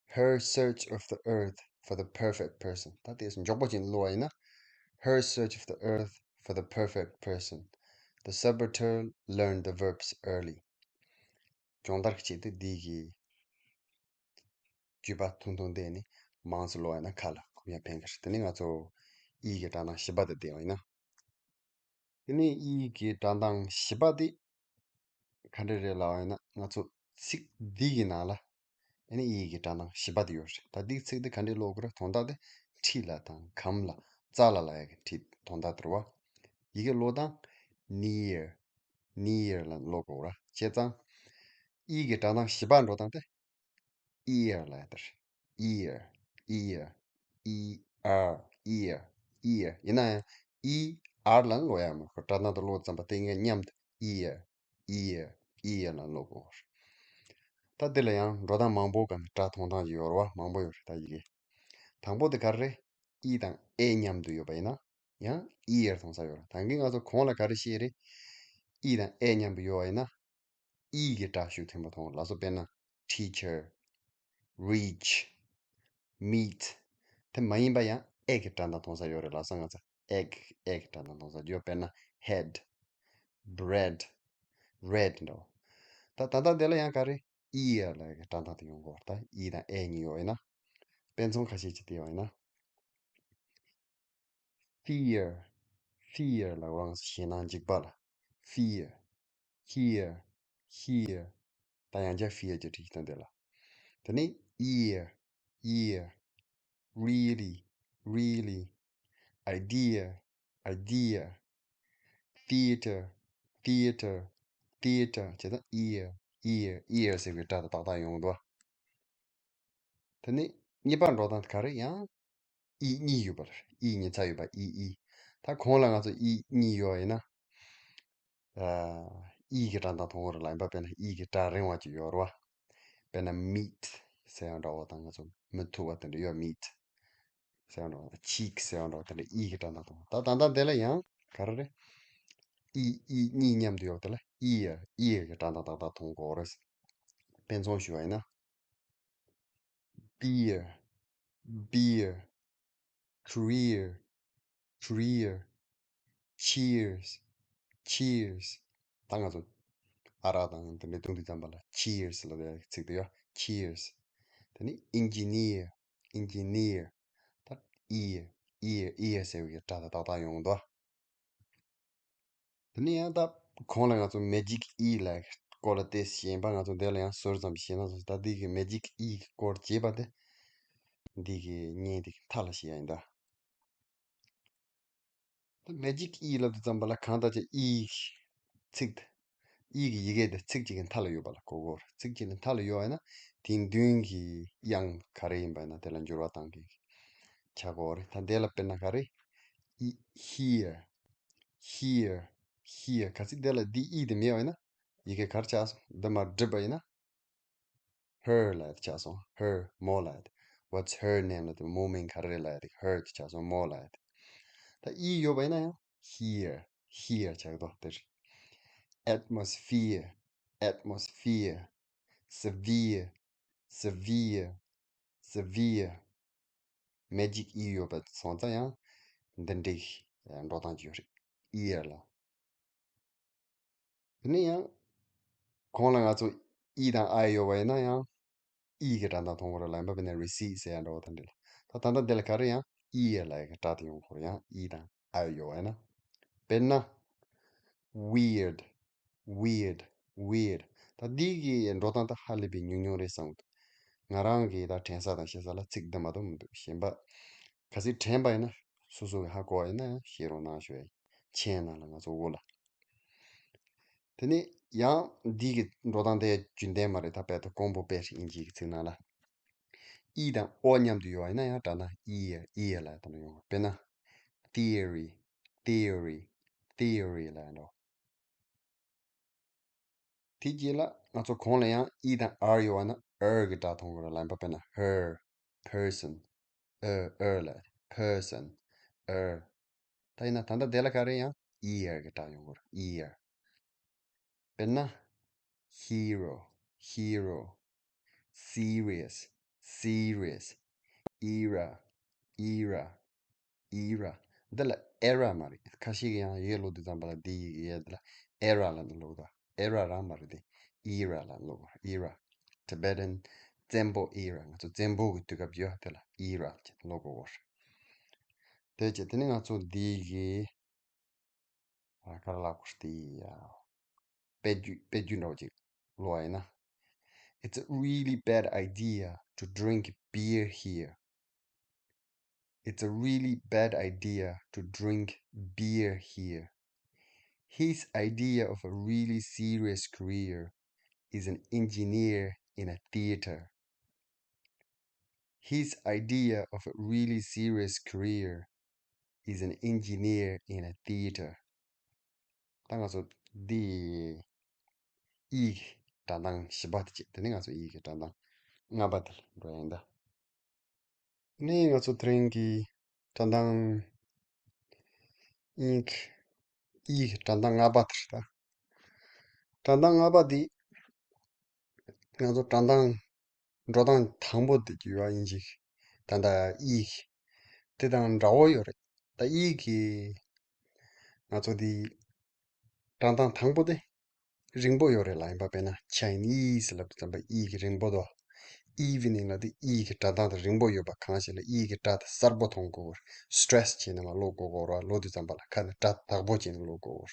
Her search of the earth for the perfect person. ད་དེ་མགྱོགས་པོ་ཅིག་ཀློག་པ་ཡིན་ན། Her search of the earth for the perfect person. The saboteur learned the verbs early. སྦྱོང་བརྡར་གྱི་ཆེད་དུ་འདི་གི་བརྒྱུད་པ་ཐུང་ཐུང་དེ་ནི་མང་ཙམ་ཀློག་པ་ཡིན་ན་ཁ་ལ་གོམས་ཡ་ཕན་གི་རེད། དེ་ནི་ང་ཚོ་ཨི་གི་སྒྲ་གདངས་བཞི་པ་དེ་བལྟས་པ་ཡིན་ན། དེ་ནས་ཨི་གི་སྒྲ་གདངས་བཞི་པ་དེ་ག་འདྲ་རེད་ལབ་པ་ཡིན་ན། ང་ཚོ་ཚིག་འདི་གི་ནང་ལ་ཨ་ནི་ཨི་གི་སྒྲ་གདངས་བཞི་པ་དེ་ཡོད་རེད། ད་འདིའི་ཚིག་འདི་ག་འདྲས་ཀློག་དགོས་རེད། དོན་དག་དེ་འཁྲིས་ལ་དང་གམ་ལ་རྩ་ལ་ལབ་ཡ་གི་འཁྲིས་དོན་དག་དེ་རེད་པ། ཡི་གེ་ཀློག་སྟངས་near near ལ་ཀློག་དགོས་རེད། བྱས་ཙང་ཨི་གི་སྒྲ་གདངས་བཞི་པ་འགྲོ་སྟངས་དེ་ear ལབ་ཡ་དེ་རེད། ear ear e r ear ear ཡིན་ན་ཡང་e r ལ་ཀློག་ཡ་མ་རེད། སྒྲ་གདངས་དེ་ཀློག་ཙམ་པ་དེ་ངས་མཉམ་དུ་ear ear ear ལ་ཀློག་དགོས་རེད། ད་འདི་ལ་ཡང་འགྲོ་སྟངས་མང་པོ་གང་གི་སྒྲ་མཐོང་སྟངས་ཀྱི་ཡོད་རེད་པ། མང་པོ་ཡོད་རེད། ད་ཡི་གེ་དང་པོ་དེ་ག་རེ་རེད། ཨི་དང་ཨེ་མཉམ་དུ་ཡོད་པ་ཡིན་ན་ཡང་ear མཐོང་ས་ཡོད་རེད། ད་གིན་ང་ཚོ་གོང་ལ་ག་རེ་བཤད་རེད། ཨི་དང་ཨེ་མཉམ་དུ་ཡོད་པ་ཡིན་ན་ཨི་གི་སྒྲ་ཤུགས་ཆེན་པོ་མཐོང་། ལགས་སོ། དཔེར་ན་teacher reach meet དེ་མ་ཡིན་པ་ཡང་ཨེ་གི་སྒྲ་གདངས་མཐོང་ས་ཡོད་རེད། ལགས་སོ། ང་ཚོ་egg ཨེ་གི་སྒྲ་གདངས་མཐོང་ས་ཡོད། དཔེར་ན་head bread red་འདྲ་བོ། ད་ད་ལྟ་འདི་ལ་ཡང་ག་རེ། ear་ལབ་ཡག་གི་སྒྲ་གདངས་དེ་ཡོང་གི་ཡོད་རེད། ད་e་དང་a་གཉིས་ཡོད་ཡིན་ན། དཔེ་མཚོན་ཁ་ཤས་ཅིག་བལྟས་པ་ཡིན་ན། fear, fear་ལབ་རང་ཞེད་སྣང་འཇིགས་པ་ལ། fear, hear, hear། ད་ཡང་བསྐྱར་fear་གྱི་བྲིས་སྟངས་དེ་ལ། དེ་ནས་ear, ear། really, really། idea, idea། theater, theater, theater། བྱས་ཙང་ear, ear, ear་ཟེར་བའི་སྒྲ་དེ་ཏག་ཏག་ཡོང་འདུག་དེ་ནས་གཉིས་པ་འགྲོ་སྟངས་དེ་ག་རེ། ཡང་e་གཉིས་ཡོད་པ་རེད། e་གཉིས་ཚ་ཡོད་པ། e, e། ད་གོང་ལ་ང་ཚོ་e་གཉིས་ཡོད་ཡིན་ན། ཨ། e་གི་སྒྲ་གདངས་མཐོང་གི་རེད་ལ། ཡིན་པ་དཔེར་ན་e་གི་སྒྲ་རིང་བ་ཅིག་ཡོད་རེད་བ། དཔེར་ན་meat་ཟེར་ཡག་འདྲ་བོ་དང་ང་ཚོ་མི་ཐུག་པ་དེ་འདྲ་ཡོད། meat་ཟེར་ཡག་འདྲ་བོ། cheek་ཟེར་ཡག་འདྲ་བོ་དེ་འདྲ་e་གི་སྒྲ་གདངས་མཐོང་། ད་ད་ལྟ་འདི་ལ་ཡང་ག་རེ་རེད། e, e་གཉིས་མཉམ་དུ་ཡོད་པ་དེ་ལ་ear, ear་གི་སྒྲ་གདངས་ཏག་ཏག་མཐོང་གི་ཡོད་རེད། དཔེ་མཚོན་ཞུ་བ་ཡིན་ན། beer, beer། career, career། cheers, cheers། ད་ང་ཚོ་ཨ་རག་དང་དེ་འདྲ་བཏུང་དུས་ཙམ་པ་ལ་cheers་ལབ་པའི་ཚིག་དེ་ཡོད། cheers། དེ་ནས་engineer, engineer། ད་ear, ear, ear་ཟེར་བའི་སྒྲ་དེ་ཏག་ཏག་ཡོང་འདུག་དེ་ནས་ཡང་ད་གོང་ལ་ང་ཚོ་magic e་ལབ་སྐོར་ལ་བལྟས། གཞན་པ་ང་ཚོ་འདི་ལ་ཡང་ཟུར་ཙམ་ཞིག་བཤད་ན་སོང་། ད་འདི་གི་magic e་གི་སྐོར་བྱས་པ་དེ་འདི་གི་བརྙན་དེ་གི་མཐའ་ལ་བཤད་ཡ་ཡིན་ད། ད་magic e་ལབ་དུས་ཙམ་པ་ལ་གང་ལྟར་ཅིག་e་གི་ཚིག་དེ། e་གི་ཡི་གེ་དེ་ཚིག་གཅིག་གི་མཐའ་ལ་ཡོད་པ་ལ་གོ་དགོས་རེད། ཚིག་གཅིག་ལ་མཐའ་ལ་ཡོད་པ་ཡིན་ན་དེའི་མདུན་གྱི་དབྱངས་ག་རེ་ཡིན་པ་ཡིན་ན་དེ་ལ་འགྱུར་བ་གཏང་གི་ཆགས་ཀྱི་ཡོད་རེད། ད་འདི་ལ་དཔེར་ན་ག་རེ། e, here, here, here། གལ་སྲིད་འདི་ལ་འདི་e་དེ་མེད་པ་ཡིན་ན་ཡི་གེ་ག་རེ་ཆགས་སོང་། འདི་མར་བསྒྲིགས་པ་ཡིན་ན། her་ལབ་ཡག་དེ་ཆགས་སོང་། her། མོ་ལབ་ཡག་དེ། What's her name་ལབ་དེ། མོའི་མིང་ག་རེ་རེད་ལབ་ཡག་དེ། her་དེ་ཆགས་སོང་། མོ་ལབ་ཡག་དེ། ད་e་ཡོད་པ་ཡིན་ན་ཡང་here, here་ཆགས་ཀྱི་འདུག་དེ་རེད། atmosphere, atmosphere། severe, severe, severe། magic e་ཡོད་པ་སོང་ཙང་ཡང་འདི་འདྲའི་འགྲོ་སྟངས་ཅིག་ཡོད་རེད། ear་ལ། དེ་ནས་ཡང་གོང་ལ་ང་ཚོ་e་དང་i་ཡོད་པ་ཡིན་ན་ཡང་e་གི་སྒྲ་གདངས་མཐོང་གི་རེད་ལ། ཡིན་པ་དཔེར་ན་receipt་ཟེར་ཡག་འདྲ་བོ་དེ་འདྲ་ལ། ད་ད་ལྟ་འདི་ལ་ག་རེ་ཡང་ear་ལབ་ཡག་གི་སྒྲ་དེ་ཡོང་གི་རེད། ཡང་e་དང་i་ཡོད་པ་ཡིན་ན། དཔེར་ན། weird, weird, weird། ད་འདི་གི་འགྲོ་སྟངས་ད་ཧ་ལས་པའི་ཉུང་ཉུང་རེད་བསམ་གྱི་འདུག་ང་རང་གིས་ད་དྲན་ས་དང་ཤེས་ས་ལ་ཚིག་འདི་མ་གཏོགས་མི་འདུག་གཞན་པ་གལ་སྲིད་དྲན་པ་ཡིན་ན་སོ་སོ་གིས་ཧ་གོ་བ་ཡིན་ན་ཡང་བཤད་རོགས་གནང་ཞུ་ཡ་ཡིན། མཆན་ནང་ལ་ང་ཚོ་འོག་ལ། དེ་ནས་ཡང་འདི་གི་འགྲོ་སྟངས་དེ་རྒྱུན་ལྡན་མ་རེད། ད་དཔེ་ད་ཀོང་པོ་དཔེ་རེད། དབྱིན་ཇིའི་གི་ཚིག་ནང་ལ་e་དང་o་མཉམ་དུ་ཡོད་པ་ཡིན་ན་ཡང་སྒྲ་གདངས་ear, ear་ལབ་ཡག་དེ་འདྲ་ཡོང་བ། དཔེར་ན། theory, theory, theory་ལབ་ཡག་འདྲ་བོ། དེ་རྗེས་ལ་ང་ཚོ་གོང་ལ་ཡང་e་དང་r་ཡོད་པ་ན་er་གི་སྒྲ་མཐོང་གི་རེད་ལ། ཡིན་པ་དཔེར་ན་her, person, er, er་ལ། person, er། ད་ཡིན་ན་ད་ལྟ་དེ་ལ་ག་རེ་ཡང་er་གི་སྒྲ་ཡོང་གི་རེད། er། དཔེར་ན། hero, hero། serious, serious། era, era, era། འདི་ལ་era་མ་རེད། ཁ་ཤས་ཀྱིས་ཡང་ཡི་གེ་ཀློག་དུས་ཙམ་པ་ལ་འདི་ཡི་གེ་འདི་ལ་era་ལབ་ནས་ཀློག་གི་འདུག era་རང་མ་རེད་དེ། era་ལབ་ཀློག་གི་རེད། era། Tibetan བཙན་པོ། era། ང་ཚོ་བཙན་པོ་གི་དུས་སྐབས་ཡོད་དེ་ལ་era་ཅེས་ཀློག་དགོས་རེད། དེ་བྱས་དེ་ནས་ང་ཚོ་འདི་གི་ཨ་ག་རེ་ལབ་དགོས་རེད་དེ། ཡ། དཔེ་རྒྱུད་དཔེ་རྒྱུད་འདྲ་བོ་ཅིག་ཀློག་པ་ཡིན་ན། It's a really bad idea to drink beer here. It's a really bad idea to drink beer here. His idea of a really serious career is an engineer in a theater. His idea of a really serious career is an engineer in a theater. ད་ང་ཚོ་འདི་e་གི་སྒྲ་གདངས་བཞི་པ་དེ་བྱས། དེ་ནས་ང་ཚོ་e་གི་སྒྲ་གདངས་ལྔ་པ་དེ་ལ་འགྲོ་ཡ་ཡིན་ད། ནས་ང་ཚོ་དེ་རིང་གི་སྒྲ་གདངས་e་གི་e་གི་སྒྲ་གདངས་ལྔ་པ་དེ་རེད་ད། སྒྲ་གདངས་ལྔ་པ་འདི་ང་ཚོ་སྒྲ་གདངས་འགྲོ་སྟངས་དང་པོ་དེ་ཡོད་པ་ཡིན་ཞིག་ད་ལྟ་e་གི་དེ་དང་འདྲ་བོ་ཡོད་རེད། ད་e་གི་ང་ཚོ་འདི་སྒྲ་གདངས་དང་པོ་དེ་ རིང་པོ་ཡོད་རེད་ལ། ཡིན་པ་དཔེར་ན་Chinese་ལབ་དུས་ཙམ་པ་ཨི་གི་རིང་པོ་དོ། Evening་ལབ་དུས་ཨི་གི་སྒྲ་གདངས་དེ་རིང་པོ་ཡོད་པ་གང་ཞིག་ལ་ཨི་གི་སྒྲ་དེ་གསལ་པོ་མཐོང་དགོས་པར་stress་བྱས་ནས་མ་ཀློག་དགོས་པར་ཀློག་དུས་ཙམ་པ་ལ་ཁ་ནས་སྒྲ་དག་པོ་བྱས་ནས་ཀློག་དགོས་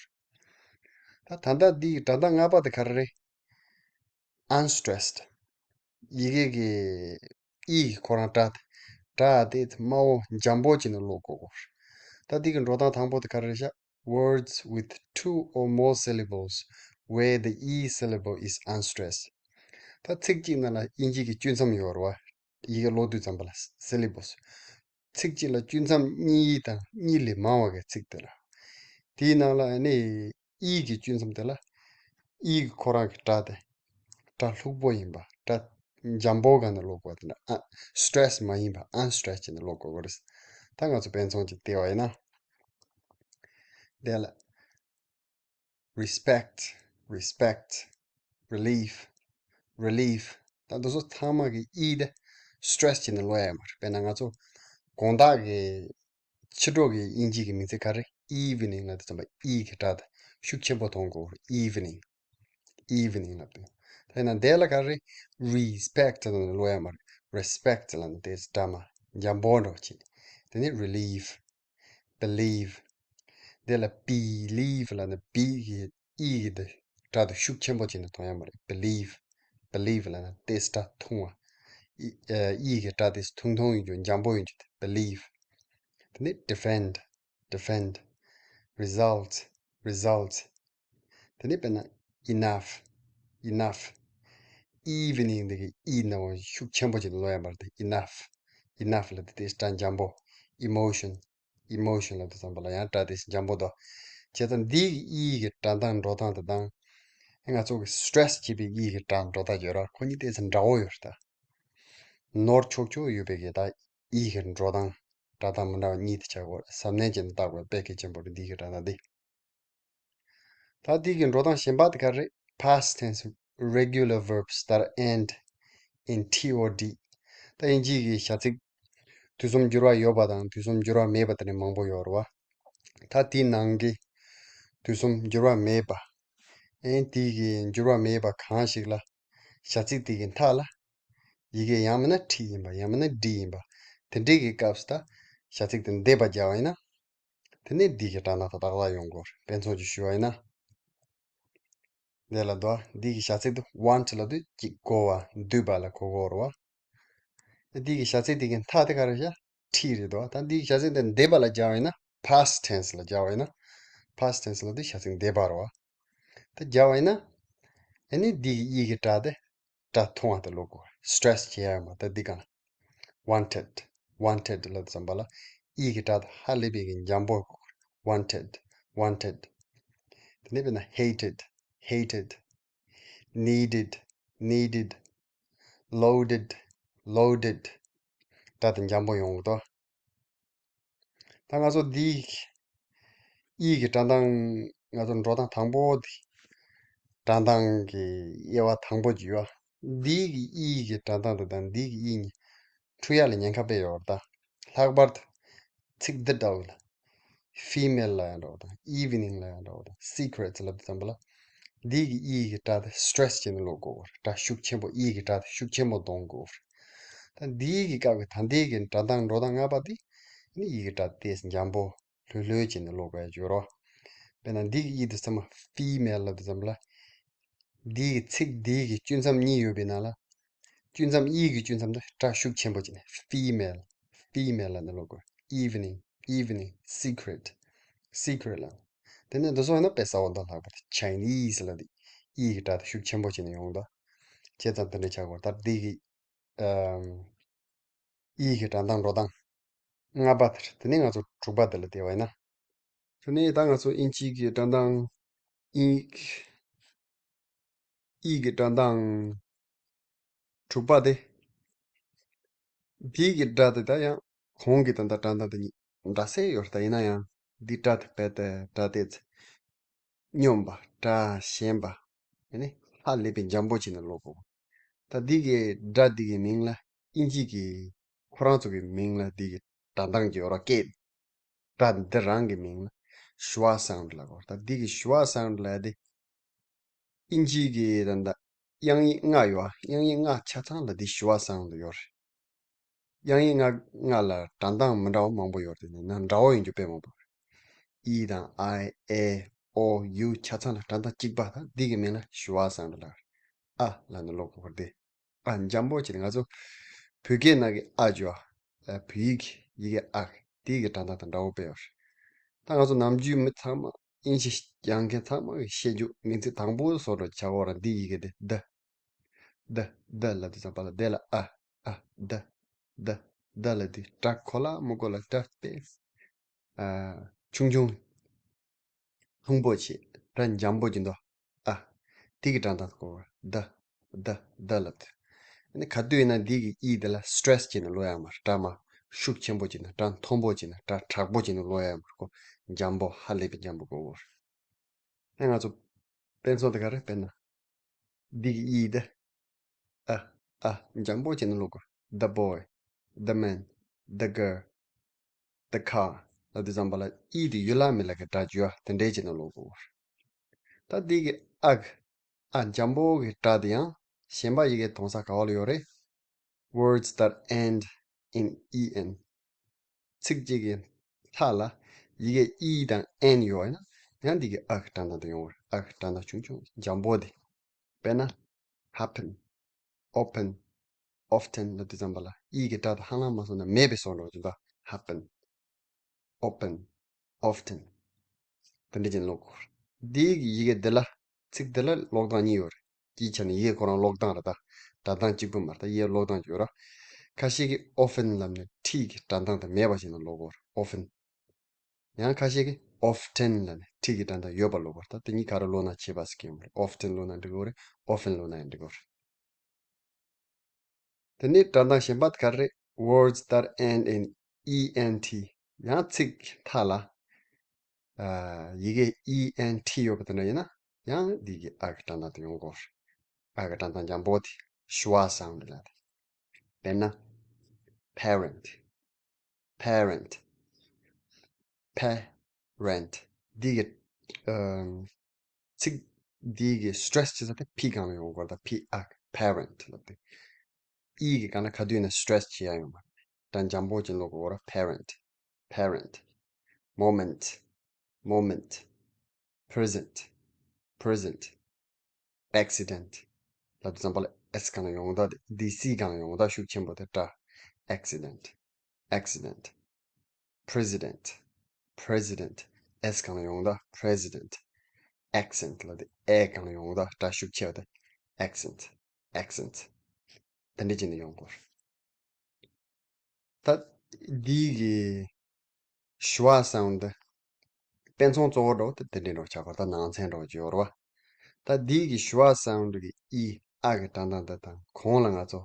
པར། ད་ད་ལྟ་འདི་གི་སྒྲ་གདངས་ལྔ་པ་དེ་ག་རེ་རེད། Unstressed། ཡི་གེ་གི་ཨི་གི་ཁོ་རང་སྒྲ་དེ། སྒྲ་དེ་དམའ་བོ་འཇམ་པོ་བྱས་ནས་ཀློག་དགོས་པར། ད་འདི་གི་འགྲོ་སྟངས་དང་པོ་དེ་ག་རེ་རེད་ཤག Words with two or more syllables where the E syllable is unstressed. ད་ཚིག་གཅིག་ནང་ལ་དབྱིན་ཇི་གི་གཅུང་མཚམས་ཡོད་རེད་བ། ཡི་གེ་ཀློག་དུས་ཙམ་པ་ལ་syllables། ཚིག་གཅིག་ལ་གཅུང་མཚམས་གཉིས་དང་གཉིས་ལས་མང་བ་གི་ཚིག་དེ་ལ། དེའི་ནང་ལ་ནི་ཨི་གི་གཅུང་མཚམས་དེ་ལ་ཨི་གི་ཁོ་རང་གི་སྒྲ་དེ། སྒྲ་ལྷུག་པོ་ཡིན་པ། སྒྲ་འཇམ་པོ་སྒང་ནས་ཀློག་དགོས་པ་དེ་འདྲ། ཨ། stress་མ་ཡིན་པ་unstress་བྱས་ནས་ཀློག་དགོས་པ་རེད། ད་ང་ཚོ་དཔེ་མཚོན་ཅིག་བལྟས་པ་ཡིན་ན། དེ་ལ། Respect, respect, relief, relief. ད་དེ་ཚོ་ཚང་མ་གི་ཨི་དེ་stress་བྱས་ནས་ཀློག་ཡ་ཡོད་མ་རེད། དཔེར་ན་ང་ཚོ་དགོང་དག་གི་ཕྱི་དྲོ་གི་དབྱིན་ཇི་གི་མིང་ཚིག་ག་རེ། Evening་ལབ་དུས་ཙམ་པ་ཨི་གི་སྒྲ་དེ་ཤུགས་ཆེན་པོ་མཐོང་དགོས། Evening, evening་ལབ་དུས། དེ་ན་དེ་ལ་ག་རེ། Respect་ལབ་ནས་ཀློག་ཡ་མ་རེད། Respect་ལབ་ནས་དེ་སྒྲ་མ་འཇམ་པོ་འདྲ་བོ་བྱེད། དེ་ནས་relief, believe། དེ་ལ་believe་ལབ་ནས་བི་གི་ཨི་གི་དེ་སྒྲ་དེ་ཤུགས་ཆེན་པོ་བྱས་ནས་གཏོང་ཡ་མ་རེད། Believe, believe་ལབ་ན་དེ་སྒྲ་ཐུང་བ། ཨི་ཨི་གི་སྒྲ་དེ་ཐུང་ཐུང་ཡོང་རྒྱུ། འཇམ་པོ་ཡོང་རྒྱུ་དེ་believe། དེ་ནས་defend, defend, result, result། དེ་ནས་དཔེར་ན་enough, enough། Evening་འདི་གི་ཨི་ནང་བ་ཤུགས་ཆེན་པོ་ཅིག་ལོག་ཡ་མ་རེད་དེ། Enough, enough་ལབ་དེ་དེ་སྒྲ་འཇམ་པོ། Emotion, emotion་ལབ་དུས་ཙམ་པ་ལ་ཡང་སྒྲ་དེ་འཇམ་པོ་འདུག་བྱས་ཙང་འདི་གི་ཨི་གི་སྒྲ་གདངས་འགྲོ་སྟངས་དེ་དང་། ང་ཚོ་གི་stress་བྱེད་པའི་ཨི་གི་སྒྲ་འགྲོ་སྟངས་ཡོད་ར། ཁོ་གཉིས་ཏོག་ཙམ་འདྲ་བོ་ཡོད་རེད་ད། ནོར་ཆོག་ཆོག་ཡོད་པའི་གི་ད་ཨི་གི་འགྲོ་སྟངས་སྒྲ་གདངས་མི་འདྲ་བ་གཉིས་དེ་ཆགས་ཡོད་རེད། གཟབ་ནན་བྱས་ནས་བལྟ་དགོས། དཔེ་གལ་ཆེན་པོ་རེད་འདི་གི་སྒྲ་གདངས་འདི། ད་འདི་གི་འགྲོ་སྟངས་གཞན་པ་དེ་ག་རེ། Past tense regular verbs that end in T or D། ད་དབྱིན་ཇི་གི་བྱ་ཚིག་དུས་གསུམ་འགྱུར་བ་ཡོད་པ་དང་དུས་གསུམ་འགྱུར་བ་མེད་པ་དེ་འདྲ་མང་པོ་ཡོད་རེད་བ། ད་དེའི་ནང་གི་དུས་གསུམ་འགྱུར་བ་མེད་པ། ཨེ་དེ་གི་འགྱུར་བ་མེད་པ་གང་ཞིག་ལ། བྱ་ཚིག་དེ་གི་མཐའ་ལ་ཡི་གེ་ཡང་མིན་ན་T་ཡིན་པ། ཡང་མིན་ན་D་ཡིན་པ། དེ་འདྲའི་གི་སྐབས་སུ་ད་བྱ་ཚིག་དེ་འདས་པ་སྦྱར་བ་ཡིན་ན། དེ་ནས་འདི་གི་སྒྲ་གདངས་ཏག་ཏག་ཡོང་གི་ཡོད་རེད། དཔེ་མཚོན་ཅིག་ཞུ་བ་ཡིན་ན། དེ་ལ་དོ། འདི་གི་བྱ་ཚིག་དེ་want་ལབ་དུས་ཅིག་དགོས་པ་འདོད་པ་ལ་གོ་གི་ཡོད་རེད་བ། འདི་གི་བྱ་ཚིག་དེ་གི་མཐའ་དེ་ག་རེ་བྱ། T་རེད་དོ། ད་འདི་གི་བྱ་ཚིག་དེ་འདས་པ་ལ་སྦྱར་བ་ཡིན་ན། past tense་ལ་སྦྱར་བ་ཡིན་ན། past tense་ལབ་དུས་བྱ་ཚིག་འདས་པ་རེད་བ། དེ་སྦྱར་བ་ཡིན་ན། ཨ་ནི་འདི་གི་ཨི་གི་སྒྲ་དེ་སྒྲ་ཐུང་བ་དེ་ཀློག་དགོས། stress་བྱེད་ཡ་ཡོད་མ་རེད། ད་འདི་གང་། wanted, wanted་ལབ་དུས་ཙམ་པ་ལ་ཨི་གི་སྒྲ་དེ་ཧ་ལས་པའི་གི་འཇམ་པོ། wanted, wanted། དེ་ནས་དཔེར་ན་hated, hated། needed, needed། loaded, loaded། སྒྲ་དེ་འཇམ་པོ་ཡོང་གི་འདུག་ད་ང་ཚོ་འདི་ཨི་གི་སྒྲ་གདངས་ང་ཚོ་འགྲོ་སྟངས་དང་པོ་དེ། སྒྲ་གདངས་ཀྱི་དབྱེ་བ་དང་པོ་ཅིག་ཡོད། འདི་གི་ཨི་གི་སྒྲ་གདངས་དེ་དང་འདི་གི་ཨི་གཉིས་འཁྲུལ་ཡ་ལ་ཉེན་ཁ་དཔེ་ཡོད་རེད་ད། ལྷག་པར་དུ་ཚིག་འདི་འདྲ་བོ་ལ། female་ལ་ཡང་འདྲ་བོ་དང་evening་ལ་ཡང་འདྲ་བོ་དང་secrets་ལབ་དུས་ཙམ་པ་ལ། འདི་གི་ཨི་གི་སྒྲ་དེ་stress་བྱས་ནས་ཀློག་དགོས་པ་རེད། སྒྲ་ཤུགས་ཆེན་པོ་ཨི་གི་སྒྲ་དེ་ཤུགས་ཆེན་པོ་གཏོང་དགོས་པ་རེད། ད་འདི་གི་སྐབས་ཀྱི་ད་ལྟའི་གི་སྒྲ་གདངས་འགྲོ་སྟངས་ལྔ་པ་དེ་ནི་ཨི་གི་སྒྲ་དེ་འཇམ་པོ་ལྷོད་ལྷོད་བྱས་ནས་ཀློག་པའི་སྦྱོར་བ། དཔེར་ན་འདི་གི་ཨི་དེ་ཚང་མ་female་ལབ་དུས་ཙམ་པ་ལ། འདི་གི་ཚིག་འདི་གི་གཅུང་མཚམས་གཉིས་ཡོད་པའི་ནང་ལ། གཅུང་མཚམས་ཨི་གི་གཅུང་མཚམས་དེ་སྒྲ་ཤུགས་ཆེན་པོ་བྱས་ནས་female, female་ལབ་ནས་ཀློག་དགོས། evening, evening། secret, secret་ལབ། དེ་ནས་འདི་ཚོ་ཡིན་ན་དཔེ་གསལ་པོ་འདུག་ལྷག་པར་དུ་Chinese་ལབ་དུས་ཨི་གི་སྒྲ་དེ་ཤུགས་ཆེན་པོ་བྱས་ནས་ཡོང་འདུག་བྱས་ཙང་དེ་འདྲ་ཆགས་དགོས། ད་འདི་གི་ཨམ། ཨི་གི་སྒྲ་གདངས་འགྲོ་སྟངས་ལྔ་པ་དེ་རེད། དེ་ནས་ང་ཚོ་དྲུག་པ་དེ་ལ་བལྟས་པ་ཡིན་ན། དེ་ནས་ད་ང་ཚོ་དབྱིན་ཇི་གི་སྒྲ་གདངས་ཨི་ཨི་གི་སྒྲ་གདངས་དྲུག་པ་དེ། འདི་གི་སྒྲ་དེ་ད་ཡང་གོང་གི་ད་ལྟ་སྒྲ་གདངས་དེ་གཉིས་འདྲ་སེ་ཡོད་རེད། ད་ཡིན་ན་ཡང་འདི་སྒྲ་དེ་རྦད་དེ་སྒྲ་དེ་ཚེ་སྙོམས་པ། སྒྲ་ཞན་པ། ཨ་ནི་ཧ་ལས་པའི་འཇམ་པོ་བྱས་ནས་ཀློག་དགོས། ད་འདི་གི་སྒྲ་འདི་གི་མིང་ལ་དབྱིན་ཇི་གི་ཁོ་རང་ཚོ་གི་མིང་ལ་འདི་གི་སྒྲ་གདངས་ཀྱི་ཡོད་ར་སྐད། སྒྲ་འདི་རང་གི་མིང་ལ་schwa sound་ལབ་དགོས། ད་འདི་གི་schwa sound་ལབ་དེ་ ཨིན་ཇིའི་གི་ད་ལྟ་དབྱངས་ཡིག་ལྔ་ཡོད་ཨ། དབྱངས་ཡིག་ལྔ་ཆ་ཚང་ལ་འདི་ཞུ་བ་སང་དུ་ཡོད་རེད། དབྱངས་ཡིག་ལྔ་ལྔ་ལ་སྒྲ་གདངས་མི་འདྲ་བ་མང་པོ་ཡོད་རེད། དེ་ནི་འདྲ་བོ་ཡིན་རྒྱུ་དཔེ་མང་པོ་ཡོད་རེད། ཨི་དང་ཨའི་ཨེ་ཨོ་ཡུ་ཆ་ཚང་ལ་སྒྲ་གདངས་གཅིག་པ་དང་འདི་གི་མིང་ལ་ཞུ་བ་སང་དུ་ལ། ཨ་ལ་ནི་ཀློག་དགོས་རེད། ཨ་འཇམ་པོ་བྱས་ནས་ང་ཚོ་བོད་སྐད་ནང་གི་ཨ་ཅོ་ཨ། བོད་ཡིག་གི་ཡི་གེ་ཨ། དེ་གི་སྒྲ་གདངས་དང་འདྲ་བོ་དཔེ་ཡོད་རེད། ད་ང་ཚོ་ནམ་རྒྱུན་མི་ཚང་མ་དབྱིན་ཇི་སྦྱང་མཁན་ཚང་མ་གི་ཤེས་རྒྱུ་མིང་ཚིག་དང་པོ་སོགས་ལ་བྱ་བ་ར་འདི་ཡི་གེ་དེ་ད། ད་ད་ལ་དུ་ཙམ་པ་ལ་དེ་ལ་ཨ་ཨ་ད་ད་ད་ལ་དེ་སྒྲ་གོ་ལ་མི་གོ་ལ་སྒྲ་དཔེ་ཨ་ཆུང་ཆུང་། ལྷུང་པོ་ཆེ། སྒྲ་འཇམ་པོ་གྱི་མདོ། ཨ། དེ་གི་སྒྲ་གདངས་གོ། ད། ད། ད་ལབ་དུས། ཨ་ནི་ག་དུས་ཡིན་ན་འདི་གི་ཨི་དེ་ལ་སི་ཊེ་སི་བྱས་ནས་ཀློག་ཡ་མ་རེད། སྒྲ་མ་ཤུགས་ཆེན་པོ་བྱས་ནས་སྒྲ་མཐོན་པོ་བྱས་ནས་སྒྲ་དྲག་པོ་བྱས་ནས་ཀློག་ཡ་མ་རེད་ཀོ། འཇམ་པོ་ཧ་ལས་པའི་འཇམ་པོ་གོ་གོ། ཨ་ང་ཚོ་དཔེ་མཚོན་དེ་ག་རེ་དཔེར་ན། འདི་གི་ཨི་དེ། ཨ། ཨ། འཇམ་པོ་བྱས་ནས་ཀློག་གོ། The boy, the man, the girl, the car ལབ་དུས་ཙམ་པ་ལ་ཨི་དེ་ཡུལ་ལ་མི་ལ་གི་སྒྲ་བརྗོད་ཡ་དེ་འདྲས་བྱས་ནས་ཀློག་གོ། ད་འདི་གི་ཨ་གི་ཨ་འཇམ་པོ་གི་སྒྲ་དེ་ཡང་གཞན་པ་ཡི་གེ་མཐོང་ས་ག་བ་ལ་ཡོད་རེད། Words that end in en. ཚིག་གཅིག་གི་མཐའ་ལ་ཡི་གེ་ཨི་དང་ཨེན་ཡོད་ན་ཡང་འདི་གི་ཨ་གི་སྒྲ་གདངས་དེ་ཡོང་བར། ཨ་གི་སྒྲ་གདངས་ཆུང་ཆུང་འཇམ་པོ་དེ། དཔེར་ན། happen, open, often ལབ་དུས་ཙམ་པ་ལ་ཨི་གི་སྒྲ་དང་ཧ་ལམ་མ་སོང་ན་མེད་པའི་བཟོ་འདྲ་བོ་ཅིག་འདུག happen, open, often དེ་འདྲ་ཅན་ཀློག་གོ། འདི་གི་ཡི་གེ་འདི་ལ་ཚིག་འདི་ལ་ཀློག་སྟངས་གཉིས་ཡོད་རེད། སྤྱིའི་ཆ་ནས་ཡི་གེ་ཁོ་རང་ཀློག་སྟངས་རེད་ད། སྒྲ་གདངས་གཅིག་པུ་མ་རེད་ད། ཡི་གེ་ཀློག་སྟངས་ཀྱི་ཡོད་ར། ཁ་ཤས་ཀྱིས་often ལབ་ནས་ཊི་གི་སྒྲ་གདངས་དེ་མེད་པ་ཞིག་ན་ཀློག་གོ་རེད། often། ཡང་ཁ་ཤས་ཀྱིས་often ལབ་ནས་ཊི་གི་སྒྲ་གདངས་ཡོད་པ་ཀློག་གོ་རེད། ད་དེ་གཉིས་ག་རེ་ཀློག་ན་ཁྱད་པར་ཟེར་གྱི་ཡོད་མ་རེད། often ཀློག་ན་འགྲིག་གོ་རེད། often ཀློག་ན་ཡང་འགྲིག་གོ་རེད། དེ་ནས་སྒྲ་གདངས་གཞན་པ་དེ་ག་རེ་རེད། Words that end in ent ཡང་ཚིག་མཐའ་ལ་ཨ་ཡི་གེ་ཨི་ཨེན་ཊི་ཡོད་པ་དེ་འདྲ་ཡིན་ན་ཡང་འདི་གི་ཨ་གི་སྒྲ་གདངས་དེ་ཡོང་གོ། ཨ་གི་སྒྲ་གདངས་འཇམ་པོ་དེ་ཤུ་བ་སའུན་ཌི་ལབ་དེ། དཔེར་ན། parent, parent, parent འདི་གི་ཨམ་ཚིག་འདི་གི་སི་ཊེ་སི་བྱེད་ས་དེ་ཕི་སྒང་ལ་ཡོང་གོ། ད་ཕི་ཨ་གི་parent ལབ་དེ། ཨི་གི་སྒང་ལ་ག་དུས་ཡིན་ན་སི་ཊེ་སི་བྱེད་ཡ་ཡོད་མ་རེད། ད་འཇམ་པོ་ཅན་ལོ་གོ་ར། parent, parent, moment, moment, present, present, accident ལབ་དུས་ཙམ་པ་ལ་ཨེ་སི་སྒང་ལ་ཡོང་ད། དེ་སི་སྒང་ལ་ཡོང་ད་ཤུགས་ཆེན་པོ་དེ་སྒྲ། accident, accident, president, president ཨེ་སི་སྒང་ལ་ཡོང་ད། president, accent ལབ་དེ་ཨེ་སྒང་ལ་ཡོང་ད། སྒྲ་ཤུགས་ཆེ་བ་དེ་accent, accent དེ་འདྲ་བྱས་ནས་ཡོང་གོ། ད་འདི་གི་ཤུ་བ་སའུན་ཌི་དེ་དཔེ་མཚོན་གཙོ་བོ་འདྲ་བོ་དེ་དེ་འདྲ་འདྲ་བོ་ཆགས་པ། ད་ནང་ཚན་འདྲ་བོ་ཅིག་ཡོད་རེད་བ། ད་འདི་གི་ཤུ་བ་སའུན་ཌི་གི་ཨི་ཨ་གི་སྒྲ་གདངས་དེ་དང་གོང་ལ་ང་ཚོ་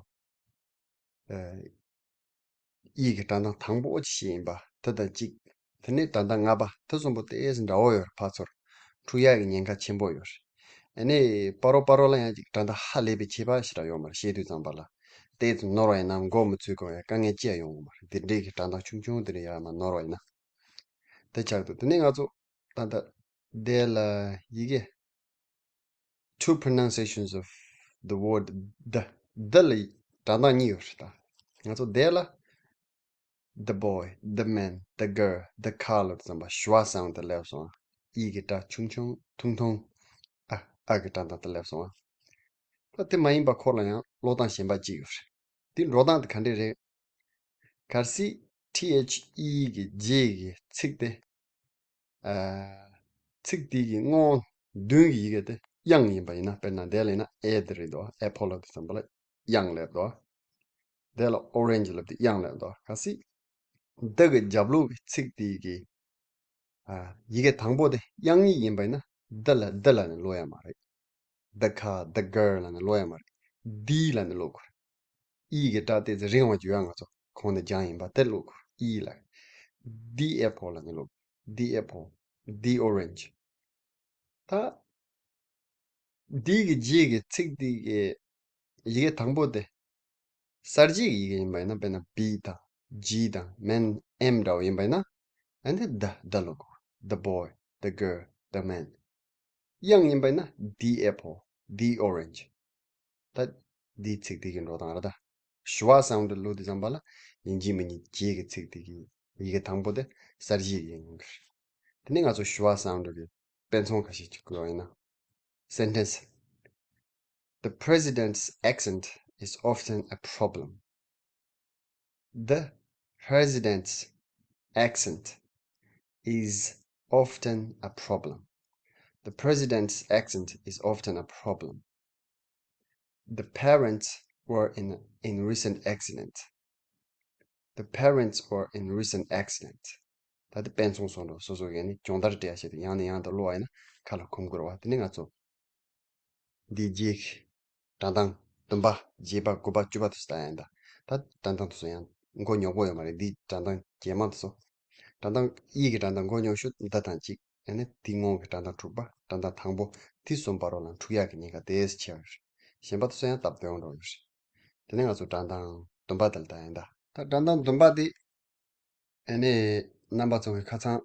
ཨ་ཨི་གི་སྒྲ་གདངས་དང་པོ་ཅིག་ཡིན་པ་དེ་དང་གཅིག་དེ་ནས་སྒྲ་གདངས་ལྔ་པ་དེ་གསུམ་པོ་ཏོག་ཙམ་འདྲ་བོ་ཡོད་རེད། ཕར་ཚུར་འཁྲུལ་ཡག་གི་ཉེན་ཁ་ཆེན་པོ་ཡོད་རེད། ཨ་ནི་སྤ་རོ་སྤ་རོ་ལ་ཡང་ཅིག་སྒྲ་གདངས་ཧ་ལས་པའི་ཁྱད་པར་ཞེ་དྲག་ཡོད་མ་རེད། བཤད་དུས་ཙམ་པ་ལ་ཏོག་ཙམ་ནོར་བ་ཡིན་ན་མགོ་མི་ཚོས་གོ་ཡ་དཀའ་ངལ་ཅི་ཡང་ཡོང་གི་མ་རེད། དེ་འདྲའི་གི་སྒྲ་གདངས་ཆུང་ཆུང་དེ་འདྲ་ཡར་མར་ནོར་བ་ཡིན་ན། དེ་ཆགས་འདུག་དེ་ནས་ང་ཚོ་ད་ལྟ་དེ་ལ་ཡི་གེ two pronunciations of the word the. the ལ་སྒྲ་གདངས་གཉིས་ཡོད་རེད་ད། ང་ཚོ་དེ་ལ་the boy, the man, the girl, the car ལབ་དུས་ཙམ་པ་ཤུ་བ་སའུན་ཌི་དེ་སླེབས་སོང་། ཨི་གི་སྒྲ་ཆུང་ཆུང་ཐུང་ཐུང་། ཨ་ཨ་གི་སྒྲ་གདངས་དེ་སླེབས་སོང་། ད་དེ་མ་ཡིན་པ་ཁོ་ལ་ཡང་ཀློག་སྟངས་གཞན་པ་གཅིག་ཡོད་རེད། དེ་འགྲོ་སྟངས་དེ་ག་འདྲས་རེད། གལ་སྲིད་ཐི་ཨེཆ་ཨི་གི་རྗེས་ཀྱི་ཚིག་དེ། ཨ་ཚིག་དེ་གི་སྔོན་མདུན་གྱི་ཡི་གེ་དེ་དབྱངས་ཡིན་པ་ཡིན་ན། དཔེར་ན་དེ་ལ་ཡིན་ན་ཨེ་དེ་རེད་དོ། ཨེ་ཕོ་ལ་དེ་ཙམ་པ་ལ་དབྱངས་ལབ་དོ། དེ་ལ་ཨོ་རེན་ཇི་ལབ་དེ་དབྱངས་ལབ་དོ། གལ་སྲིད་འདི་གི་རྒྱབ་ལོགས་ཀྱི་ཚིག་དེ་གི་ཨ་ཡི་གེ་དང་པོ་དེ་དབྱངས་ཡིག་ཡིན་པ་ཡིན་ན་འདི་ལ་འདི་ལ་ནི་ཀློག་ཡ་མ་རེད། the car, the girl ལབ་ནས་ཀློག་ཡ་མ་རེད། the ལབ་ནས་ཀློག་དགོས་རེད། ཨི་གི་སྒྲ་ཏོག་ཙམ་རིང་བ་ཅིག་ཡོད། ང་ཚོ་གོང་ནས་སྦྱངས་ཡིན་པ་དེ་ཀློག་དགོས་རེད། ཨི་ལབ། the apple ལབ་ནས་ཀློག་དགོས། the apple, the orange. ད་འདི་གི་རྗེས་ཀྱི་ཚིག་འདི་གི་ཡི་གེ་དང་པོ་དེ་གསར་བརྗེ་གི་ཡི་གེ་ཡིན་པ་ཡིན་ན། དཔེར་ན་བི་དང་ཇི་དང་མེན་ཨེམ་འདྲ་བོ་ཡིན་པ་ཡིན་ན། ཨ་ནི་the, the ལབ་དགོས། the boy, the girl, the man. དབྱངས་ཡིན་པ་ཡིན་ན་the apple, the orange. ད་འདིའི་ཚིག་དེ་གི་འགྲོ་སྟངས་རེད་ད། ཞུ་བ་སའུན་ཌི་བླུགས་དུས་ཙམ་པ་ལ་ཡིན་གཅིག་མིན་གཉིས་རྗེས་ཀྱི་ཚིག་དེ་གི་ཡི་གེ་དང་པོ་དེ་གསར་བརྗེ་ཡིན་ཡོང་གི་རེད། དེ་ནས་ང་ཚོ་ཞུ་བ་སའུན་ཌི་གི་དཔེ་མཚོན་ཁ་ཤས་ཅིག་བཀོད་ཡོད་ན། Sentence. The president's accent is often a problem. The president's accent is often a problem. The president's accent is often a problem. The parents were in in recent accident. The parents were in recent accident. ད་དེ་དཔེ་མཚོན་སོང་འགྲོ་སོ་སོ་གས་ནི་སྦྱོང་བརྡར་སྤྲད་ཡ་བྱས་ཏེ་ཡང་ནས་ཡང་དུ་ཀློག་ཡ་ཡིན་ན་ཁ་ལ་གོམས་དགོས་རེད་བ། དེ་ནི་ང་ཚོ་འདི་རྗེས་སྒྲ་གདངས་བདུན་པ་བརྒྱད་པ་དགུ་པ་བཅུ་པ་དུ་ལྟ་ཡ་ཡིན་ད། ད་སྒྲ་གདངས་དུ་སོ་ཡང་མགོ་ཉོག་པོ་ཡོད་མ་རེད། འདི་སྒྲ་གདངས་རྗེས་མ་དུ་སོ། སྒྲ་གདངས་ཡིག་གི་སྒྲ་གདངས་མགོ་ཉོག་ཤོས་འདི་དང་གཅིག་ཨ་ནི་དེའི་སྔོན་གྱི་སྒྲ་གདངས་དྲུག་པ། སྒྲ་གདངས་དང་པོ་དེ་གསུམ་བར་རོ་ལ་འཁྲུག་ཡག་གི་ཉེན་ཁ་དེས་ཆེ་བ་རེད། གཞན་པ་དེ་ཚོ་ཡང་སྟབས་བདེ་བོ་འགྲོ་ཡོད་རེད། དེ་ནས་ང་ཚོ་སྒྲ་གདངས་བདུན་པ་དེ་ལ་ལྟ་ཡིན་ད། ད་སྒྲ་གདངས་བདུན་པ་དེ་ཨ་ནི་རྣམ་པ་ཚོ་གི་ཁ་སང་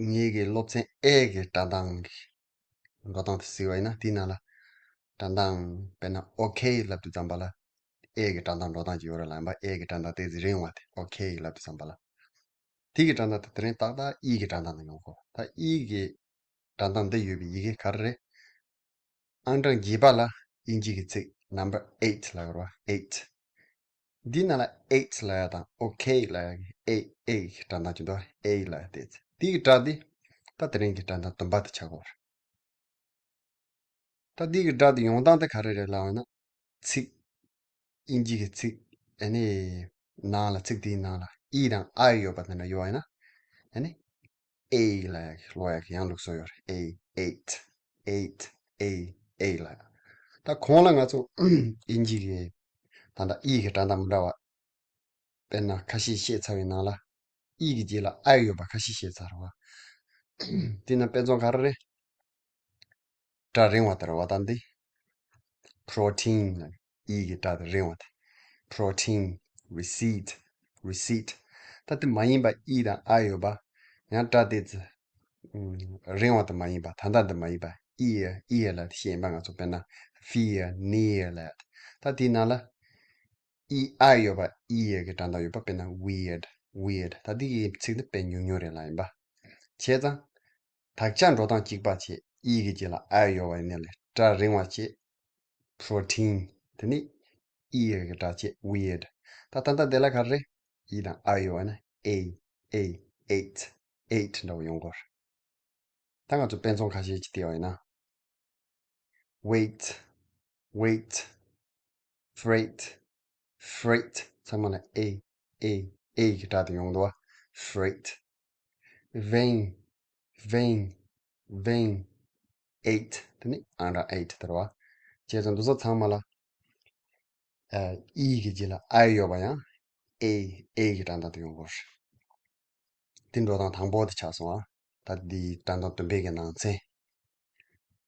ངེད་ཀྱི་སློབ་ཚན་ཨེ་གི་སྒྲ་གདངས་ཀྱི་འགྲོ་སྟངས་དེ་གཟིགས་པ་ཡིན་ན། དེའི་ནང་ལ་སྒྲ་གདངས་དཔེར་ན་ཨོ་ཁེ་ལབ་དུས་ཙམ་པ་ལ་ཨེ་གི་སྒྲ་གདངས་འགྲོ་སྟངས་ཅིག་ཡོད་རེད་ལབ་ཡིན་པ། ཨེ་གི་སྒྲ་གདངས་དེ་ཚོ་རིང་བ་དེ་ཨོ་ཁེ་ལབ་དུས་ཙམ་པ་ལ། དེ་གི་སྒྲ་གདངས་དེ་དེ་རིང་ཏག་ཏག་ཨི་གི་སྒྲ་གདངས་ནས་ཡོང་གོ། ད་ཨི་གི་སྒྲ་གདངས་འདི་ཡོད་པའི་ཡི་གེ་ག་རེ་རེད། ཨང་གྲངས་བརྒྱད་པ་ལ་དབྱིན་ཇི་གི་ཚིག་number eight ལབ་ཡོད་རེད་བ། Eight. འདི་ནང་ལ་ཨེ་ལབ་ཡ་དང་ཨོ་ཁེ་ལབ་ཡ་གི་ཨེ་ཨེ་གི་སྒྲ་གདངས་ཅིག་འདུག་ཨེ་ལབ་ཡ་དེ། དེ་གི་སྒྲ་འདི་ད་དེ་རིང་གི་སྒྲ་གདངས་བདུན་པ་དེ་ཆགས་ཀྱི་ཡོད་རེད། ད་འདི་གི་སྒྲ་དེ་ཡོང་སྟངས་དེ་ག་རེ་རེད་ལབ་ན། ཚིག་དབྱིན་ཇི་གི་ཚིག་ཨ་ནི་ནང་ལ་ཚིག་དེའི་ནང་ལ་ཨི་དང་ཨའི་ཡོད་པ་དེ་འདྲ་ཡོད་པ་ཡིན་ན། ཨ་ནི་ཨེ་ལབ་ཡ་གི་ཀློག་ཡ་གི་ཡང་ལུགས་སྲོལ་ཡོད་རེད། ཨེ། Eight. Eight. ཨེ། ཨེ་ལབ་ཡ། ད་གོང་ལ་ང་ཚོ་དབྱིན་ཇི་གི་ད་ལྟ་ཨི་གི་སྒྲ་གདངས་མི་འདྲ་བ་དཔེར་ན་ཁ་ཤས་བཤད་ཚར་བའི་ནང་ལ་ཨི་གི་རྗེས་ལ་ཨའི་ཡོད་པ་ཁ་ཤས་བཤད་ཚར་བ། དེ་ན་དཔེ་མཚོན་ག་རེ་རེད། སྒྲ་རིང་བ་དེ་རེད་བ། ད་འདི་protein ལ་ཨི་གི་སྒྲ་དེ་རིང་བ་དེ། Protein. Receipt. Receipt. ད་དེ་མ་ཡིན་པ་ཨི་དང་ཨ་ཡོད་པ། ཡང་སྒྲ་དེ་ཚོ་ཨུམ་རིང་བ་དེ་མ་ཡིན་པ། ད་ལྟ་འདི་མ་ཡིན་པ། ཨི་ཡ་ཨི་ཡ་ལ་དེ་ཤེས་ཡིན་པ། ང་ཚོ་དཔེར་ན་fear, near ལ་ཡ་དེ། ད་དེའི་ནང་ལ་ཨི་ཨ་ཡོད་པ་ཨི་ཡ་གི་སྒྲ་གདངས་ཡོད་པ། དཔེར་ན་weird, weird. ད་འདི་གི་ཚིག་འདི་དཔེ་ཉུང་ཉུང་རེད་ལབ་ཡིན་པ། བྱས་ཙང་དག་ཆ་འགྲོ་སྟངས་གཅིག་པ་བྱས། ཨི་གི་རྗེས་ལ་ཨ་ཡོད་པ་ཡིན་ནའི་ལས་སྒྲ་རིང་བ་བྱས། Protein. དེ་ནི་ཨི་ཡི་གི་སྒྲ་བྱས། Weird. ད་ད་ལྟ་དེ་ལ་ག་རེ་རེད། ཨི་དང་ཨ་ཡོད་པ་ན་ཨེ། ཨེ། Eight. Eight འདྲ་བོ་ཡོང་གི་རེད། ད་ང་ཚོ་དཔེ་མཚོན་ཁ་ཤས་ཅིག་བལྟས་པ་ཡིན་ན། Weight. Weight. Freight. Freight. ཚང་མ་ལ་ཨེ། ཨེ། ཨེ་གི་སྒྲ་དེ་ཡོང་འདུག་བ། Freight. Vein. Vein. Vein. Eight. དེ་ནི་ཨང་གྲངས་eight དེ་རེད་བ། བྱས་ཙང་འདི་ཚོ་ཚང་མ་ལ་ཨ་ཨི་གི་རྗེས་ལ་ཨའི་ཡོད་པ་ཡང་ཨེ། ཨེ་གི་སྒྲ་གདངས་དེ་ཡོང་གི་རེད། དེ་འགྲོ་སྟངས་དང་པོ་དེ་ཆགས་སོང་ཨ། ད་འདི་སྒྲ་གདངས་བདུན་པའི་གི་ནང་ཚན།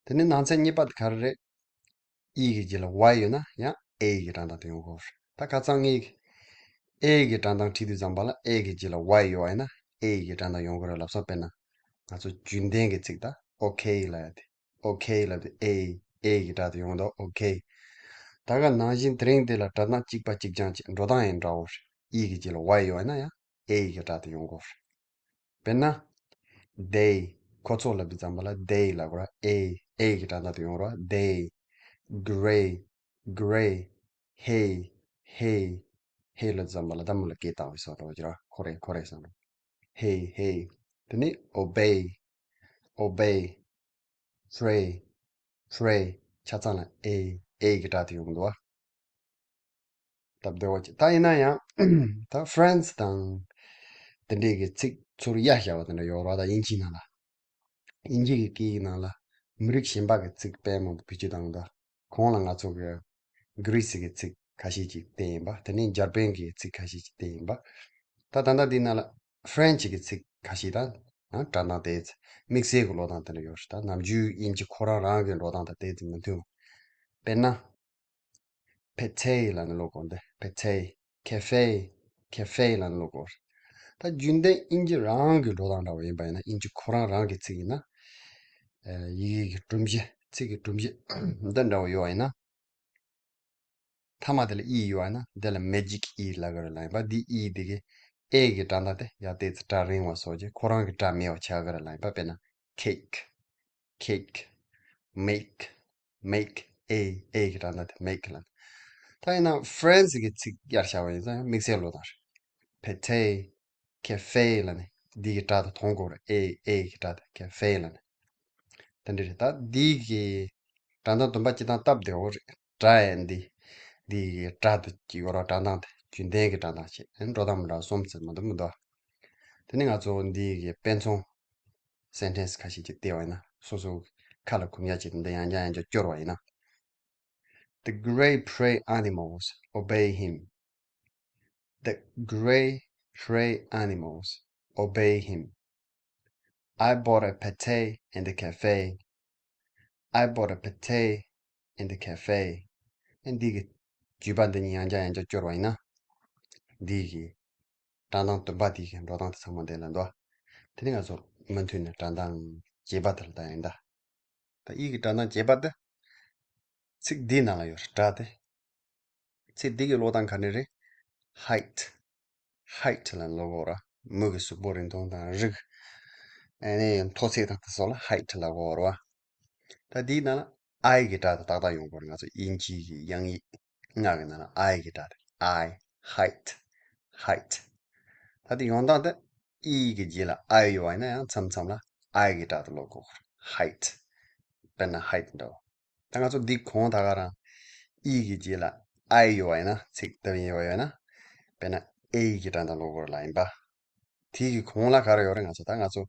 དེ་ནི་ནང་ཚན་གཉིས་པ་དེ་ག་རེ་རེད། ཨི་གི་རྗེས་ལ་ཝའི་ཡོད་ན་ཡང་ཨེ་གི་སྒྲ་གདངས་དེ་ཡོང་གི་རེད། ད་ཁ་སང་ངས་ཨེ་གི་སྒྲ་གདངས་བྲིས་དུས་ཙམ་པ་ལ་ཨེ་གི་རྗེས་ལ་ཝའི་ཡོད་པ་ཡིན་ན་ཨེ་གི་སྒྲ་གདངས་ཡོང་གི་རེད་ལབ་སོང་། དཔེར་ན་ང་ཚོ་རྒྱུན་ལྡན་གྱི་ཚིག་ད་ཨོ་ཁེ་ལབ་ཡ་དེ། ཨོ་ཁེ་ལབ་དུས་ཨེ། ཨེ་གི་སྒྲ་དེ་ཡོང་འདུག་ཨོ་ཁེ། ད་ག་ནང་བཞིན་དེ་རིང་འདི་ལ་སྒྲ་གདངས་གཅིག་པ་གཅིག་རྐྱང་གཅིག་འགྲོ་སྟངས་ཡང་འདྲ་བོ་རེད། ཨི་གི་རྗེས་ལ་ཝའི་ཡོད་ན་ཡང་ཨེ་གི་སྒྲ་དེ་ཡོང་གི་རེད། དཔེར་ན། They. ཁོ་ཚོ་ལབ་དུས་ཙམ་པ་ལ་they ལབ་དགོས་རེད། ཨེ། ཨེ་གི་སྒྲ་གདངས་དེ་ཡོང་རེད། They. Gray. Gray. Hey. Hey. Hey ལབ་དུས་ཙམ་པ་ལ་ད་མོ་ལ་སྐད་བཏང་བའི་བཟོ་འདྲ་བོ་ཅིག་རེད། ཁོ་རེ་ཁོ་རེ་བསམ་རེད། Hey. Hey. དེ་ནི་obey. Obey. Pray. Pray. ཆ་ཚང་ལ་ཨེ། ཨེ་གི་སྒྲ་དེ་ཡོང་གི་འདུག་བ། སྟབས་བདེ་བོ་ཅིག་ད་ཡིན་ན་ཡང་ད་French དང་དེ་འདྲས་ཀྱི་ཚིག་ཚུར་ཡ་བཞག་པ་དེ་འདྲ་ཡོད་རེད་བ། ད་དབྱིན་ཇིའི་ནང་ལ། དབྱིན་ཇི་གི་སྐད་ཡིག་ནང་ལ་མི་རིགས་གཞན་པ་གི་ཚིག་དཔེ་མང་པོ་བེད་སྤྱོད་བཏང་འདུག་གོང་ལ་ང་ཚོ་གི་Greece གི་ཚིག་ཁ་ཤས་ཅིག་བསྟན་ཡིན་པ། དེ་ནས་འཇར་པན་གི་ཚིག་ཁ་ཤས་ཅིག་བསྟན་ཡིན་པ། ད་ད་ལྟ་འདི་ནང་ལ་French གི་ཚིག་ཁ་ཤས་དང་ཡང་སྒྲ་གདངས་དེ་ཚོ་དམིགས་བསལ་གྱི་ཀློག་སྟངས་དེ་འདྲ་ཡོད་རེད། ད་ནམ་རྒྱུན་དབྱིན་ཇི་ཁོ་རང་རང་གི་འགྲོ་སྟངས་དང་དེ་ཚོ་མི་མཐུན། དཔེར་ན། Pâté ལབ་ནས་ཀློག་གོ་འདི། Pâté། Café། Café ལབ་ནས་ཀློག་གོ། ད་རྒྱུན་ལྡན་དབྱིན་ཇི་རང་གི་འགྲོ་སྟངས་འདྲ་བོ་ཡིན་པ་ཡིན་ན། དབྱིན་ཇི་ཁོ་རང་རང་གི་ཚིག་ཡིན་ན། ཨ་ཡི་གེ་གི་སྒྲོམ་གཞི་ ཚིག་གི་སྒྲོམ་གཞི་འདི་འདྲ་བོ་ཡོད་པ་ཡིན་ན། མཐའ་མ་དེ་ལ་ཨི་ཡོད་པ་ཡིན་ན་འདི་ལ་མེ་ཇིག་ཨི་ལབ་ཀྱི་རེད་ལབ་ཡིན་པ། འདི་ཨི་དེ་གི་ཨེ་གི་སྒྲ་གདངས་དེ་ཡར་ཏོག་ཙམ་སྒྲ་རིང་བ་བཟོ་རྗེས་ཁོ་རང་གི་སྒྲ་མེད་པ་ཆགས་ཀྱི་རེད་ལབ་ཡིན་པ། དཔེར་ན་ཁེག་ཁེག་མེག་མེག་ཨེ་ཨེ་གི་སྒྲ་གདངས་དེ་མེག་ལབ། ད་ཡིན་ན་ཧྥ་རན་སི་གི་ཚིག་ཡར་བཞག་པ་ཡིན་ཙང་དམིགས་བསལ་བློ་བཏང་རེད། ཕེ་ཐེ། ཁེ་ཧྥེ་ལབ་ནས་འདི་གི་སྒྲ་དེ་མཐོང་དགོས་རེད། ཨེ་ཨེ་གི་སྒྲ་དེ་ཁེ་ཧྥེ་ལབ་ནས། དེ་འདྲ་རེད། ད་འདི་གི་སྒྲ་གདངས་བདུན་པ་སྤྱིར་བཏང་སྟབས་བདེ་བོ་རེད། སྒྲ་ཡང་འདི་འདི་གི་སྒྲ་དེ་གི་ཡོད་ར། སྒྲ་གདངས་དེ་རྒྱུན་ལྡན་གྱི་སྒྲ་གདངས་བྱས། ཨེ་འགྲོ་སྟངས་མི་འདྲ་བ་གསུམ་ཙམ་མ་གཏོགས་མི་འདུག་དེ་ནས་ང་ཚོ་འདི་གི་དཔེ་མཚོན་སེན་ཊེན་སི་ཁ་ཤས་ཅིག་བལྟས་པ་ཡིན་ན། སོ་སོ་ཁ་ལ་གོམས་ཡ་ཅིག་འདི་ཡང་བསྐྱར་ཡང་བསྐྱར་སྐྱོར་བ་ཡིན་ན། The great prey animals obey him. The great prey animals obey him. I bought a pate in the cafe. I bought a pate in the cafe. ཨེ་འདི་གི་བརྗོད་པ་འདི་གཉིས་ཡང་བསྐྱར་ཡང་བསྐྱར་སྐྱོར་བ་ཡིན་ན། འདི་གི་སྒྲ་གདངས་བདུན་པ་དེ་གི་འགྲོ་སྟངས་དེ་ཚང་མ་འདི་ལ་འདུག་དེ་ནས་ང་ཚོ་མུ་མཐུད་ནས་སྒྲ་གདངས་བརྒྱད་པ་དེ་ལ་ལྟ་ཡིན་ད། ད་ཨི་གི་སྒྲ་གདངས་བརྒྱད་པ་དེ་ཚིག་འདིའི་ནང་ལ་ཡོད་རེད། སྒྲ་དེ། ཚིག་འདི་གི་ཀློག་སྟངས་ག་ནས་རེད། ཧའིཊ། ཧའིཊ་ལབ་ཀློག་གོ་ར། མི་གི་གཟུགས་པོ་རིང་ཐུང་དང་རིགས། ཨ་ནི་མཐོ་ཚད་དང་དེ་སོགས་ལ་ཧའིཊ་ལབ་ཀློག་གོ་ར། ད་འདིའི་ནང་ལ་ཨའི་གི་སྒྲ་དེ་ཏག་ཏག་ཡོང་གི་རེད། ང་ཚོ་དབྱིན་ཇིའི་གི་དབྱངས་ཡིག་ལྔ་གི་ནང་ལ་ཨའི་གི་སྒྲ་དེ། ཨའི། ཧའིཊ། ཧའིཊ། ད་དེ་ཡོང་སྟངས་དེ་ཨི་གི་རྗེས་ལ་ཨའི་ཡོད་པ་ཡིན་ན་ཡང་མཚམས་མཚམས་ལ་ཨའི་གི་སྒྲ་དེ་ཀློག་གོ་གི་རེད། ཧའིཊ། དཔེར་ན་ཧའིཊ་འདྲ་བོ། ད་ང་ཚོ་འདི་གོང་ད་ག་རང་ཨི་གི་རྗེས་ལ་ཨའི་ཡོད་པ་ཡིན་ན། ཚིག་ལྟ་བུ་ཡོད་པ་ཡོད་ན། དཔེར་ན་ཨེ་གི་སྒྲ་གདངས་ཀློག་གོ་རེད་ལབ་ཡིན་པ། དེ་གི་གོང་ལ་ག་རེ་ཡོད་རེད། ང་ཚོ་ད་ང་ཚོ་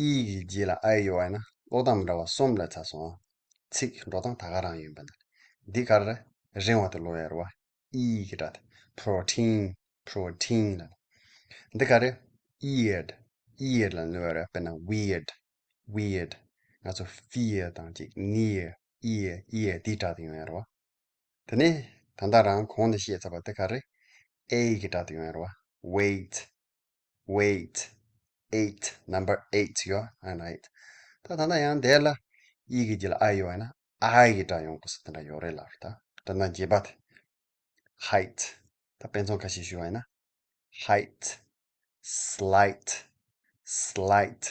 ཨི་གི་རྗེས་ལ་ཨའི་ཡོད་པ་ཡིན་ན་ཀློག་སྟངས་མི་འདྲ་བ་གསུམ་ལ་ཚར་སོང་ཨ། ཚིག་འགྲོ་སྟངས་ད་ག་རང་ཡིན་པ་འདི། འདི་ག་རེ་རེད། རིང་བ་དེ་ཀློག་ཡ་རེད་བ། ཨི་གི་སྒྲ་དེ། པྲོ་ཊིན། པྲོ་ཊིན་ལབ། འདི་ག་རེ། ཨི་ཡར། ཨི་ཡར་ལབ་ནི་ཡོད་རེད། དཔེར་ན་ཝི་ཡར། ཝི་ཡར། ང་ཚོ་ཧྥི་ཡར་དང་ཅིག་ནི་ཡར། ཨི་ཡར། ཨི་ཡར་དེའི་སྒྲ་དེ་ཡོང་ཡ་རེད་བ། དེ་ནས་ད་ལྟ་རང་གོང་ནས་བཤད་ཚར་བ་དེ་ག་རེ། ཨེ་གི་སྒྲ་དེ་ཡོང་ཡ་རེད་བ། ཝེ་ཊི། ཝེ་ཊི། ཨེ་ཊི། ནམ་བར་ཨེ་ཊི་ཡོད་ཨ་ན་ཨེ་ཊི། ད་ད་ལྟ་ཡང་དེ་ལ་ཨི་གི་རྗེས་ལ་ཨའི་ཡོད་པ་ཡིན་ན་ཨའི་གི་སྒྲ་ཡོང་དགོས་ས་དེ་འདྲ་ཡོད་རེད་ལབ་རེད། ད་སྒྲ་གདངས་བརྒྱད་པ་དེ། ཧའིཊ། ད་དཔེ་མཚོན་ཁ་ཤས་ཞུ་བ་ཡིན་ན། ཧའིཊ། སླའིཊ། སླའིཊ།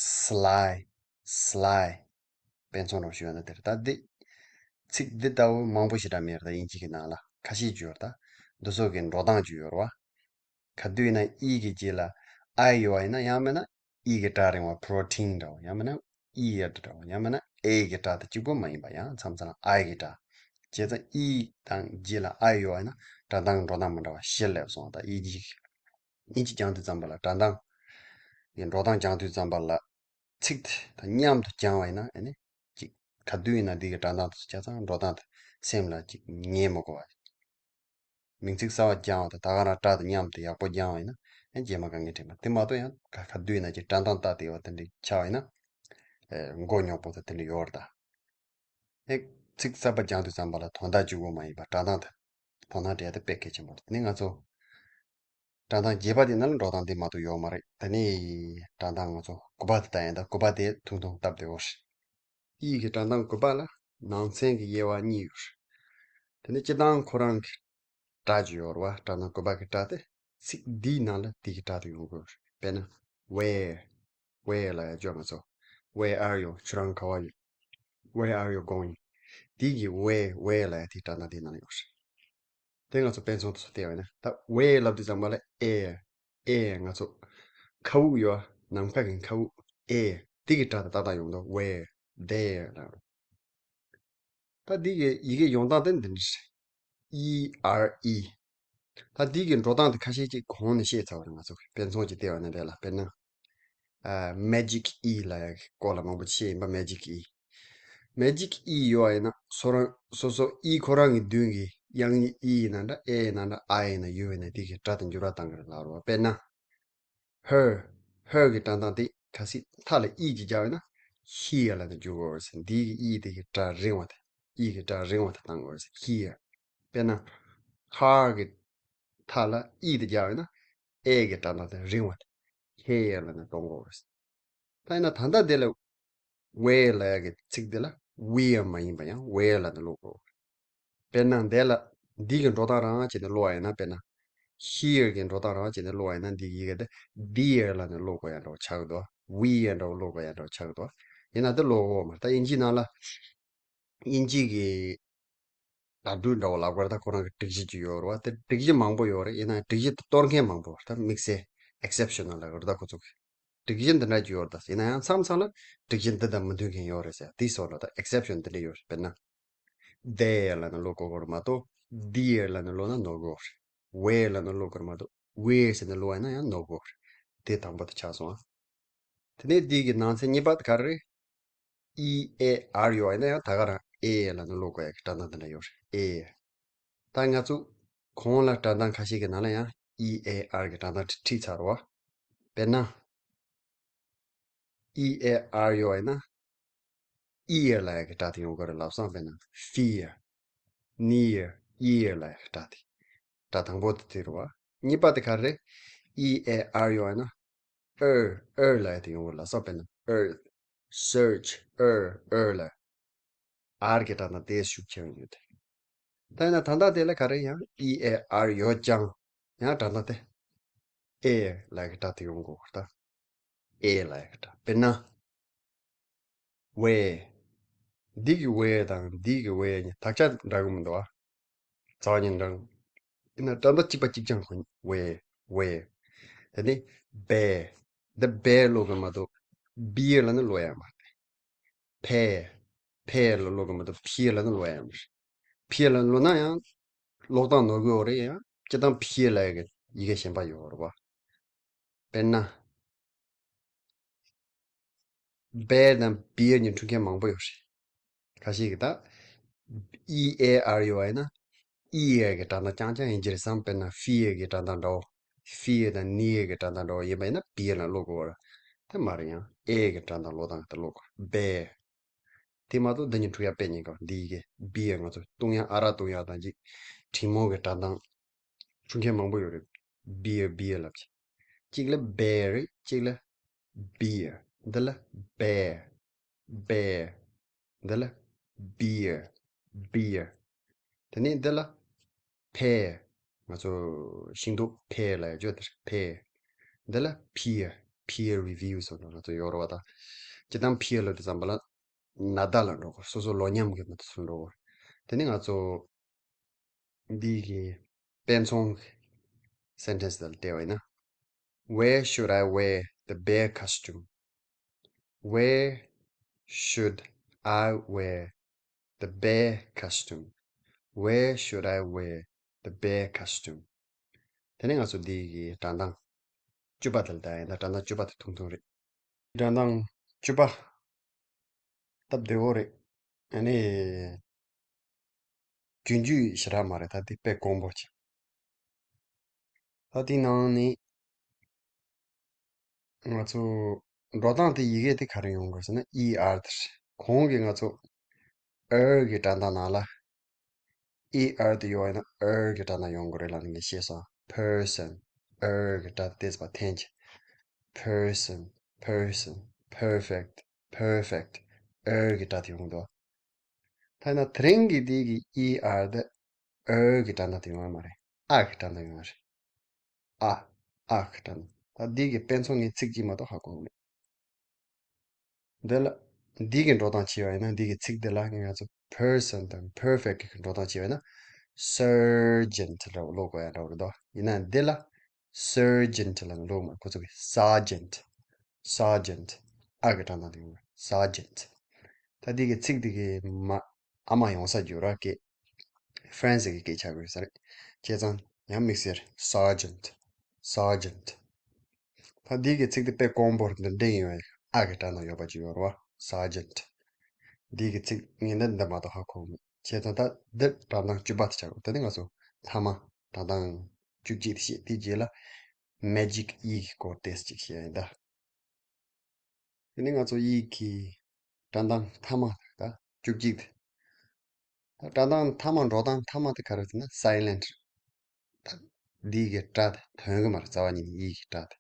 སི་ལའི། སི་ལའི། དཔེ་མཚོན་རང་ཞུ་ཡ་ན་དེ་རེད། ད་འདི་ཚིག་འདི་ལྟ་བུ་མང་པོ་ཞེ་དྲག་མེད་རེད། ད་དབྱིན་ཇི་གི་ནང་ལ་ཁ་ཤས་ཅིག་ཡོད་རེད། ད་འདི་ཚོ་གི་འགྲོ་སྟངས་ཅིག་ཡོད་རེད་བ། ག་དུས་ཡིན་ན་ཨི་གི་རྗེས་ལ་ཨའི་ཡོད་པ་ཡིན་ན། ཡང་མིན་ན་ཨི་གི་སྒྲ་རིང་བ་པྲོ་ཊིན་འདྲ་བོ། ཡང་མིན་ན་ཨི་ཡར་འདྲ་བོ། ཡང་མིན་ན་ཨེ་གི་སྒྲ་དང་གཅིག་པོ་མ་ཡིན་པ། ཡང་མཚམས་མཚམས་ལ་ཨའི་གི་སྒྲ། བྱས་ཙང་ཨི་དང་རྗེས་ལ་ཨའི་ཡོད་པ་ཡིན་ན་སྒྲ་གདངས་འགྲོ་སྟངས་མི་འདྲ་བ་བཞི་སླེབས་སོང་། ད་དབྱིན་ཇི་དབྱིན་ཇི་སྦྱང་དུས་ཙམ་པ་ལ་སྒྲ་གདངས་ཀྱི་འགྲོ་སྟངས་སྦྱང་དུས་ཙམ་པ་ལ་ཚིག་དེ་དང་མཉམ་དུ་སྦྱང་བ་ཡིན་ན། ཨ་ནི་ཅིག་ག་དུས་ཡིན་ན་འདི་གི་སྒྲ་གདངས་དེ་ཚོ་ཆ་ཚང་འགྲོ་སྟངས་དེ་སེམས་ལ་ཅིག་ངེས་མི་དགོས་པ། མིང་ཚིག་གསར་པ་སྦྱང་བ་དང་ད་ག་རང་སྒྲ་དང་མཉམ་དུ་ཡག་པོ་སྦྱང་བ་ཡིན་ན་ཨ་རྗེས་མ་དཀའ་ངལ་འཕྲད་མ། དེ་མ་གཏོགས་ཡང་ག་ག་དུས་ཡིན་ན་ཅིག་སྒྲ་གདངས་ལྟ་བསྡད་པ་དེ་འདྲ་ཆགས་པ་ཡིན་ན། ཨེ་མགོ་རྙོག་པོ་དང་དེ་འདྲ་ཡོད་རེད་ད། ཨེ་ཚིག་གསར་པ་སྦྱང་དུས་ཙམ་པ་ལ་དོན་དག་གཅིག་པོ་མ་ཡིན་པར་སྒྲ་གདངས་དེ་དོ་སྣང་སྤྲད་ཡ་དེ་དཔེ་གལ་ཆེན་པོ་རེད། དེ་ནས་ང་ཚོ་སྒྲ་གདངས་བརྒྱད་པ་དེ་ནང་ལ་འགྲོ་སྟངས་དེ་མ་གཏོགས་ཡོད་མ་རེད། དེ་ནས་སྒྲ་གདངས་ང་ཚོ་དགུ་པ་དེ་ལྟ་ཡིན། ད་དགུ་པ་དེ་ཐུང་ཐུང་སྟབས་བདེ་བོ་རེད། ཨི་གི་སྒྲ་གདངས་དགུ་པ་ལ་ནང་ཚན་གྱི་དབྱེ་བ་གཉིས་ཡོད་རེད། དེ་ནས་སྤྱིར་བཏང་ཁོ་རང་གི་སྒྲ་ཅིག་ཡོད་རེད་བ། སྒྲ་གདངས་དགུ་པ་གི་སྒྲ་དེ་ཚིག་འདིའི་ནང་ལ་དེ་གི་སྒྲ་དེ་ཡོང་དགོས་རེད། དཔེར་ན་Where། Where ལབ་ཡ་ཅོ་ང་ཚོ། Where are you? ཁྱོད་རང་ག་བ་ཡོད། Where are you going? དེ་གི་Where། Where ལབ་ཡ་དེ་སྒྲ་གདངས་དེའི་ནང་ལ་ཡོད་རེད། དེ་ང་ཚོ་དཔེ་མཚོན་དུ་བལྟས་པ་ཡིན་ན། ད་Where ལབ་དུས་ཙམ་པ་ལ་ཨེ། ཨེ་ང་ཚོ་མཁའ་དབུགས་ཡོད། ནམ་མཁའ་གི་མཁའ་དབུགས། ཨེ། དེ་གི་སྒྲ་དེ་ཏག་ཏག་ཡོང་དུས་Where། There ལབ། ད་འདི་གི་ཡི་གེ་ཡོང་སྟངས་དེ་འདི་འདྲ་རེད། E R E། ད་འདི་གི་འགྲོ་སྟངས་དེ་ཁ་ཤས་ཅིག་གོང་ནས་བཤད་ཚར་བ་རེད། ང་ཚོ་གི་དཔེ་མཚོན་ཅིག་བལྟས་པ་ན་དེ་ལ། དཔེར་ན་ཨ་Magic E ལབ་ཡ་གི་སྐོར་ལ་མང་པོ་བཤད་ཡིན་པ། Magic E། Magic E ཡོད་པ་ཡིན་ན་སོ་རང་སོ་སོ་ཨི་ཁོ་རང་གི་མདུན་གྱི་དབྱངས་ཨི་ཡིན་ན་འདྲ། ཨེ་ཡིན་ན་འདྲ། ཨ་ཡིན་ན་ཡུ་ཡིན་ན་དེ་གི་སྒྲ་དེ་འགྱུར་བ་གཏང་གི་རེད་ལབ་རེད་བ། དཔེར་ན། Her། Her གི་སྒྲ་གདངས་དེ་གལ་སྲིད་མཐའ་ལ་ཨི་ཅིག་རྒྱག་ཡོད་ན་here ལབ་ནས་འཇུག་དགོས་རེད་ཟེར། འདི་གི་ཨི་དེ་གི་སྒྲ་རིང་བ་དེ། ཨི་གི་སྒྲ་རིང་བ་དེ་གཏང་དགོས་རེད་ཟེར། Here། དཔེར་ན་car གི་མཐའ་ལ་ཨི་དེ་རྒྱག་ཡོད་ན་ཨེ་གི་སྒྲ་གདངས་དེ་རིང་བ་དེ་here ལབ་ནས་གཏོང་དགོས་རེད་ཟེར། ད་ཡིན་ན་ད་ལྟ་དེ་ལ་ where ལབ་ཡག་གི་ཚིག་འདི་ལ་where མ་ཡིན་པ་ཡང་where ལབ་ནས་ཀློག་དགོས། དཔེར་ན་འདི་ལ་འདི་གི་འགྲོ་སྟངས་རང་བྱས་ནས་ཀློག་པ་ཡིན་ན། དཔེར་ན་here གི་འགྲོ་སྟངས་རང་བྱས་ནས་ཀློག་པ་ཡིན་ན། འདི་གི་ཡི་གེ་དེ་there ལབ་ནས་ཀློག་དགོས་ཡག་འདྲ་བོ་ཆགས་ཀྱི་འདུག where འདྲ་བོ་ཀློག་དགོས་ཡག་འདྲ་བོ་ཆགས་ཀྱི་འདུག་ཡིན་ན་འདི་ཀློག་གི་ཡོད་མ་རེད། ད་དབྱིན་ཇིའི་ནང་ལ་དབྱིན་ཇི་གི་སྒྲ་སྒྲུང་འདྲ་བོ་ལབ་དགོས་རེད། ད་ཁོ་རང་གི་སྒྲིག་གཞི་ཅིག་ཡོད་རེད་བ། དེ་སྒྲིག་གཞི་མང་པོ་ཡོད་རེད། ཡིན་ན་སྒྲིག་གཞི་དེ་གཏོར་མཁན་མང་པོ་ཡོད་རེད། ད་དམིགས་བསལ་exceptional ལབ་དགོས་རེད། ད་ཁོ་ཚོ་གི་སྒྲིག་གཞི་འདི་འདྲ་ཅིག་ཡོད་རེད། ད་ཡིན་ན་ཡང་མཚམས་མཚམས་ལ་སྒྲིག་གཞི་འདི་དང་མི་མཐུན་མཁན་ཡོད་རེད་ཟེར། དེའི་སོགས་ལ་ད་exception འདི་འདྲ་ཡོད་རེད། དཔེར་ན་there ལབ་ནས་ཀློག་དགོས་རེད་མ་གཏོགས་there ལབ་ནས་ཀློག་ན་ནོར་གི་ཡོད་རེད། where ལབ་ནས་ཀློག་དགོས་རེད་མ་གཏོགས་where ཟེར་ནས་ཀློག་པ་ཡིན་ན་ཡང་ནོར་གི་ཡོད་རེད། དེ་དང་པོ་དེ་ཆགས་སོང་ཨ། དེ་ནས་འདི་གི་ནང་ཚན་གཉིས་པ་དེ་ག་རེ་རེད། E A R ཡོད་པ་ཡིན་ན་ཡང་ད་ག་རང་ཨེ་ལབ་ནས་ཀློག་དགོས་ཡག་གི་སྒྲ་གདངས་དེ་འདྲ་ཡོད་རེད། ཨེ། ད་ང་ཚོ་གོང་ལ་སྒྲ་གདངས་ཁ་ཤས་ཀྱི་ནང་ལ་ཡང་E A R གི་སྒྲ་གདངས་ཁྲིད་ཚར་བ། དཔེར་ན་E A R ཡོད་པ་ཡིན་ན་ear ལབ་ཡག་གི་སྒྲ་དེ་ཡོང་གི་རེད། ལབ་སོང་། དཔེར་ན་fear, near, ear ལབ་ཡག་གི་སྒྲ་དེ། སྒྲ་དང་པོ་དེ་དེ་རེད་བ། གཉིས་པ་དེ་ག་རེ་རེད། E A R ཡོད་པ་ཡིན་ན་er, er ལབ་ཡག་དེ་ཡོང་གི་རེད། ལབ་སོང་། དཔེར་ན་earth, search, er, er ལབ་ཡག་ཨར་གྱི་སྒྲ་གདངས་དེ་ཤུགས་ཆེ་བ་ཡོད་དེ། ད་ཡིན་ན་ད་ལྟ་དེ་ལ་ག་རེ་ཡང་ཨི་ཨེ་ཨར་ཡོད་ཀྱང་ཡང་སྒྲ་གདངས་དེ་ཨེ་ལབ་ཀྱི་སྒྲ་དེ་ཡོང་གོ། ད་ཨེ་ལབ་ཀྱི་སྒྲ། དཔེར་ན་ཝེ། འདི་གི་ཝེ་དང་འདི་གི་ཝེ་གཉིས་དག་ཆ་འདྲ་གི་མི་འདུག་ཨ། རྩ་བ་ཉིད་འདྲ། ཡིན་ན་སྒྲ་གདངས་གཅིག་པ་གཅིག་རྐྱང་གོ། ཝེ། ཝེ། དེ་ནས་བེ། འདི་བེ་ཀློག་གི་མ་གཏོགས་བི་ལབ་ནི་ཀློག་ཡ་མ་རེད། ཕེ། ཕེ་ལ་ཀློག་གི་མ་གཏོགས་ཕི་ལབ་ནི་ཀློག་ཡ་མ་རེད། ཕི་ལབ་ཀློག་ན་ཡང་ཀློག་སྟངས་ནོར་གི་ཡོད་རེད། ཡང་སྤྱིར་བཏང་ཕི་ལབ་ཡ་གི་ཡི་གེ་གཞན་པ་ཡོད་རེད་བ། དཔེར་ན། བེ་དང་བི་གཉིས་འཁྲུལ་མཁན་མང་པོ་ཡོད་རེད། ཁ་ཤས་ཀྱིས་ད་ཨི་ཨེ་ཨར་ཡོད་པ་ཡིན་ན་ཨི་ཡ་གི་སྒྲ་གདངས་རྐྱང་རྐྱང་ཡིན་གྱི་རེད་བསམ། དཔེར་ན་ཕི་ཡ་གི་སྒྲ་གདངས་འདྲ་བོ། ཕི་ཡ་དང་ནི་ཡ་གི་སྒྲ་གདངས་འདྲ་བོ་ཡིན་པ་ཡིན་ན་བི་ལ་ཀློག་དགོས་པ་རེད། དེ་མ་རེད། ཡང་ཨེ་གི་སྒྲ་གདངས་ཀློག་སྟངས་དེ་ཀློག་དགོས། བེ། དེ་མ་གཏོགས་འདི་གཉིས་འཁྲུལ་ཡ་དཔེ་ཉེན་ཁ་བ། འདི་ཡི་གེ་བི་ཡ་ང་ཚོ་བཏུང་ཡ་ཨ་ར་བཏུང་ཡ་དང་གཅིག་གྲི་མོ་གི་སྒྲ་གདངས་འཁྲུལ་མཁན་མང་པོ་ཡོད་རེད། བི་ཡ་བི་ཡ་ལབ་ཀྱི། གཅིག་ལ་བེ་རེད། གཅིག་ལ་བི་ཡ། འདི་ལ་བེ། བེ། འདི་ལ་བི་ཡ། བི་ཡ། དེ་ནས་འདི་ལ་ཕེ། ང་ཚོ་ཤིང་ཏོག་ཕེ་ལབ་ཡ་ཅོ་དེར་ཕེ། འདི་ལ་ཕི་ཡ། ཕི་ཡ་རི་བིའུ་སོགས་ང་ཚོ་ཡོད་རེད་བ། ད་སྤྱིར་བཏང་ཕི་ཡ་ལབ་དུས་ཙམ་པ་ལ་ནད་ལ་འགྲོ་གོ། སོ་སོ་ལོ་མཉམ་གི་མི་དེ་ཚོ་འགྲོ་གོ། དེ་ནས་ང་ཚོ་འདི་གི་དཔེ་མཚོན་སེན་ཊེན་སི་དེ་ལ་བལྟས་པ་ཡིན་ན། Where should I wear the bear costume? Where should I wear the bear costume? Where should I wear the bear costume? དེ་ནས་ང་ཚོ་འདི་གི་སྒྲ་གདངས་བཅུ་པ་དེ་ལ་བལྟས་ཡིན་ན། སྒྲ་གདངས་བཅུ་པ་དེ་ཐུང་ཐུང་རེད། སྒྲ་གདངས་བཅུ་པ་སྟབས་བདེ་བོ་རེད། ཨ་ནི་རྒྱུན་མཐུད་ཞེ་དྲག་མ་རེད། ད་དེ་དཔེ་དཀོན་པོ་ཅིག་ད་དེའི་ནང་ནས་ང་ཚོ་འགྲོ་སྟངས་དེ་ཡི་གེ་དེ་ག་རེ་ཡོང་དགོས་ཟེར་ན། ཨི་ཨར་དེ་རེད། གོང་གི་ང་ཚོ་ཨར་གི་སྒྲ་གདངས་ནང་ལ་ཨི་ཨར་དེ་ཡོད་པ་ཡིན་ན་ཨར་གི་སྒྲ་གདངས་ཡོང་དགོས་རེད་ལབ་ནས་ངས་བཤད་སོང་། པར་སན། ཨར་གི་སྒྲ་དེ་ཚོ་འཐེན་གྱི། པར་སན། པར་སན། པར་ཕེག་ཊི། པར་ཕེག་ཊི། ཨར་གི་སྒྲ་དེ་ཡོང་གི་འདུག་ད་ན་དེ་རིང་གི་དེ་གི་ཨི་ཨར་དེ་ཨར་གི་སྒྲ་གདངས་དེ་ཡོང་ཡ་མ་རེད། ཨ་གི་སྒྲ་གདངས་ཡོང་ཡ་རེད། ཨ། ཨ་གི་སྒྲ་གདངས། ད་འདི་གི་དཔེ་མཚོན་ངས་ཚིག་གཅིག་མ་གཏོགས་ཧ་གོ་གི་མེད། འདི་ལ་འདི་གི་འགྲོ་སྟངས་བྱས་པ་ཡིན་ན། འདི་གི་ཚིག་འདི་ལ་ང་ཚོ་པར་སན་དང་པར་ཕེག་ཊི་གི་འགྲོ་སྟངས་བྱས་པ་ཡིན་ན་སར་ཇེན་ཊི་ལབ་ཀློག་དགོས་ཡ་འདྲ་བོ་རེད་དོ། ཡིན་ན་འདི་ལ་སར་ཇེན་ཊི་ལབ་ནས་ཀློག་མ་རེད། ཁོ་ཚོ་གི་སར་ཇེན་ཊི། སར་ཇེན་ཊི། ཨ་གི་སྒྲ་གདངས་དེ་ཡོང་བ། སར་ཇེན་ཊི། ད་འདི་གི་ཚིག་འདི་གི་མ་ཨ་མ་ཡོང་ས་རྒྱུ་ར་སྐད་ཧྥ་རན་སི་གི་སྐད་ཆགས་དགོས་ས་རེད། བྱས་ཙང་ཡང་དམིགས་བསལ་སར་ཇེན་ཊི། སར་ཇེན་ཊི། ད་འདི་གི་ཚིག་འདི་དཔེ་དཀོན་པོ་རེད། འདི་འདྲ་ཡིན་པའི་ཨ་གི་སྒྲ་གདངས་ཡོད་པ་ཅིག་ཡོད་རེད་བ། སར་ཇེན་ཊི། འདི་གི་ཚིག་ངས་འདི་འདི་མ་གཏོགས་ཧ་གོ་མེད། བྱས་ཙང་ད་འདི་སྒྲ་གདངས་བཅུ་པ་དེ་ཆགས་དགོས། ད་ནི་ང་ཚོ་མཐའ་མ་སྒྲ་གདངས་བཅུ་གཅིག་དེ་བཤད། དེའི་རྗེས་ལ་མེ་ཇིག་ཨི་གི་སྐོར་ཏོག་ཙམ་ཅིག་བཤད་ཡིན་ད། དེ་ནས་ང་ཚོ་ཡིག་གི་སྒྲ་གདངས་མཐའ་མ་ད་བཅུ་གཅིག་དེ། ད་སྒྲ་གདངས་མཐའ་མ་འགྲོ་སྟངས་མཐའ་མ་དེ་ག་རེ་ཟེར་ན་སའི་ལེན་ཊི། ད་འདི་གི་སྒྲ་དེ་ཐོན་གི་མ་རེད། རྩ་བ་ཉིད་ནས་ཡིག་གི་སྒྲ་དེ།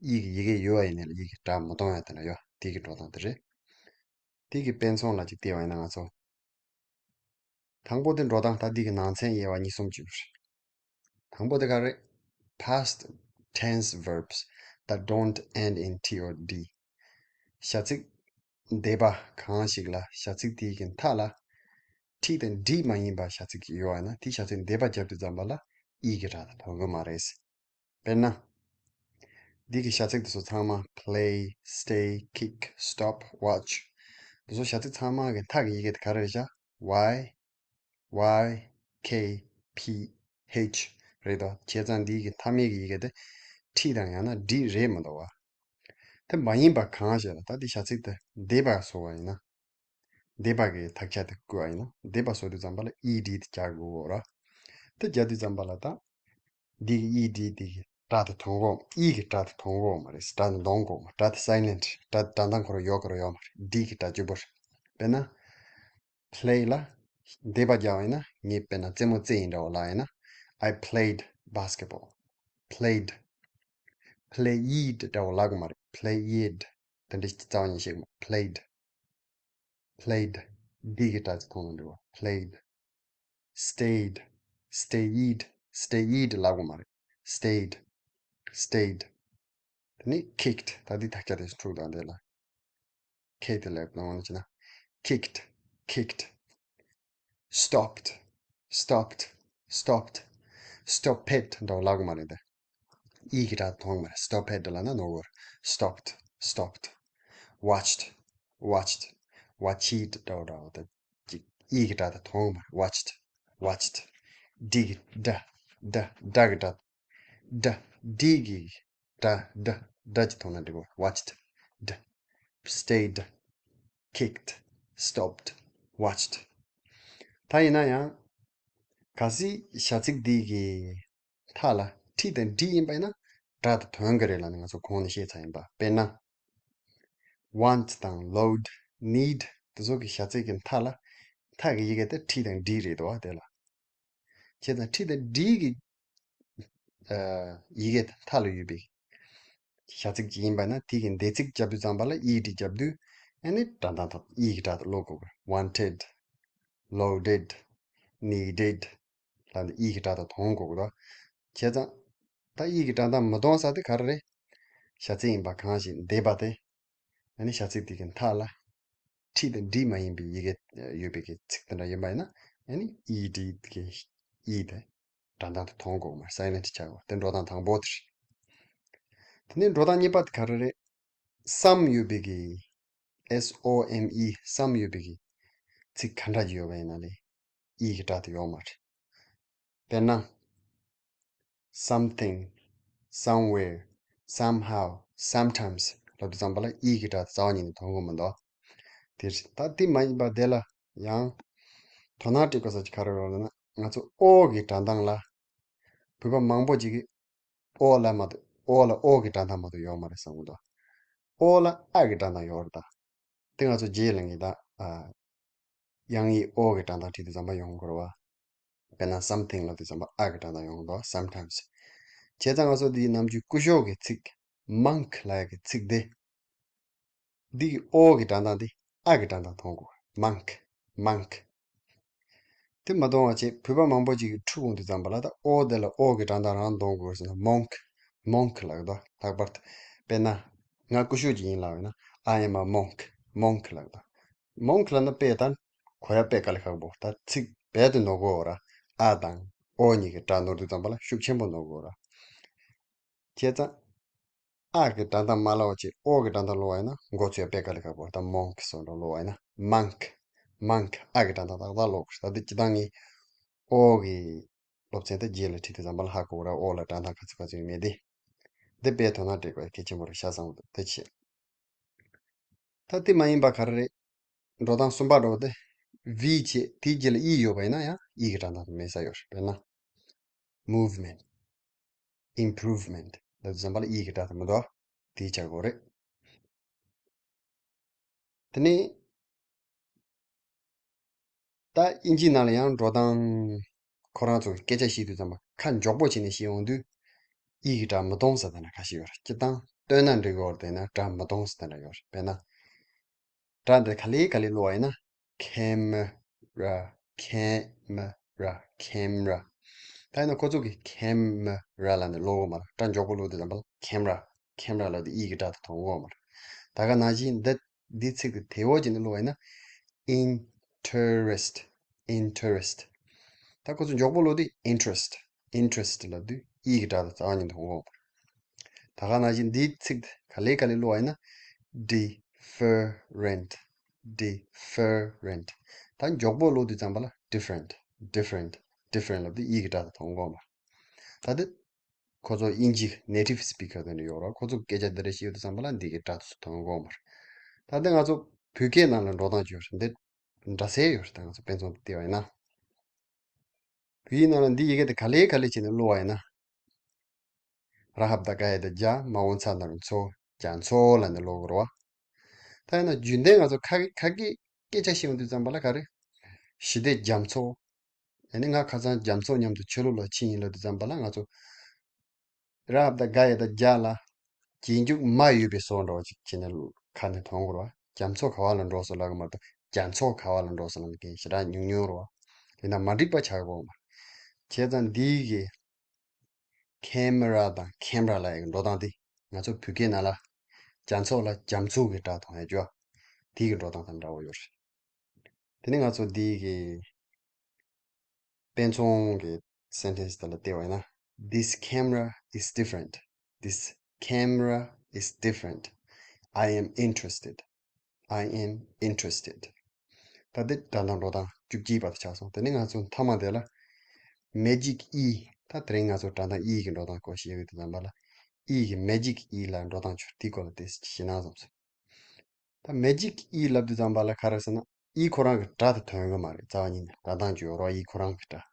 ཡིག་གི་ཡི་གེ་ཡོད་པ་ཡིན་ནའི་ལ་ཡིག་གི་སྒྲ་མི་གཏོང་ཡ་དེ་འདྲ་ཡོད། དེ་གི་འགྲོ་སྟངས་དེ་རེད། འདི་གི་དཔེ་མཚོན་ལ་ཅིག་བལྟས་པ་ཡིན་ན་ང་ཚོ། དང་པོ་དེ་འགྲོ་སྟངས་ད་འདི་གི་ནང་ཚན་དབྱེ་བ་གཉིས་གསུམ་ཅིག་ཡོད་རེད། དང་པོ་དེ་ག་རེད། Past tense verbs that don't end in T or D. བྱ་ཚིག་འདས་པ་གང་ཞིག་ལ་བྱ་ཚིག་དེའི་གི་མཐའ་ལ་T་དང་D་མ་ཡིན་པ་བྱ་ཚིག་ཅིག་ཡོད་པ་ཡིན་ན་དེའི་བྱ་ཚིག་འདས་པ་བརྒྱབ་དུས་ཙམ་པ་ལ་E་གི་སྒྲ་དེ་ཐོན་གི་མ་རེད། དཔེར་ན། འདི་གི་བྱ་ཚིག་དེ་ཚོ་ཚང་མ་play, stay, kick, stop, watch. འདི་ཚོ་བྱ་ཚིག་ཚང་མ་གི་མཐའ་གི་ཡི་གེ་དེ་ག་རེ་རེད་བྱ། Y, Y, K, P, H རེད་དོ། བྱས་ཙང་འདི་གི་མཐའ་མའི་གི་ཡི་གེ་དེ་T་དང་ཡང་ན་D་རེད་མི་འདུག་བ། དེ་མ་ཡིན་པ་གང་ཞིག་ལ་ད་འདི་བྱ་ཚིག་དེ་འདས་པ་བཟོ་བ་ཡིན་ན། འདས་པ་གི་དག་ཆ་དེ་བཀོད་པ་ཡིན་ན་འདས་པ་བཟོ་དུས་ཙམ་པ་ལ་E D་དེ་རྒྱག་དགོས་ར། དེ་རྒྱག་དུས་ཙམ་པ་ལ་ད། འདི་གི་E D་འདི་གི་སྒྲ་དེ་ཐོན་གོ། E་གི་སྒྲ་དེ་ཐོན་གོ་མ་རེད། སྒྲ་དེ་འདོན་གོ་མ། སྒྲ་དེ་silent། སྒྲ་དེ་སྒྲ་གདངས་ཁོ་རང་ཡོད་ཁོ་རང་ཡོད་མ་རེད། D་གི་སྒྲ་བཅུ་པོ་རེད། དཔེར་ན། play་ལ་འདས་པ་རྒྱག་པ་ཡིན་ན་ངས་དཔེར་ན་རྩེད་མོ་རྩེ་ཡིན་འདྲ་བོ་ལ་ཡིན་ན། I played basketball. Played. Played་འདྲ་བོ་ལབ་དགོས་མ་རེད། Played། དེ་འདྲ་རྩ་བ་ཉིད་ཤེས་དགོས་མ། Played. Played. D་གི་སྒྲ་ཅིག་མཐོང་ན་འགྲིག་པ། Played. Stayed. Stayed. Stayed་ལབ་དགོས་མ་རེད། Stayed. Stayed. དེ་ནས་kicked། ད་འདི་དག་ཆ་དེ་འཁྲུག་དང་དེ་ལ། K་དེ་ལ་གནང་བ་ནི་ཅི་ན། Kicked. Kicked. Stopped. Stopped. Stopped. Stop it་འདྲ་བོ་ལབ་དགོས་མ་རེད་དེ། E་གི་སྒྲ་ཐོན་མ་རེད། Stop it་ལབ་ན་ནོར་བ་རེད། Stopped. Stopped. Watched. Watched. Watched་འདྲ་བོ་འདྲ་བོ་དེ་ཅིག་E་གི་སྒྲ་དེ་ཐོན་མ་རེད། Watched. Watched. D་གི་སྒྲ། སྒྲ། སྒྲ་གི་སྒྲ། སྒྲ། D་གི་སྒྲ། སྒྲ། སྒྲ་ཅིག་ཐོན་ན་འགྲིག་གོ། Watched. D. Stayed. Kicked. Stopped. Watched. ད་ཡིན་ན་ཡང་། གལ་སྲིད་བྱ་ཚིག་འདི་གི་མཐའ་ལ་T་དང་D་ཡིན་པ་ཡིན་ན་སྒྲ་དེ་ཐོན་གི་རེད་ལབ་ནས་ང་ཚོ་གོང་ནས་བཤད་ཚར་ཡིན་པ། དཔེར་ན། Want་དང་load། Need་དེ་ཚོ་གི་བྱ་ཚིག་གི་མཐའ་ལ་མཐའ་གི་ཡི་གེ་དེ་T་དང་D་རེད་དོ། དེ་ལ། བྱས་ཙང་T་དང་D་གི་ཨ་ཡི་གེ་དེ་མཐའ་ལ་ཡོད་པའི་བྱ་ཚིག་ཅིག་ཡིན་པ་ན་དེ་གི་འདས་ཚིག་རྒྱབ་དུས་ཙམ་པ་ལ་E D་རྒྱབ་དུས་ཨ་ནི་སྒྲ་གདངས་དང་E་གི་སྒྲ་དེ་ཀློག་དགོས། Wanted, loaded, needed་ལབ་ནས་E་གི་སྒྲ་དེ་ཐོན་དགོས་གི་རེད། བྱས་ཙང་ད་E་གི་སྒྲ་གདངས་མི་ཐོན་ས་དེ་ག་རེ་རེད། བྱ་ཚིག་ཡིན་པ་གང་ཞིག་འདས་པ་དེ། ཨ་ནི་བྱ་ཚིག་དེ་གི་མཐའ་ལ་T་དང་D་མ་ཡིན་པའི་ཡི་གེ་ཡོད་པའི་གི་ཚིག་དེ་འདྲ་ཡིན་པ་ཡིན་ན་ཨ་ནི་E D་གི་E་དེ་སྒྲ་གདངས་དེ་ཐོན་དགོས་མ། Silent་ཆགས་དགོས། དེ་འགྲོ་སྟངས་དང་པོ་དེ་རེད། དེ་ནས་འགྲོ་སྟངས་གཉིས་པ་དེ་ག་རེ་རེད། Some་ཡོད་པའི་གི་S O M E། Some་ཡོད་པའི་གི་ཚིག་ག་འདྲ་ཅིག་ཡོད་པ་ཡིན་ན་ལས་E་གི་སྒྲ་དེ་ཡོད་མ་རེད། དཔེར་ན། Something, somewhere, somehow, sometimes་ལབ་དུས་ཙམ་པ་ལ་E་གི་སྒྲ་རྩ་བ་ཉིད་ནས་ཐོན་གི་མི་འདུག་དེ་རེད། ད་དེ་མ་ཡིན་པ་དེ་ལ་ཡང་དོ་སྣང་སྤྲད་དགོས་ས་ཅིག་ག་རེ་རེད་ལབ་ན་ང་ཚོ་ཨོ་གི་སྒྲ་གདངས་ལ་བོད་པ་མང་པོ་ཅིག་གིས་ཨོ་ལ་མ་གཏོགས་ཨོ་ལ་ཨོ་གི་སྒྲ་གདངས་མ་གཏོགས་ཡོད་མ་རེད་བསམ་གི་འདུག་ཨོ་ལ་ཨ་གི་སྒྲ་གདངས་ཡོད་རེད་ད། དེ་ང་ཚོ་རྗེས་ལ་ངེས་ད། ཨ། དབྱངས་ཡིག་ཨོ་གི་སྒྲ་གདངས་བྲིས་དུས་ཙམ་པ་ཡོང་གི་རེད་བ། དཔེར་ན་something་ལབ་དུས་ཙམ་པ་ཨ་གི་སྒྲ་གདངས་ཡོང་གི་འདུག Sometimes། བྱས་ཙང་ང་ཚོ་འདིའི་ནམ་རྒྱུན་སྐུ་ཞབས་ཀྱི་ཚིག monk་ལབ་ཡག་གི་ཚིག་དེ། འདི་གི་ཨོ་གི་སྒྲ་གདངས་དེ་ཨ་གི་སྒྲ་གདངས་ཐོན་དགོས། Monk. Monk. དེ་མ་གཏོང་བ་བྱས་བོད་པ་མང་པོ་ཅིག་གིས་འཁྲུག་འོང་དུས་ཙམ་པ་ལ་ད་ཨོ་དེ་ལ་ཨོ་གི་སྒྲ་གདངས་རང་གཏོང་དགོས་ཟེར་ན་མོང་ཁི། མོང་ཁི་ལབ་ཀྱི་འདུག་ལྷག་པར་དུ་དཔེར་ན་ང་སྐུ་ཞབས་ཅིག་ཡིན་ལབ་ཡོད་ན་I am a monk. མོང་ཁི་ལབ་ཀྱི་འདུག་མོང་ཁི་ལབ་ན་དཔེ་ད་གོ་ཡ་དཔེ་དཀའ་ལས་ཁག་པོ། ད་ཚིག་རྦད་དེ་ནོར་གི་ཡོད་ར། ཨ་དང་ཨོ་གཉིས་ཀྱི་སྒྲ་ནོར་དུས་ཙམ་པ་ལ་ཤུགས་ཆེན་པོ་ནོར་གི་ཡོད་ར། བྱས་ཙང་། ཨ་གི་སྒྲ་གདངས་མ་ལབ་པ་བྱས་ཨོ་གི་སྒྲ་གདངས་ཀློག་པ་ཡིན་ན་མགོ་ཚོས་དཔེ་དཀའ་ལས་ཁག་པོ། ད་མོང་ཁི་སོགས་འདྲ་ཀློག་པ་ཡིན་ན་མང་ཁི། མང་ཁི། ཨ་གི་སྒྲ་གདངས་ཏག་ཏག་ཀློག་དགོས། ད་འདི་སྤྱིར་བཏང་ངས་ཨོ་གི་སློབ་ཚན་དེ་རྗེས་ལ་ཁྲིད་དུས་ཙམ་པ་ལ་ཧ་གོ་གི་ར། ཨོ་ལ་སྒྲ་གདངས་ག་ཚོད་ག་ཚོད་ཡོད་མེད་དེ། འདི་དཔེ་དོ་སྣང་སྤྲད་དགོས་གལ་ཆེན་པོ་རེད་ཤག་བསམ་གི་འདུག་དེ་བྱས། ད་དེ་མ་ཡིན་པ་ག་རེ་རེད། འགྲོ་སྟངས་གསུམ་པ་འདྲ་བོ་དེ། V བྱས་དེའི་རྗེས་ལ་E་ཡོད་པ་ཡིན་ན་ཡང་E་གི་སྒྲ་གདངས་དེ་མེད་ས་ཡོད་རེད། དཔེར་ན། Movement. Improvement. ལབ་དུས་ཙམ་པ་ལ་E་གི་སྒྲ་དེ་མི་འདུག་དེའི་ཆ་དགོས་རེད། དེ་ནས་ད་དབྱིན་ཇིའི་ནང་ལ་ཡང་འགྲོ་སྟངས་ཁོ་རང་ཚོ་གི་སྐད་ཆ་བཤད་དུས་ཙམ་པ་ཁ་མགྱོགས་པོ་བྱས་ནས་བཤད་ཡོང་དུས་E་གི་སྒྲ་མི་གཏོང་ས་དེ་འདྲ་ཁ་ཤས་ཡོད་རེད། སྤྱིར་བཏང་བཏོན་ན་འགྲིག་གི་ཡོད་རེད། དེ་ན་སྒྲ་མི་གཏོང་ས་དེ་འདྲ་ཡོད་རེད། དཔེར་ན། སྒྲ་འདི་ག་ལེ་ག་ལེ་ཀློག་པ་ཡིན་ན། Camera, camera, camera. ད་ཡིན་ན་ཁོ་ཚོ་གིས་camera ལབ་ནས་ཀློག་གི་མ་རེད། སྒྲ་མགྱོགས་པོ་ཀློག་དུས་ཙམ་པ་ལ་camera, camera ལབ་དུས་ཨི་གི་སྒྲ་དེ་ཐོན་གོ་མ་རེད། ད་ག་ནང་བཞིན་འདི་འདིའི་ཚིག་དེ་དལ་བོ་བྱས་ནས་ཀློག་པ་ཡིན་ན། Interest, interest. ད་ཁོ་ཚོ་མགྱོགས་པོ་ཀློག་དུས་interest, interest ལབ་དུས་ཨི་གི་སྒྲ་དེ་རྩ་བ་ཉིད་ནས་ཐོན་གོ་མ་རེད། ད་ག་ནང་བཞིན་འདིའི་ཚིག་དེ་ག་ལེ་ག་ལེ་ཀློག་པ་ཡིན་ན། Different, different. ད་མགྱོགས་པོ་ཀློག་དུས་ཙམ་པ་ལ་different, different, different ལབ་དུས་ཨི་གི་སྒྲ་དེ་ཐོན་གོ་མ་རེད། ད་དེ་ཁོ་ཚོ་དབྱིན་ཇི་native speaker དེ་འདྲ་ཡོད་རེད། ཁོ་ཚོ་སྐད་ཆ་འདི་འདྲ་བཤད་ཡོང་དུས་ཙམ་པ་ལ་འདི་གི་སྒྲ་དེ་ཚོ་ཐོན་གོ་མ་རེད། ད་དེ་ང་ཚོ་བོད་སྐད་ནང་ལ་འགྲོ་སྟངས་ཅིག་ཡོད་རེད། འདི་འདྲ་སེ་ཡོད་རེད། ད་ང་ཚོ་དཔེ་མཚོན་དུ་བལྟས་པ་ཡིན་ན། བོད་ཡིག་ནང་ལ་འདི་ཡི་གེ་དེ་ག་ལེ་ག་ལེ་བྱས་ནས་ཀློག་པ་ཡིན་ན། ར་ཧ་བཏགས་ག་ཡ་བཏགས་རྒྱ། མ་འོག་ཚ་ན་རོ་མཚོ། རྒྱ་མཚོ་ལབ་ནས་ཀློག་གི་རེད་པ། ད་ཡིན་ན་རྒྱུན་ལྡན་ང་ཚོ་ཁ་ཁ་སྐད་སྐད་ཆ་བཤད་ཡོང་དུས་ཙམ་པ་ལ་ག་རེ། ཞི་བདེ་རྒྱ་མཚོ། ཨ་ནི་ང་ཁ་སང་རྒྱ་མཚོ་མཉམ་དུ་ཆོས་ལུགས་ལ་ཕྱིན་ཡིན་ལབ་དུས་ཙམ་པ་ལ་ང་ཚོ། ར་ཧ་བཏགས་ག་ཡ་བཏགས་རྒྱ་ལ། རྗེས་འཇུག་མ་ཡོད་པའི་བཟོ་འདྲ་བ་ཅིག་བྱས་ནས་ཁ་ནས་ཐོན་གི་རེད་པ། རྒྱ་མཚོ་ག་བ་ལ་འགྲོ་སོང་ལབ་གི་མ་གཏོགས་རྒྱ་མཚོ་ག་བ་ལ་འགྲོ་སོང་ལབ་མཁན་ཞེ་དྲག་ཉུང་ཉུང་རེད་པ། དེ་ན་མ་འགྲིག་པ་ཆགས་གོ་མ། བྱས་ཙང་འདིའི་གི་camera དང་camera ལབ་ཡག་གི་འགྲོ་སྟངས་དེ་ང་ཚོ་བོད་སྐད་ནང་ལ་རྒྱ་མཚོ་ལ་རྒྱ་མཚོ་གི་སྒྲ་ཐོན་ཡག་ཅོ། དེའི་གི་འགྲོ་སྟངས་དང་འདྲ་བོ་ཡོད་རེད། དེ་ནས་ང་ཚོ་འདིའི་གི་དཔེ་མཚོན་གྱི་sentence དེ་ལ་བལྟས་པ་ཡིན་ན། This camera is different. This camera is different. I am interested. I am interested. ད་འདི་སྒྲ་གདངས་འགྲོ་སྟངས་བཅུ་གཅིག་པ་དེ་ཆགས་སོང་། དེ་ནས་ང་ཚོ་མཐའ་མ་དེ་ལ་magic E། ད་དེ་རིང་ང་ཚོ་སྒྲ་གདངས་E གི་འགྲོ་སྟངས་སྐོར་ཞིག་ཡོད་དུས་ཙམ་པ་ལ། E གི་magic E ལ་འགྲོ་སྟངས་ཆུ་དེའི་སྐོར་ལ་ཏོག་ཙམ་ཞུས་ན་བསམ་སོང་། ད་magic E ལབ་དུས་ཙམ་པ་ལ་ག་རེ་ཟེར་ན། E ཁོ་རང་གི་སྒྲ་དེ་ཐོན་གི་མ་རེད། རྩ་བ་ཉིད་ནས་སྒྲ་གདངས་ཀྱི་ཡོད་རེད་པ། E ཁོ་རང་གི་སྒྲ།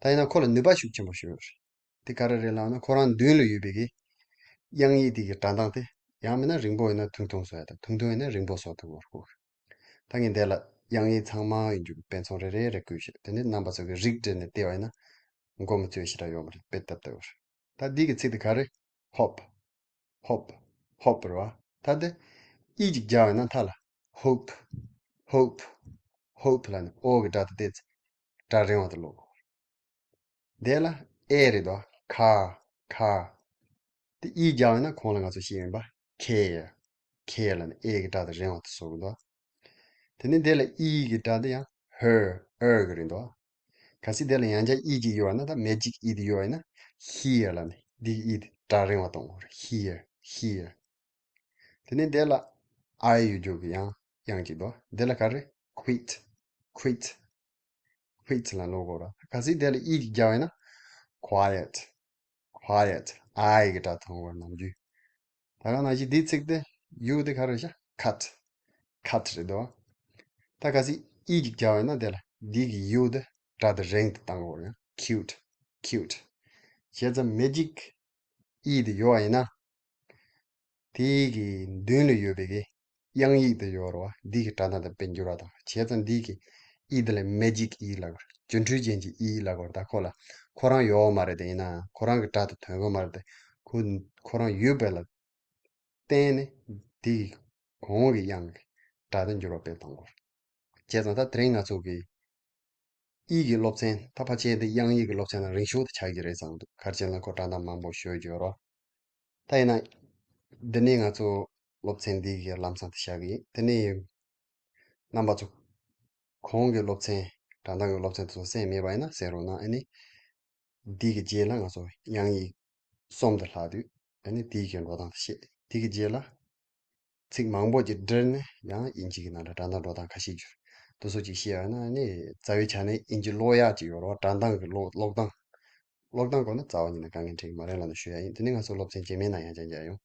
ད་ཡིན་ན་ཁོ་ལ་ནུས་པ་ཤུགས་ཆེན་པོ་ཞིག་ཡོད་རེད། དེ་ག་རེ་རེད་ལབ་ན་ཁོ་རང་མདུན་ལ་ཡོད་པའི་གི་དབྱངས་ཡིག་དེ་གི་སྒྲ་གདངས་དེ། ཡང་མིན་ན་རིང་པོ་ཡིན་ན་ཐུང་ཐུང་བཟོ་ཡག་དང་ཐུང་ཐུང་ཡིན་ན་རིང་པོ་བཟོ་ཐུབ་ཀྱི་རེད་ཁོ། ད་ངས་འདི་ལ་དབྱངས་ཡིག་ཚང་མ་ཡིན་རྒྱུ་གི་དཔེ་མཚོན་རེ་རེ་རེ་བཀོད་བྱས། དེ་ནས་རྣམ་པ་ཚོ་གི་རིགས་འགྲེ་ནས་བལྟས་པ་ཡིན་ན། མགོ་མི་ཚོས་ཞེ་དྲག་ཡོད་མ་རེད། དཔེ་ཏབ་ཏབ་རེད། ད་འདི་གི་ཚིག་དེ་ག་རེ། hop, hop, hop རེད་པ། ད་དེ་E གཅིག་རྒྱག་པ་ཡིན་ན་མཐའ་ལ་hope, hope, hope ལབ་ནས་O གི་སྒྲ་དེ་དེ་སྒྲ་རིང་བ་དེ་ཀློག་དགོས། དེ་ལ་A རེད་དོ། car, car. དེ་E རྒྱག་པ་ཡིན་ན་གོང་ལ་ང་ཚོ་བཤད་ཡིན་པ། care, care ལབ་ནས་A གི་སྒྲ་དེ་རིང་བ་དེ་བཟོ་དགོས་དོ། དེ་ནས་དེ་ལ་E གི་སྒྲ་དེ་ཡང་her, er གི་རེད་དོ། གལ་སྲིད་དེ་ལ་ཡང་བསྐྱར་E གཅིག་ཡོད་པ་ན། ད་magic E དེ་ཡོད་པ་ཡིན་ན། here ལབ་ནས་འདི་གི་E དེ་སྒྲ་རིང་བ་གཏོང་དགོས་རེད། here, here. དེ་ནས་དེ་ལ་I ཡོད་རྒྱུ་གི་ཡང་དབྱངས་གཅིག་འདུག་དེ་ལ་ག་རེ། quit, quit, quit ལབ་ཀློག་དགོས་རེད། གལ་སྲིད་དེ་ལ་E གཅིག་རྒྱག་པ་ཡིན་ན། quiet, quiet, I གི་སྒྲ་ཐོན་དགོས་རེད་ནམ་རྒྱུན། ད་ག་ནང་བཞིན་འདིའི་ཚིག་དེ་U དེ་ག་རེ་རེད་ཤག cut, cut རེད་དོ། ད་གལ་སྲིད་E གཅིག་རྒྱག་པ་ཡིན་ན་དེ་ལ་འདི་གི་U དེ་སྒྲ་དེ་རིང་དུ་བཏང་དགོས་རེད། cute, cute. བྱས་ཙང་magic E དེ་ཡོད་པ་ཡིན་ན། དེ་གི་མདུན་ལ་ཡོད་པའི་གི་དབྱངས་ཡིག་དེ་ཡོད་རེད་པ། འདི་གི་སྒྲ་གདངས་དེ་དཔེ་འགྱུར་བ་བཏང་། བྱས་ཙང་འདི་གི་E དེ་ལ་magic E ལབ་དགོས་རེད། སྒྱུ་འཕྲུལ་ཅན་གྱི་E ལབ་དགོས་རེད། ད་ཁོ་ལ་ཁོ་རང་ཡོད་མ་རེད། དེ་ཡིན་ན་ཁོ་རང་གི་སྒྲ་དེ་ཐོན་གི་མ་རེད་དེ། ཁོ་ཁོ་རང་ཡོད་པ་ལ་བརྟེན་ནས་འདི་གི་གོང་གི་དབྱངས་ཀྱི་སྒྲ་དེ་འགྱུར་བ་སྤེལ་གཏོང་དགོས་རེད། བྱས་ཙང་ད་དེ་རིང་ང་ཚོ་གི་E གི་སློབ་ཚན། ད་ཕལ་ཆེར་འདི་དབྱངས་ཡིག་གི་སློབ་ཚན་ནང་རིང་ཤོས་དེ་ཆགས་ཀྱི་རེད་བསམ་འདུག་ག་རེ་བྱས་ན་ཁོ་སྒྲ་གདངས་མང་པོ་ཞིག་ཡོད་རེད། ད་ཡིན་ན་འདི་ནས་ང་ཚོ་སློབ་ཚན་འདི་གི་ལམ་སང་དེ་བཞག་གི་ཡིན། དེ་ནས་རྣམ་པ་ཚོ་གོང་གི་སློབ་ཚན། སྒྲ་གདངས་ཀྱི་སློབ་ཚན་དེ་ཚོ་གསན་མེད་པ་ཡིན་ན་གསན་རོགས་གནང་། ཨ་ནི་འདི་གི་རྗེས་ལ་ང་ཚོ་དབྱངས་ཡིག་གསུམ་དུ་ལྷག་དུས། ཨ་ནི་དེའི་གི་འགྲོ་སྟངས་དེ་བཤད། དེ་གི་རྗེས་ལ་ཚིག་མང་པོ་ཅིག་བྲིས་ནས་ཡང་དབྱིན་ཇི་གི་ནང་ལ་སྒྲ་གདངས་འགྲོ་སྟངས་ཁ་ཤས་བསྒྱུར། དེ་ཚོ་ཅིག་བཤད་ཡོད་ན། ཨ་ནི་རྩ་བའི་ཆ་ནས་དབྱིན་ཇི་ཀློག་ཡག་ཅིག་ཡོད་རེད་པ། སྒྲ་གདངས་ཀྱི་ཀློག་ཀློག་སྟངས། ཀློག་སྟངས་སྐོར་ནི་རྩ་བ་ཉིད་ནས་དཀའ་ངལ་འཕྲད་ཀྱི་མ་རེད་ལབ་ནས་ཞུ་ཡག་ཡིན། དེ་ནི་ང་ཚོ་སློབ་ཚན་རྗེས་མའི་ནང་ཡང་བསྐྱར་མཇལ་ཡོང་།